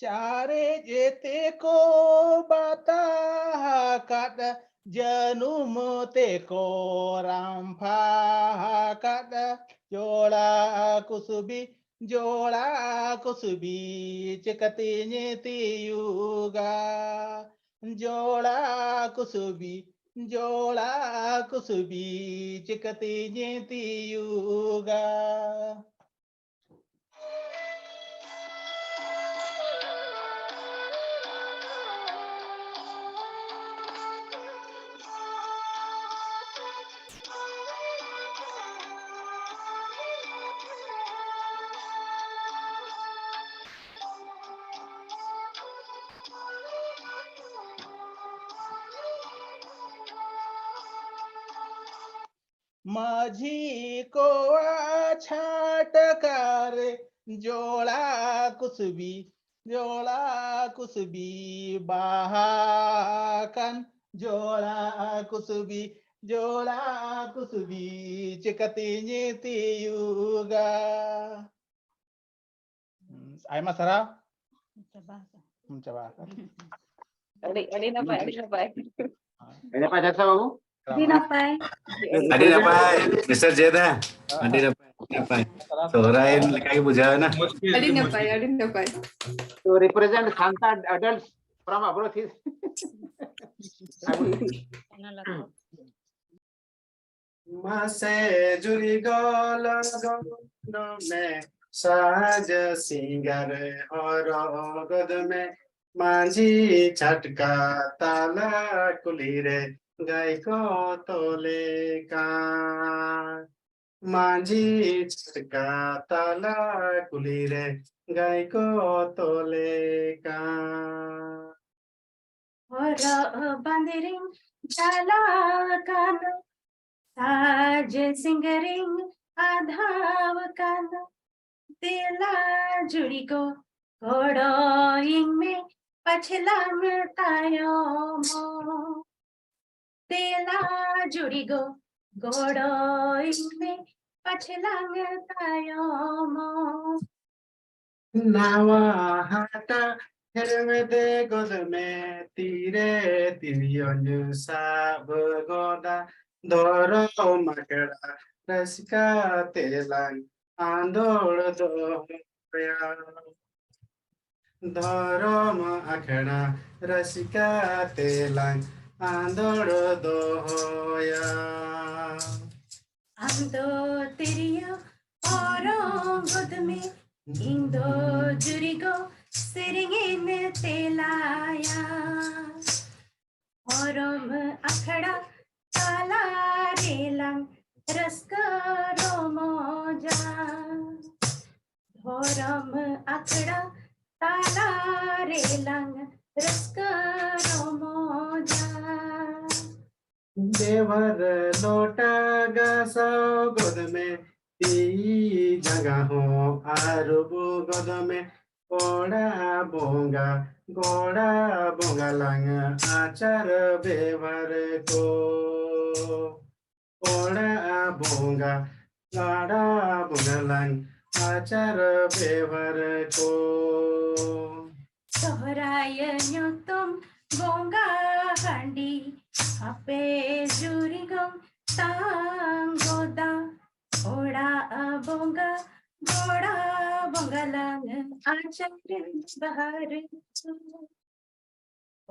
ᱪᱟᱨᱮᱡ ᱛᱮᱠᱚ ᱵᱟᱛᱟ ᱟᱠᱟᱫ, ᱡᱟᱹᱱᱩᱢ ᱛᱮᱠᱚ ᱨᱟᱢᱯᱷᱟ ᱟᱠᱟᱫ, ᱡᱚᱲᱟ ᱠᱩᱥᱵᱤ, ᱡᱚᱲᱟ ᱠᱩᱥᱵᱤ, ᱪᱤᱠᱟᱹᱛᱤᱧ ᱛᱤᱭᱩᱜᱟ? ᱡᱚᱲᱟ ᱠᱩᱥᱵᱤ, ᱡᱚᱲᱟ ᱠᱩᱥᱵᱤ, ᱪᱤᱠᱟᱹᱛᱤᱧ ᱛᱤᱭᱩᱜᱟ? ᱢᱟᱹᱡᱷᱤ ᱠᱚᱣᱟᱜ ᱪᱷᱟᱴᱠᱟ ᱨᱮ ᱡᱚᱲᱟ ᱠᱩᱥᱵᱤ, ᱡᱚᱲᱟ ᱠᱩᱥᱵᱤ ᱵᱟᱦᱟ ᱟᱠᱟᱱ, ᱡᱚᱲᱟ ᱠᱩᱥᱵᱤ, ᱡᱚᱲᱟ ᱠᱩᱥᱵᱤ ᱪᱤᱠᱟᱹᱛᱤᱧ ᱛᱤᱭᱩᱜᱟ? ᱦᱩᱸ, ᱟᱭᱢᱟ ᱥᱟᱨᱦᱟᱣ᱾ ᱪᱟᱵᱟ ᱟᱠᱟᱱᱟ᱾ ᱦᱩᱸ, ᱪᱟᱵᱟ ᱟᱠᱟᱱᱟ᱾ ᱟᱹᱰᱤ, ᱟᱹᱰᱤ ᱱᱟᱯᱟᱭ, ᱟᱹᱰᱤ ᱱᱟᱯᱟᱭ᱾ ᱟᱹᱰᱤ ᱱᱟᱯᱟᱭ ᱡᱟᱠᱥᱟ ᱵᱟᱹᱵᱩ᱾ ᱟᱹᱰᱤ ᱱᱟᱯᱟᱭ᱾ ᱟᱹᱰᱤ ᱱᱟᱯᱟᱭ, ᱢᱤᱥᱴᱟᱨ ᱡᱮᱫᱟ᱾ ᱟᱹᱰᱤ ᱱᱟᱯᱟᱭ, ᱟᱹᱰᱤ ᱱᱟᱯᱟᱭ᱾ ᱥᱚᱦᱨᱟᱭ ᱞᱮᱠᱟ ᱜᱮ ᱵᱩᱡᱷᱟᱹᱣ ᱮᱱᱟ᱾ ᱟᱹᱰᱤ ᱱᱟᱯᱟᱭ, ᱟᱹᱰᱤ ᱱᱟᱯᱟᱭ᱾ To represent Santa adults ᱛᱚᱨᱟ ᱢᱟ ᱵᱚᱞᱮ ᱴᱷᱤᱠ᱾ ᱢᱟᱥᱮ ᱡᱩᱨᱤ ᱜᱚᱞ ᱜᱚᱞ ᱢᱮ, ᱥᱟᱡᱽ ᱥᱤᱝᱜᱟᱨ ᱦᱚᱨᱚᱜ ᱜᱚᱫ ᱢᱮ, ᱢᱟᱹᱡᱷᱤ ᱪᱷᱟᱴᱠᱟ ᱛᱟᱞᱟ ᱠᱩᱞᱦᱤ ᱨᱮ ᱜᱟᱭ ᱠᱚ ᱛᱚᱞᱮ ᱠᱟᱱ᱾ ᱢᱟᱹᱡᱷᱤ ᱪᱷᱟᱴᱠᱟ ᱛᱟᱞᱟ ᱠᱩᱞᱦᱤ ᱨᱮ ᱜᱟᱭ ᱠᱚ ᱛᱚᱞᱮ ᱠᱟᱱ᱾ ᱦᱚᱨᱚᱜ ᱵᱟᱸᱫᱮ ᱨᱤᱧ ᱪᱟᱞᱟᱣ ᱠᱟᱱᱟ, ᱥᱟᱡᱽ ᱥᱤᱝᱜᱟᱹᱨᱤᱧ ᱟᱫᱷᱟᱣ ᱠᱟᱱᱟ, ᱫᱮᱞᱟ ᱡᱩᱨᱤ ᱜᱚ ᱜᱚᱲᱚᱭᱤᱧ ᱢᱮ, ᱯᱟᱪᱷᱮ ᱞᱟᱝ ᱛᱟᱭᱚᱢᱚᱜ᱾ ᱫᱮᱞᱟ ᱡᱩᱨᱤ ᱜᱚ ᱜᱚᱲᱚᱭᱤᱧ ᱢᱮ, ᱯᱟᱪᱷᱮ ᱞᱟᱝ ᱛᱟᱭᱚᱢᱚᱜ᱾ ᱱᱟᱣᱟ ᱦᱟᱴᱟᱜ ᱦᱮᱨᱢᱮᱫ ᱜᱚᱫ ᱢᱮ, ᱛᱤᱨᱮ ᱛᱤᱨᱭᱳᱧ ᱥᱟᱵ ᱜᱚᱫᱟ, ᱫᱷᱚᱨᱚᱢ ᱟᱠᱷᱲᱟ ᱨᱟᱹᱥᱠᱟᱹ ᱛᱮᱞᱟᱝ ᱟᱸᱫᱳᱲ ᱫᱚᱦᱚᱭᱟ᱾ ᱫᱷᱚᱨᱚᱢ ᱟᱠᱷᱲᱟ ᱨᱟᱹᱥᱠᱟᱹ ᱛᱮᱞᱟᱝ ᱟᱸᱫᱳᱲ ᱫᱚᱦᱚᱭᱟ᱾ ᱟᱢ ᱫᱚ ᱛᱤᱨᱭᱳ ᱚᱨᱚᱝ ᱜᱚᱫ ᱢᱮ, ᱤᱧ ᱫᱚ ᱡᱩᱨᱤ ᱜᱚ ᱥᱮᱨᱮᱧᱤᱧ ᱛᱮᱞᱟᱭᱟ᱾ ᱫᱷᱚᱨᱚᱢ ᱟᱠᱷᱲᱟ ᱛᱟᱞᱟ ᱨᱮᱞᱟᱝ ᱨᱟᱹᱥᱠᱟᱹ ᱨᱚᱢᱚᱡᱟ᱾ ᱫᱷᱚᱨᱚᱢ ᱟᱠᱷᱲᱟ ᱛᱟᱞᱟ ᱨᱮᱞᱟᱝ ᱨᱟᱹᱥᱠᱟᱹ ᱨᱚᱢᱚᱡᱟ᱾ ᱵᱮᱣᱦᱟᱨ ᱞᱚᱴᱟ ᱜᱟᱥᱟᱣ ᱜᱚᱫ ᱢᱮ, ᱛᱤ ᱡᱟᱸᱜᱟ ᱦᱚᱸ ᱟᱹᱨᱩᱵ ᱜᱚᱫ ᱢᱮ, ᱚᱲᱟᱜ ᱵᱚᱸᱜᱟ ᱜᱚᱲᱟ ᱵᱚᱸᱜᱟ ᱞᱟᱝ ᱟᱪᱟᱨ ᱵᱮᱣᱦᱟᱨ ᱠᱚ᱾ ᱚᱲᱟᱜ ᱵᱚᱸᱜᱟ ᱜᱚᱲᱟ ᱵᱚᱸᱜᱟ ᱞᱟᱝ ᱟᱪᱟᱨ ᱵᱮᱣᱦᱟᱨ ᱠᱚ᱾ ᱥᱚᱦᱨᱟᱭ ᱧᱩᱛᱩᱢ ᱵᱚᱸᱜᱟ ᱦᱟᱺᱰᱤ, ᱟᱯᱮ ᱡᱩᱨᱤ ᱜᱚᱢ ᱛᱟᱝ ᱜᱚᱫᱟ᱾ ᱚᱲᱟᱜ ᱵᱚᱸᱜᱟ ᱜᱚᱲᱟ ᱵᱚᱸᱜᱟ ᱞᱟᱝ ᱟᱪᱟᱨ ᱵᱮᱣᱦᱟᱨ ᱠᱚ᱾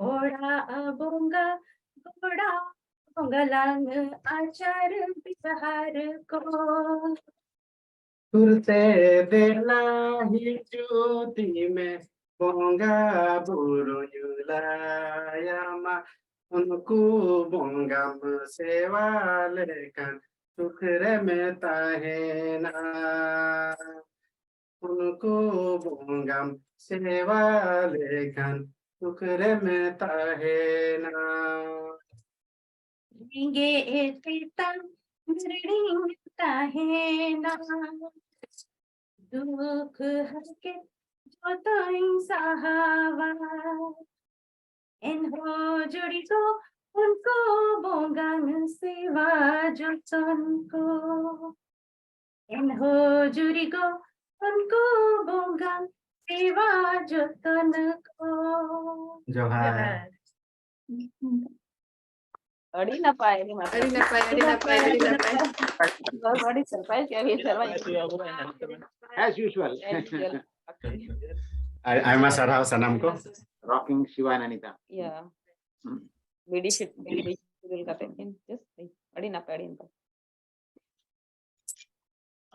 ᱚᱲᱟᱜ ᱵᱚᱸᱜᱟ ᱜᱚᱲᱟ ᱵᱚᱸᱜᱟ ᱞᱟᱝ ᱟᱪᱟᱨ ᱵᱤᱪᱟᱨ ᱠᱚ᱾ ᱥᱩᱨᱛᱮ ᱫᱮᱞᱟ ᱦᱤᱡᱩᱜ ᱛᱤᱧ ᱢᱮ, ᱵᱚᱸᱜᱟ ᱵᱩᱨᱩᱧ ᱞᱟᱭᱟᱢᱟ᱾ ᱩᱱᱠᱩ ᱵᱚᱸᱜᱟᱢ ᱥᱮᱣᱟ ᱞᱮᱠᱷᱟᱱ ᱥᱩᱠ ᱨᱮᱢ ᱛᱟᱦᱮᱱᱟ᱾ ᱩᱱᱠᱩ ᱵᱚᱸᱜᱟᱢ ᱥᱮᱣᱟ ᱞᱮᱠᱷᱟᱱ ᱥᱩᱠ ᱨᱮᱢ ᱛᱟᱦᱮᱱᱟ᱾ ᱨᱮᱸᱜᱮᱡ ᱛᱮᱛᱟᱝ ᱨᱮᱲᱤᱧ ᱛᱟᱦᱮᱱᱟ, ᱫᱩᱠ ᱦᱟᱨᱠᱮᱛ ᱡᱚᱛᱚᱧ ᱥᱟᱦᱟᱣᱟ᱾ ᱮᱱᱦᱚᱸ ᱡᱩᱨᱤ ᱜᱚ ᱩᱱᱠᱩ ᱵᱚᱸᱜᱟᱧ ᱥᱮᱣᱟ ᱡᱚᱛᱚᱱ ᱠᱚ᱾ ᱮᱱᱦᱚᱸ ᱡᱩᱨᱤ ᱜᱚ ᱩᱱᱠᱩ ᱵᱚᱸᱜᱟᱧ ᱥᱮᱣᱟ ᱡᱚᱛᱚᱱ ᱠᱚ᱾ ᱡᱚᱦᱟᱨ᱾ ᱟᱹᱰᱤ ᱱᱟᱯᱟᱭ, ᱟᱹᱰᱤ ᱱᱟᱯᱟᱭ᱾ ᱟᱹᱰᱤ ᱱᱟᱯᱟᱭ, ᱟᱹᱰᱤ ᱱᱟᱯᱟᱭ, ᱟᱹᱰᱤ ᱱᱟᱯᱟᱭ᱾ ᱵᱟᱥ, ᱟᱹᱰᱤ surprise ᱜᱮ ᱦᱩᱭᱩᱜ ᱠᱟᱱᱟ᱾ As usual. As usual. ᱟᱭ- ᱟᱭᱢᱟ ᱥᱟᱨᱦᱟᱣ ᱥᱟᱱᱟᱢ ᱠᱚ᱾ Rocking Shiva and Anita. Yeah. BD seat BD seat ᱠᱟᱛᱮ ᱠᱤᱱ just ᱟᱹᱰᱤ ᱱᱟᱯᱟᱭ, ᱟᱹᱰᱤ ᱱᱟᱯᱟᱭ᱾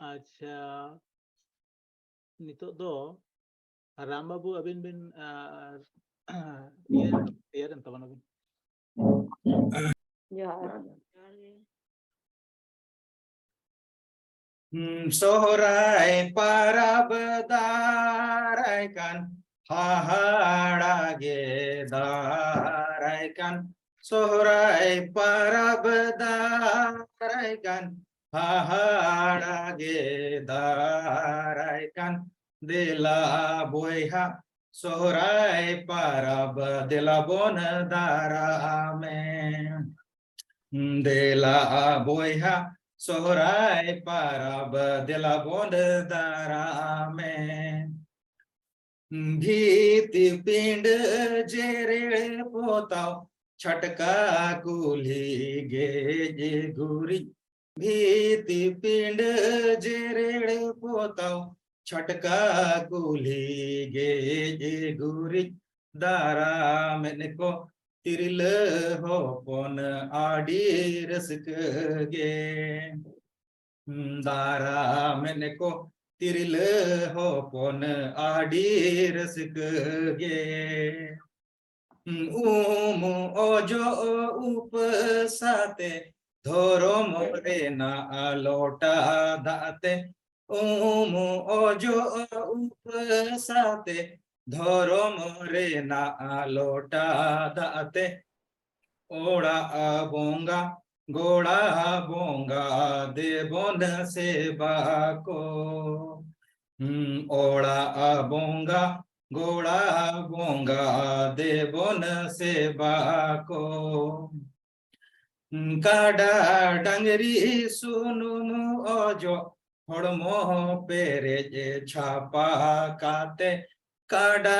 ᱟᱪᱪᱷᱟ, ᱱᱤᱛᱚᱜ ᱫᱚ ᱨᱟᱢ ᱵᱟᱹᱵᱩ ᱟᱹᱵᱤᱱ ᱵᱤᱱ ᱟᱨ, ᱤᱭᱟᱹ ᱛᱮᱭᱟᱨᱮᱱ ᱛᱟᱵᱚᱱᱟᱵᱤᱱ᱾ ᱡᱚᱦᱟᱨ᱾ ᱦᱩᱸ, ᱥᱚᱦᱨᱟᱭ ᱯᱟᱨᱟᱵᱽ ᱫᱟᱨᱟᱭ ᱠᱟᱱ, ᱦᱟᱦᱟᱲᱟ ᱜᱮ ᱫᱟᱨᱟᱭ ᱠᱟᱱ᱾ ᱥᱚᱦᱨᱟᱭ ᱯᱟᱨᱟᱵᱽ ᱫᱟᱨᱟᱭ ᱠᱟᱱ, ᱦᱟᱦᱟᱲᱟ ᱜᱮ ᱫᱟᱨᱟᱭ ᱠᱟᱱ᱾ ᱫᱮᱞᱟ ᱵᱚᱭᱦᱟ ᱥᱚᱦᱨᱟᱭ ᱯᱟᱨᱟᱵᱽ ᱫᱮᱞᱟ ᱵᱚᱱ ᱫᱟᱨᱟᱢᱮ᱾ ᱫᱮᱞᱟ ᱵᱚᱭᱦᱟ ᱥᱚᱦᱨᱟᱭ ᱯᱟᱨᱟᱵᱽ ᱫᱮᱞᱟ ᱵᱚᱱ ᱫᱟᱨᱟᱢᱮ᱾ ᱵᱷᱤᱛ ᱯᱤᱸᱰ ᱡᱮᱨᱮᱲ ᱯᱚᱛᱟᱣ ᱪᱷᱟᱴᱠᱟ ᱠᱩᱞᱦᱤ ᱜᱮᱡ ᱜᱩᱨᱤᱡ᱾ ᱵᱷᱤᱛ ᱯᱤᱸᱰ ᱡᱮᱨᱮᱲ ᱯᱚᱛᱟᱣ ᱪᱷᱟᱴᱠᱟ ᱠᱩᱞᱦᱤ ᱜᱮᱡ ᱜᱩᱨᱤᱡ᱾ ᱫᱟᱨᱟᱢᱮᱫ ᱠᱚ ᱛᱤᱨᱞᱟᱹ ᱦᱚᱯᱚᱱ ᱟᱹᱰᱤ ᱨᱟᱹᱥᱠᱟᱹ ᱜᱮ᱾ ᱫᱟᱨᱟᱢᱮᱫ ᱠᱚ ᱛᱤᱨᱞᱟᱹ ᱦᱚᱯᱚᱱ ᱟᱹᱰᱤ ᱨᱟᱹᱥᱠᱟᱹ ᱜᱮ᱾ ᱩᱢ ᱚᱡᱚᱜ ᱩᱯᱟᱹᱥᱟᱛᱮ ᱫᱷᱚᱨᱚᱢ ᱨᱮᱱᱟᱜ ᱞᱚᱴᱟ ᱫᱟᱜ ᱛᱮ, ᱩᱢ ᱚᱡᱚᱜ ᱩᱯᱟᱹᱥᱟᱛᱮ ᱫᱷᱚᱨᱚᱢ ᱨᱮᱱᱟᱜ ᱞᱚᱴᱟ ᱫᱟᱜ ᱛᱮ, ᱚᱲᱟᱜ ᱵᱚᱸᱜᱟ ᱜᱚᱲᱟ ᱵᱚᱸᱜᱟ ᱫᱮᱵᱚᱱ ᱥᱮᱵᱟ ᱠᱚ᱾ ᱦᱩᱸ, ᱚᱲᱟᱜ ᱵᱚᱸᱜᱟ ᱜᱚᱲᱟ ᱵᱚᱸᱜᱟ ᱫᱮᱵᱚᱱ ᱥᱮᱵᱟ ᱠᱚ᱾ ᱠᱟᱰᱟ ᱰᱟᱝᱨᱤ ᱥᱩᱱᱩᱢ ᱚᱡᱚᱜ ᱦᱚᱲᱢᱚ ᱯᱮᱨᱮᱡ ᱪᱷᱟᱯᱟ ᱠᱟᱛᱮ, ᱠᱟᱰᱟ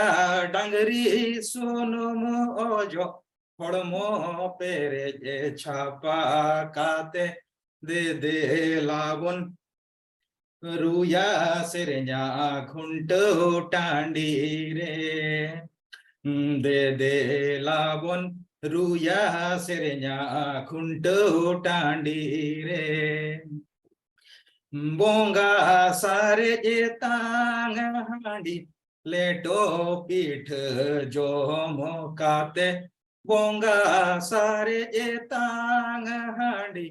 ᱰᱟᱝᱨᱤ ᱥᱩᱱᱩᱢ ᱚᱡᱚᱜ ᱦᱚᱲᱢᱚ ᱯᱮᱨᱮᱡ ᱪᱷᱟᱯᱟ ᱠᱟᱛᱮ, ᱫᱮ ᱫᱮᱞᱟ ᱵᱚᱱ ᱨᱩᱭᱟ ᱥᱮᱨᱮᱧᱟ ᱠᱷᱩᱱᱴᱟᱹᱣ ᱴᱟᱺᱰᱤ ᱨᱮ᱾ ᱫᱮ ᱫᱮᱞᱟ ᱵᱚᱱ ᱨᱩᱭᱟ ᱥᱮᱨᱮᱧᱟ ᱠᱷᱩᱱᱴᱟᱹᱣ ᱴᱟᱺᱰᱤ ᱨᱮ᱾ ᱵᱚᱸᱜᱟ ᱥᱟᱨᱮᱡ ᱛᱟᱝ ᱦᱟᱺᱰᱤ ᱞᱮᱴᱚ ᱯᱤᱴᱷᱟᱹ ᱡᱚᱢ ᱠᱟᱛᱮ, ᱵᱚᱸᱜᱟ ᱥᱟᱨᱮᱡ ᱛᱟᱝ ᱦᱟᱺᱰᱤ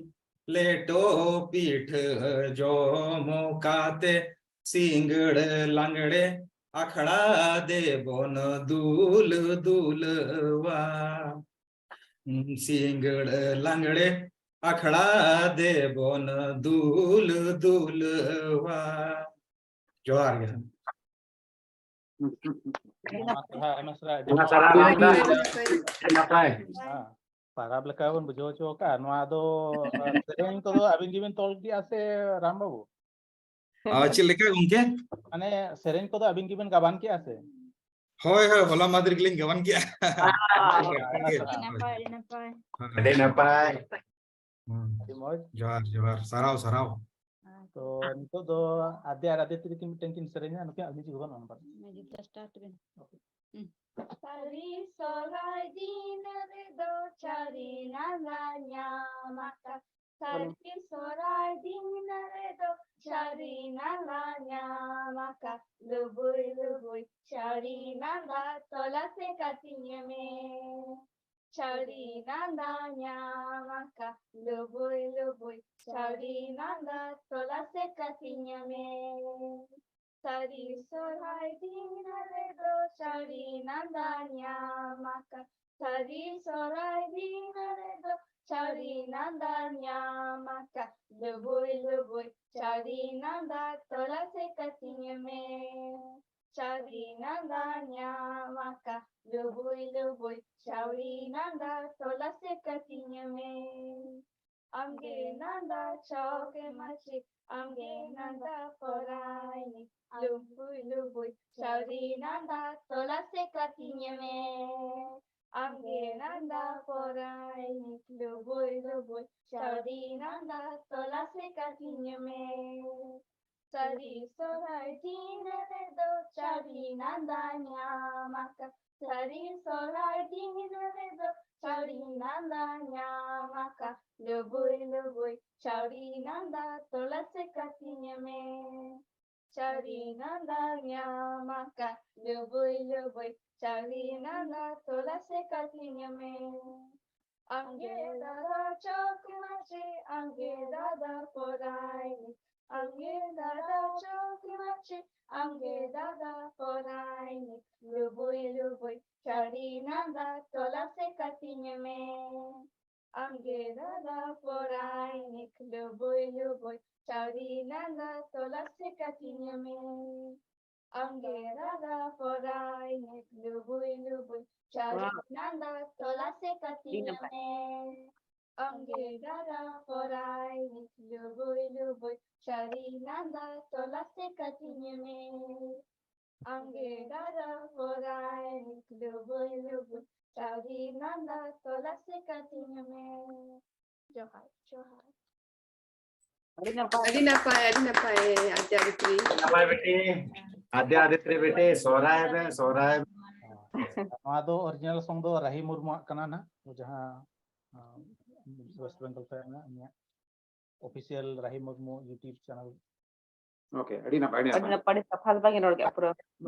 ᱞᱮᱴᱚ ᱯᱤᱴᱷᱟᱹ ᱡᱚᱢ ᱠᱟᱛᱮ, ᱥᱤᱸᱜᱟᱹᱲ ᱞᱟᱝᱲᱮ ᱟᱠᱷᱲᱟ ᱫᱮᱵᱚᱱ ᱫᱩᱞ ᱫᱩᱞᱣᱟ᱾ ᱥᱤᱸᱜᱟᱹᱲ ᱞᱟᱝᱲᱮ ᱟᱠᱷᱲᱟ ᱫᱮᱵᱚᱱ ᱫᱩᱞ ᱫᱩᱞᱣᱟ᱾ ᱡᱚᱦᱟᱨ ᱜᱮ᱾ ᱟᱹᱰᱤ ᱱᱟᱯᱟᱭ᱾ ᱟᱭᱢᱟ ᱥᱟᱨᱦᱟᱣ, ᱟᱭᱢᱟ ᱥᱟᱨᱦᱟᱣ, ᱟᱹᱰᱤ ᱟᱹᱰᱤ ᱢᱚᱡᱽ᱾ ᱱᱟᱯᱟᱭ᱾ ᱟᱹᱰᱤ ᱱᱟᱯᱟᱭ᱾ ᱦᱮᱸ, ᱯᱟᱨᱟᱵᱽ ᱞᱮᱠᱟ ᱵᱚᱱ ᱵᱩᱡᱷᱟᱹᱣ ᱦᱚᱪᱚ ᱟᱠᱟᱫᱼᱟ᱾ ᱱᱚᱣᱟ ᱫᱚ, ᱟᱸ, ᱥᱮᱨᱮᱧ ᱠᱚᱫᱚ ᱟᱹᱵᱤᱱ ᱜᱮᱵᱤᱱ ᱛᱚᱞ ᱠᱮᱜᱼᱟ ᱥᱮ ᱨᱟᱢ ᱵᱟᱹᱵᱩ? ᱟᱨ ᱪᱮᱫ ᱞᱮᱠᱟ ᱜᱚᱝᱠᱮ? ᱢᱟᱱᱮ ᱥᱮᱨᱮᱧ ᱠᱚᱫᱚ ᱟᱹᱵᱤᱱ ᱜᱮᱵᱤᱱ ᱜᱟᱵᱟᱱ ᱠᱮᱜᱼᱟ ᱥᱮ? ᱦᱳᱭ, ᱦᱳᱭ, ᱦᱚᱞᱟ ᱢᱟᱫᱷᱮᱨ ᱜᱮᱞᱤᱧ ᱜᱟᱵᱟᱱ ᱠᱮᱜᱼᱟ᱾ ᱟᱹᱰᱤ ᱱᱟᱯᱟᱭ, ᱟᱹᱰᱤ ᱱᱟᱯᱟᱭ᱾ ᱦᱳᱭ᱾ ᱟᱹᱰᱤ ᱱᱟᱯᱟᱭ᱾ ᱦᱩᱸ᱾ ᱟᱹᱰᱤ ᱢᱚᱡᱽ᱾ ᱡᱚᱦᱟᱨ, ᱡᱚᱦᱟᱨ᱾ ᱥᱟᱨᱦᱟᱣ, ᱥᱟᱨᱦᱟᱣ᱾ ᱛᱚ, ᱱᱤᱛᱚᱜ ᱫᱚ ᱟᱫᱮ ᱟᱨ ᱟᱫᱮ ᱛᱤᱨᱤ ᱠᱤᱱ ᱢᱤᱫᱴᱮᱱ ᱠᱤᱱ ᱥᱮᱨᱮᱧᱟ, ᱱᱩᱠᱤᱱᱟᱜ music ᱦᱚᱸ ᱵᱟᱹᱱᱩᱜᱼᱟ ᱱᱚᱝᱠᱟ᱾ Music ᱫᱚ start ᱵᱮᱱ᱾ Okay᱾ ᱦᱩᱸ᱾ ᱥᱟᱹᱨᱤ ᱥᱚᱦᱨᱟᱭ ᱫᱤᱱ ᱨᱮᱫᱚ ᱪᱟᱹᱣᱰᱤ ᱱᱟᱸᱫᱟ ᱧᱟᱢ ᱟᱠᱟ᱾ ᱥᱟᱹᱨᱤ ᱥᱚᱦᱨᱟᱭ ᱫᱤᱱ ᱨᱮᱫᱚ ᱪᱟᱹᱣᱰᱤ ᱱᱟᱸᱫᱟ ᱧᱟᱢ ᱟᱠᱟ᱾ ᱞᱩᱵᱩᱭ ᱞᱩᱵᱩᱭ ᱪᱟᱹᱣᱰᱤ ᱱᱟᱸᱫᱟ ᱛᱚᱞᱟᱥᱮ ᱠᱟᱹᱛᱤᱧ ᱢᱮ᱾ ᱪᱟᱹᱣᱰᱤ ᱱᱟᱸᱫᱟ ᱧᱟᱢ ᱟᱠᱟ᱾ ᱞᱩᱵᱩᱭ ᱞᱩᱵᱩᱭ ᱪᱟᱹᱣᱰᱤ ᱱᱟᱸᱫᱟ ᱛᱚᱞᱟᱥᱮ ᱠᱟᱹᱛᱤᱧ ᱢᱮ᱾ ᱥᱟᱹᱨᱤ ᱥᱚᱦᱨᱟᱭ ᱫᱤᱱ ᱨᱮᱫᱚ ᱪᱟᱹᱣᱰᱤ ᱱᱟᱸᱫᱟ ᱧᱟᱢ ᱟᱠᱟ᱾ ᱥᱟᱹᱨᱤ ᱥᱚᱦᱨᱟᱭ ᱫᱤᱱ ᱨᱮᱫᱚ ᱪᱟᱹᱣᱰᱤ ᱱᱟᱸᱫᱟ ᱧᱟᱢ ᱟᱠᱟ᱾ ᱞᱩᱵᱩᱭ ᱞᱩᱵᱩᱭ ᱪᱟᱹᱣᱰᱤ ᱱᱟᱸᱫᱟ ᱛᱚᱞᱟᱥᱮ ᱠᱟᱹᱛᱤᱧ ᱢᱮ᱾ ᱪᱟᱹᱣᱰᱤ ᱱᱟᱸᱫᱟ ᱧᱟᱢ ᱟᱠᱟ᱾ ᱞᱩᱵᱩᱭ ᱞᱩᱵᱩᱭ ᱪᱟᱹᱣᱰᱤ ᱱᱟᱸᱫᱟ ᱛᱚᱞᱟᱥᱮ ᱠᱟᱹᱛᱤᱧ ᱢᱮ᱾ ᱟᱢᱜᱮ ᱱᱟᱸᱫᱟ ᱪᱚᱠ ᱢᱟᱹᱪᱤ, ᱟᱢᱜᱮ ᱱᱟᱸᱫᱟ ᱯᱚᱨᱟᱭᱱᱤ, ᱞᱩᱵᱩᱭ ᱞᱩᱵᱩᱭ ᱪᱟᱹᱣᱰᱤ ᱱᱟᱸᱫᱟ ᱛᱚᱞᱟᱥᱮ ᱠᱟᱹᱛᱤᱧ ᱢᱮ᱾ ᱟᱢᱜᱮ ᱱᱟᱸᱫᱟ ᱯᱚᱨᱟᱭᱱᱤ, ᱞᱩᱵᱩᱭ ᱞᱩᱵᱩᱭ ᱪᱟᱹᱣᱰᱤ ᱱᱟᱸᱫᱟ ᱛᱚᱞᱟᱥᱮ ᱠᱟᱹᱛᱤᱧ ᱢᱮ᱾ ᱥᱟᱹᱨᱤ ᱥᱚᱦᱨᱟᱭ ᱫᱤᱱ ᱨᱮᱫᱚ ᱪᱟᱹᱣᱰᱤ ᱱᱟᱸᱫᱟ ᱧᱟᱢ ᱟᱠᱟ᱾ ᱥᱟᱹᱨᱤ ᱥᱚᱦᱨᱟᱭ ᱫᱤᱱ ᱨᱮᱫᱚ ᱪᱟᱹᱣᱰᱤ ᱱᱟᱸᱫᱟ ᱧᱟᱢ ᱟᱠᱟ᱾ ᱞᱩᱵᱩᱭ ᱞᱩᱵᱩᱭ ᱪᱟᱹᱣᱰᱤ ᱱᱟᱸᱫᱟ ᱛᱚᱞᱟᱥᱮ ᱠᱟᱹᱛᱤᱧ ᱢᱮ᱾ ᱪᱟᱹᱣᱰᱤ ᱱᱟᱸᱫᱟ ᱧᱟᱢ ᱟᱠᱟ᱾ ᱞᱩᱵᱩᱭ ᱞᱩᱵᱩᱭ ᱪᱟᱹᱣᱰᱤ ᱱᱟᱸᱫᱟ ᱛᱚᱞᱟᱥᱮ ᱠᱟᱹᱛᱤᱧ ᱢᱮ᱾ ᱟᱢᱜᱮ ᱫᱟᱫᱟ ᱪᱚᱠ ᱢᱟᱹᱪᱤ, ᱟᱢᱜᱮ ᱫᱟᱫᱟ ᱯᱚᱨᱟᱭᱱᱤ, ᱟᱢᱜᱮ ᱫᱟᱫᱟ ᱪᱚᱠ ᱢᱟᱹᱪᱤ, ᱟᱢᱜᱮ ᱫᱟᱫᱟ ᱯᱚᱨᱟᱭᱱᱤ, ᱞᱩᱵᱩᱭ ᱞᱩᱵᱩᱭ ᱪᱟᱹᱣᱰᱤ ᱱᱟᱸᱫᱟ ᱛᱚᱞᱟᱥᱮ ᱠᱟᱹᱛᱤᱧ ᱢᱮ᱾ ᱟᱢᱜᱮ ᱫᱟᱫᱟ ᱯᱚᱨᱟᱭᱱᱤ, ᱞᱩᱵᱩᱭ ᱞᱩᱵᱩᱭ ᱪᱟᱹᱣᱰᱤ ᱱᱟᱸᱫᱟ ᱛᱚᱞᱟᱥᱮ ᱠᱟᱹᱛᱤᱧ ᱢᱮ᱾ ᱟᱢᱜᱮ ᱫᱟᱫᱟ ᱯᱚᱨᱟᱭᱱᱤ, ᱞᱩᱵᱩᱭ ᱞᱩᱵᱩᱭ ᱪᱟᱹᱣᱰᱤ ᱱᱟᱸᱫᱟ ᱛᱚᱞᱟᱥᱮ ᱠᱟᱹᱛᱤᱧ ᱢᱮ᱾ ᱟᱢᱜᱮ ᱫᱟᱫᱟ ᱯᱚᱨᱟᱭᱱᱤ, ᱞᱩᱵᱩᱭ ᱞᱩᱵᱩᱭ ᱪᱟᱹᱣᱰᱤ ᱱᱟᱸᱫᱟ ᱛᱚᱞᱟᱥᱮ ᱠᱟᱹᱛᱤᱧ ᱢᱮ᱾ ᱟᱢᱜᱮ ᱫᱟᱫᱟ ᱯᱚᱨᱟᱭᱱᱤ, ᱞᱩᱵᱩᱭ ᱞᱩᱵᱩᱭ ᱪᱟᱹᱣᱰᱤ ᱱᱟᱸᱫᱟ ᱛᱚᱞᱟᱥᱮ ᱠᱟᱹᱛᱤᱧ ᱢᱮ᱾ ᱡᱚᱦᱟᱨ, ᱡᱚᱦᱟᱨ᱾ ᱟᱹᱰᱤ ᱱᱟᱯᱟᱭ, ᱟᱹᱰᱤ ᱱᱟᱯᱟᱭ, ᱟᱹᱰᱤ ᱱᱟᱯᱟᱭ, ᱟᱫᱮ ᱟᱫᱤᱛᱨᱤ᱾ ᱱᱟᱯᱟᱭ ᱵᱤᱴᱤ, ᱟᱫᱮ ᱟᱫᱤᱛᱨᱤ ᱵᱤᱴᱤ, ᱥᱚᱦᱨᱟᱭ ᱢᱮ, ᱥᱚᱦᱨᱟᱭ ᱢᱮ᱾ ᱱᱚᱣᱟ ᱫᱚ original song ᱫᱚ ᱨᱟᱦᱤ ᱢᱩᱨᱢᱩᱣᱟᱜ ᱠᱟᱱᱟ ᱱᱟᱜ, ᱡᱟᱦᱟᱸ, ᱟᱸ, West Bengal ᱠᱷᱚᱱ ᱢᱮᱱᱟᱜ ᱩᱱᱤᱭᱟᱜ official ᱨᱟᱦᱤ Murmu YouTube channel᱾ Okay, ᱟᱹᱰᱤ ᱱᱟᱯᱟᱭ, ᱟᱹᱰᱤ ᱟᱹᱰᱤ ᱱᱟᱯᱟᱭ᱾ ᱱᱟᱯᱟᱭ, ᱟᱹᱰᱤ ᱥᱟᱯᱷᱟ ᱥᱟᱯᱷᱟ ᱜᱮ ᱨᱚᱲ ᱠᱮᱫᱟ ᱯᱩᱨᱟᱹ᱾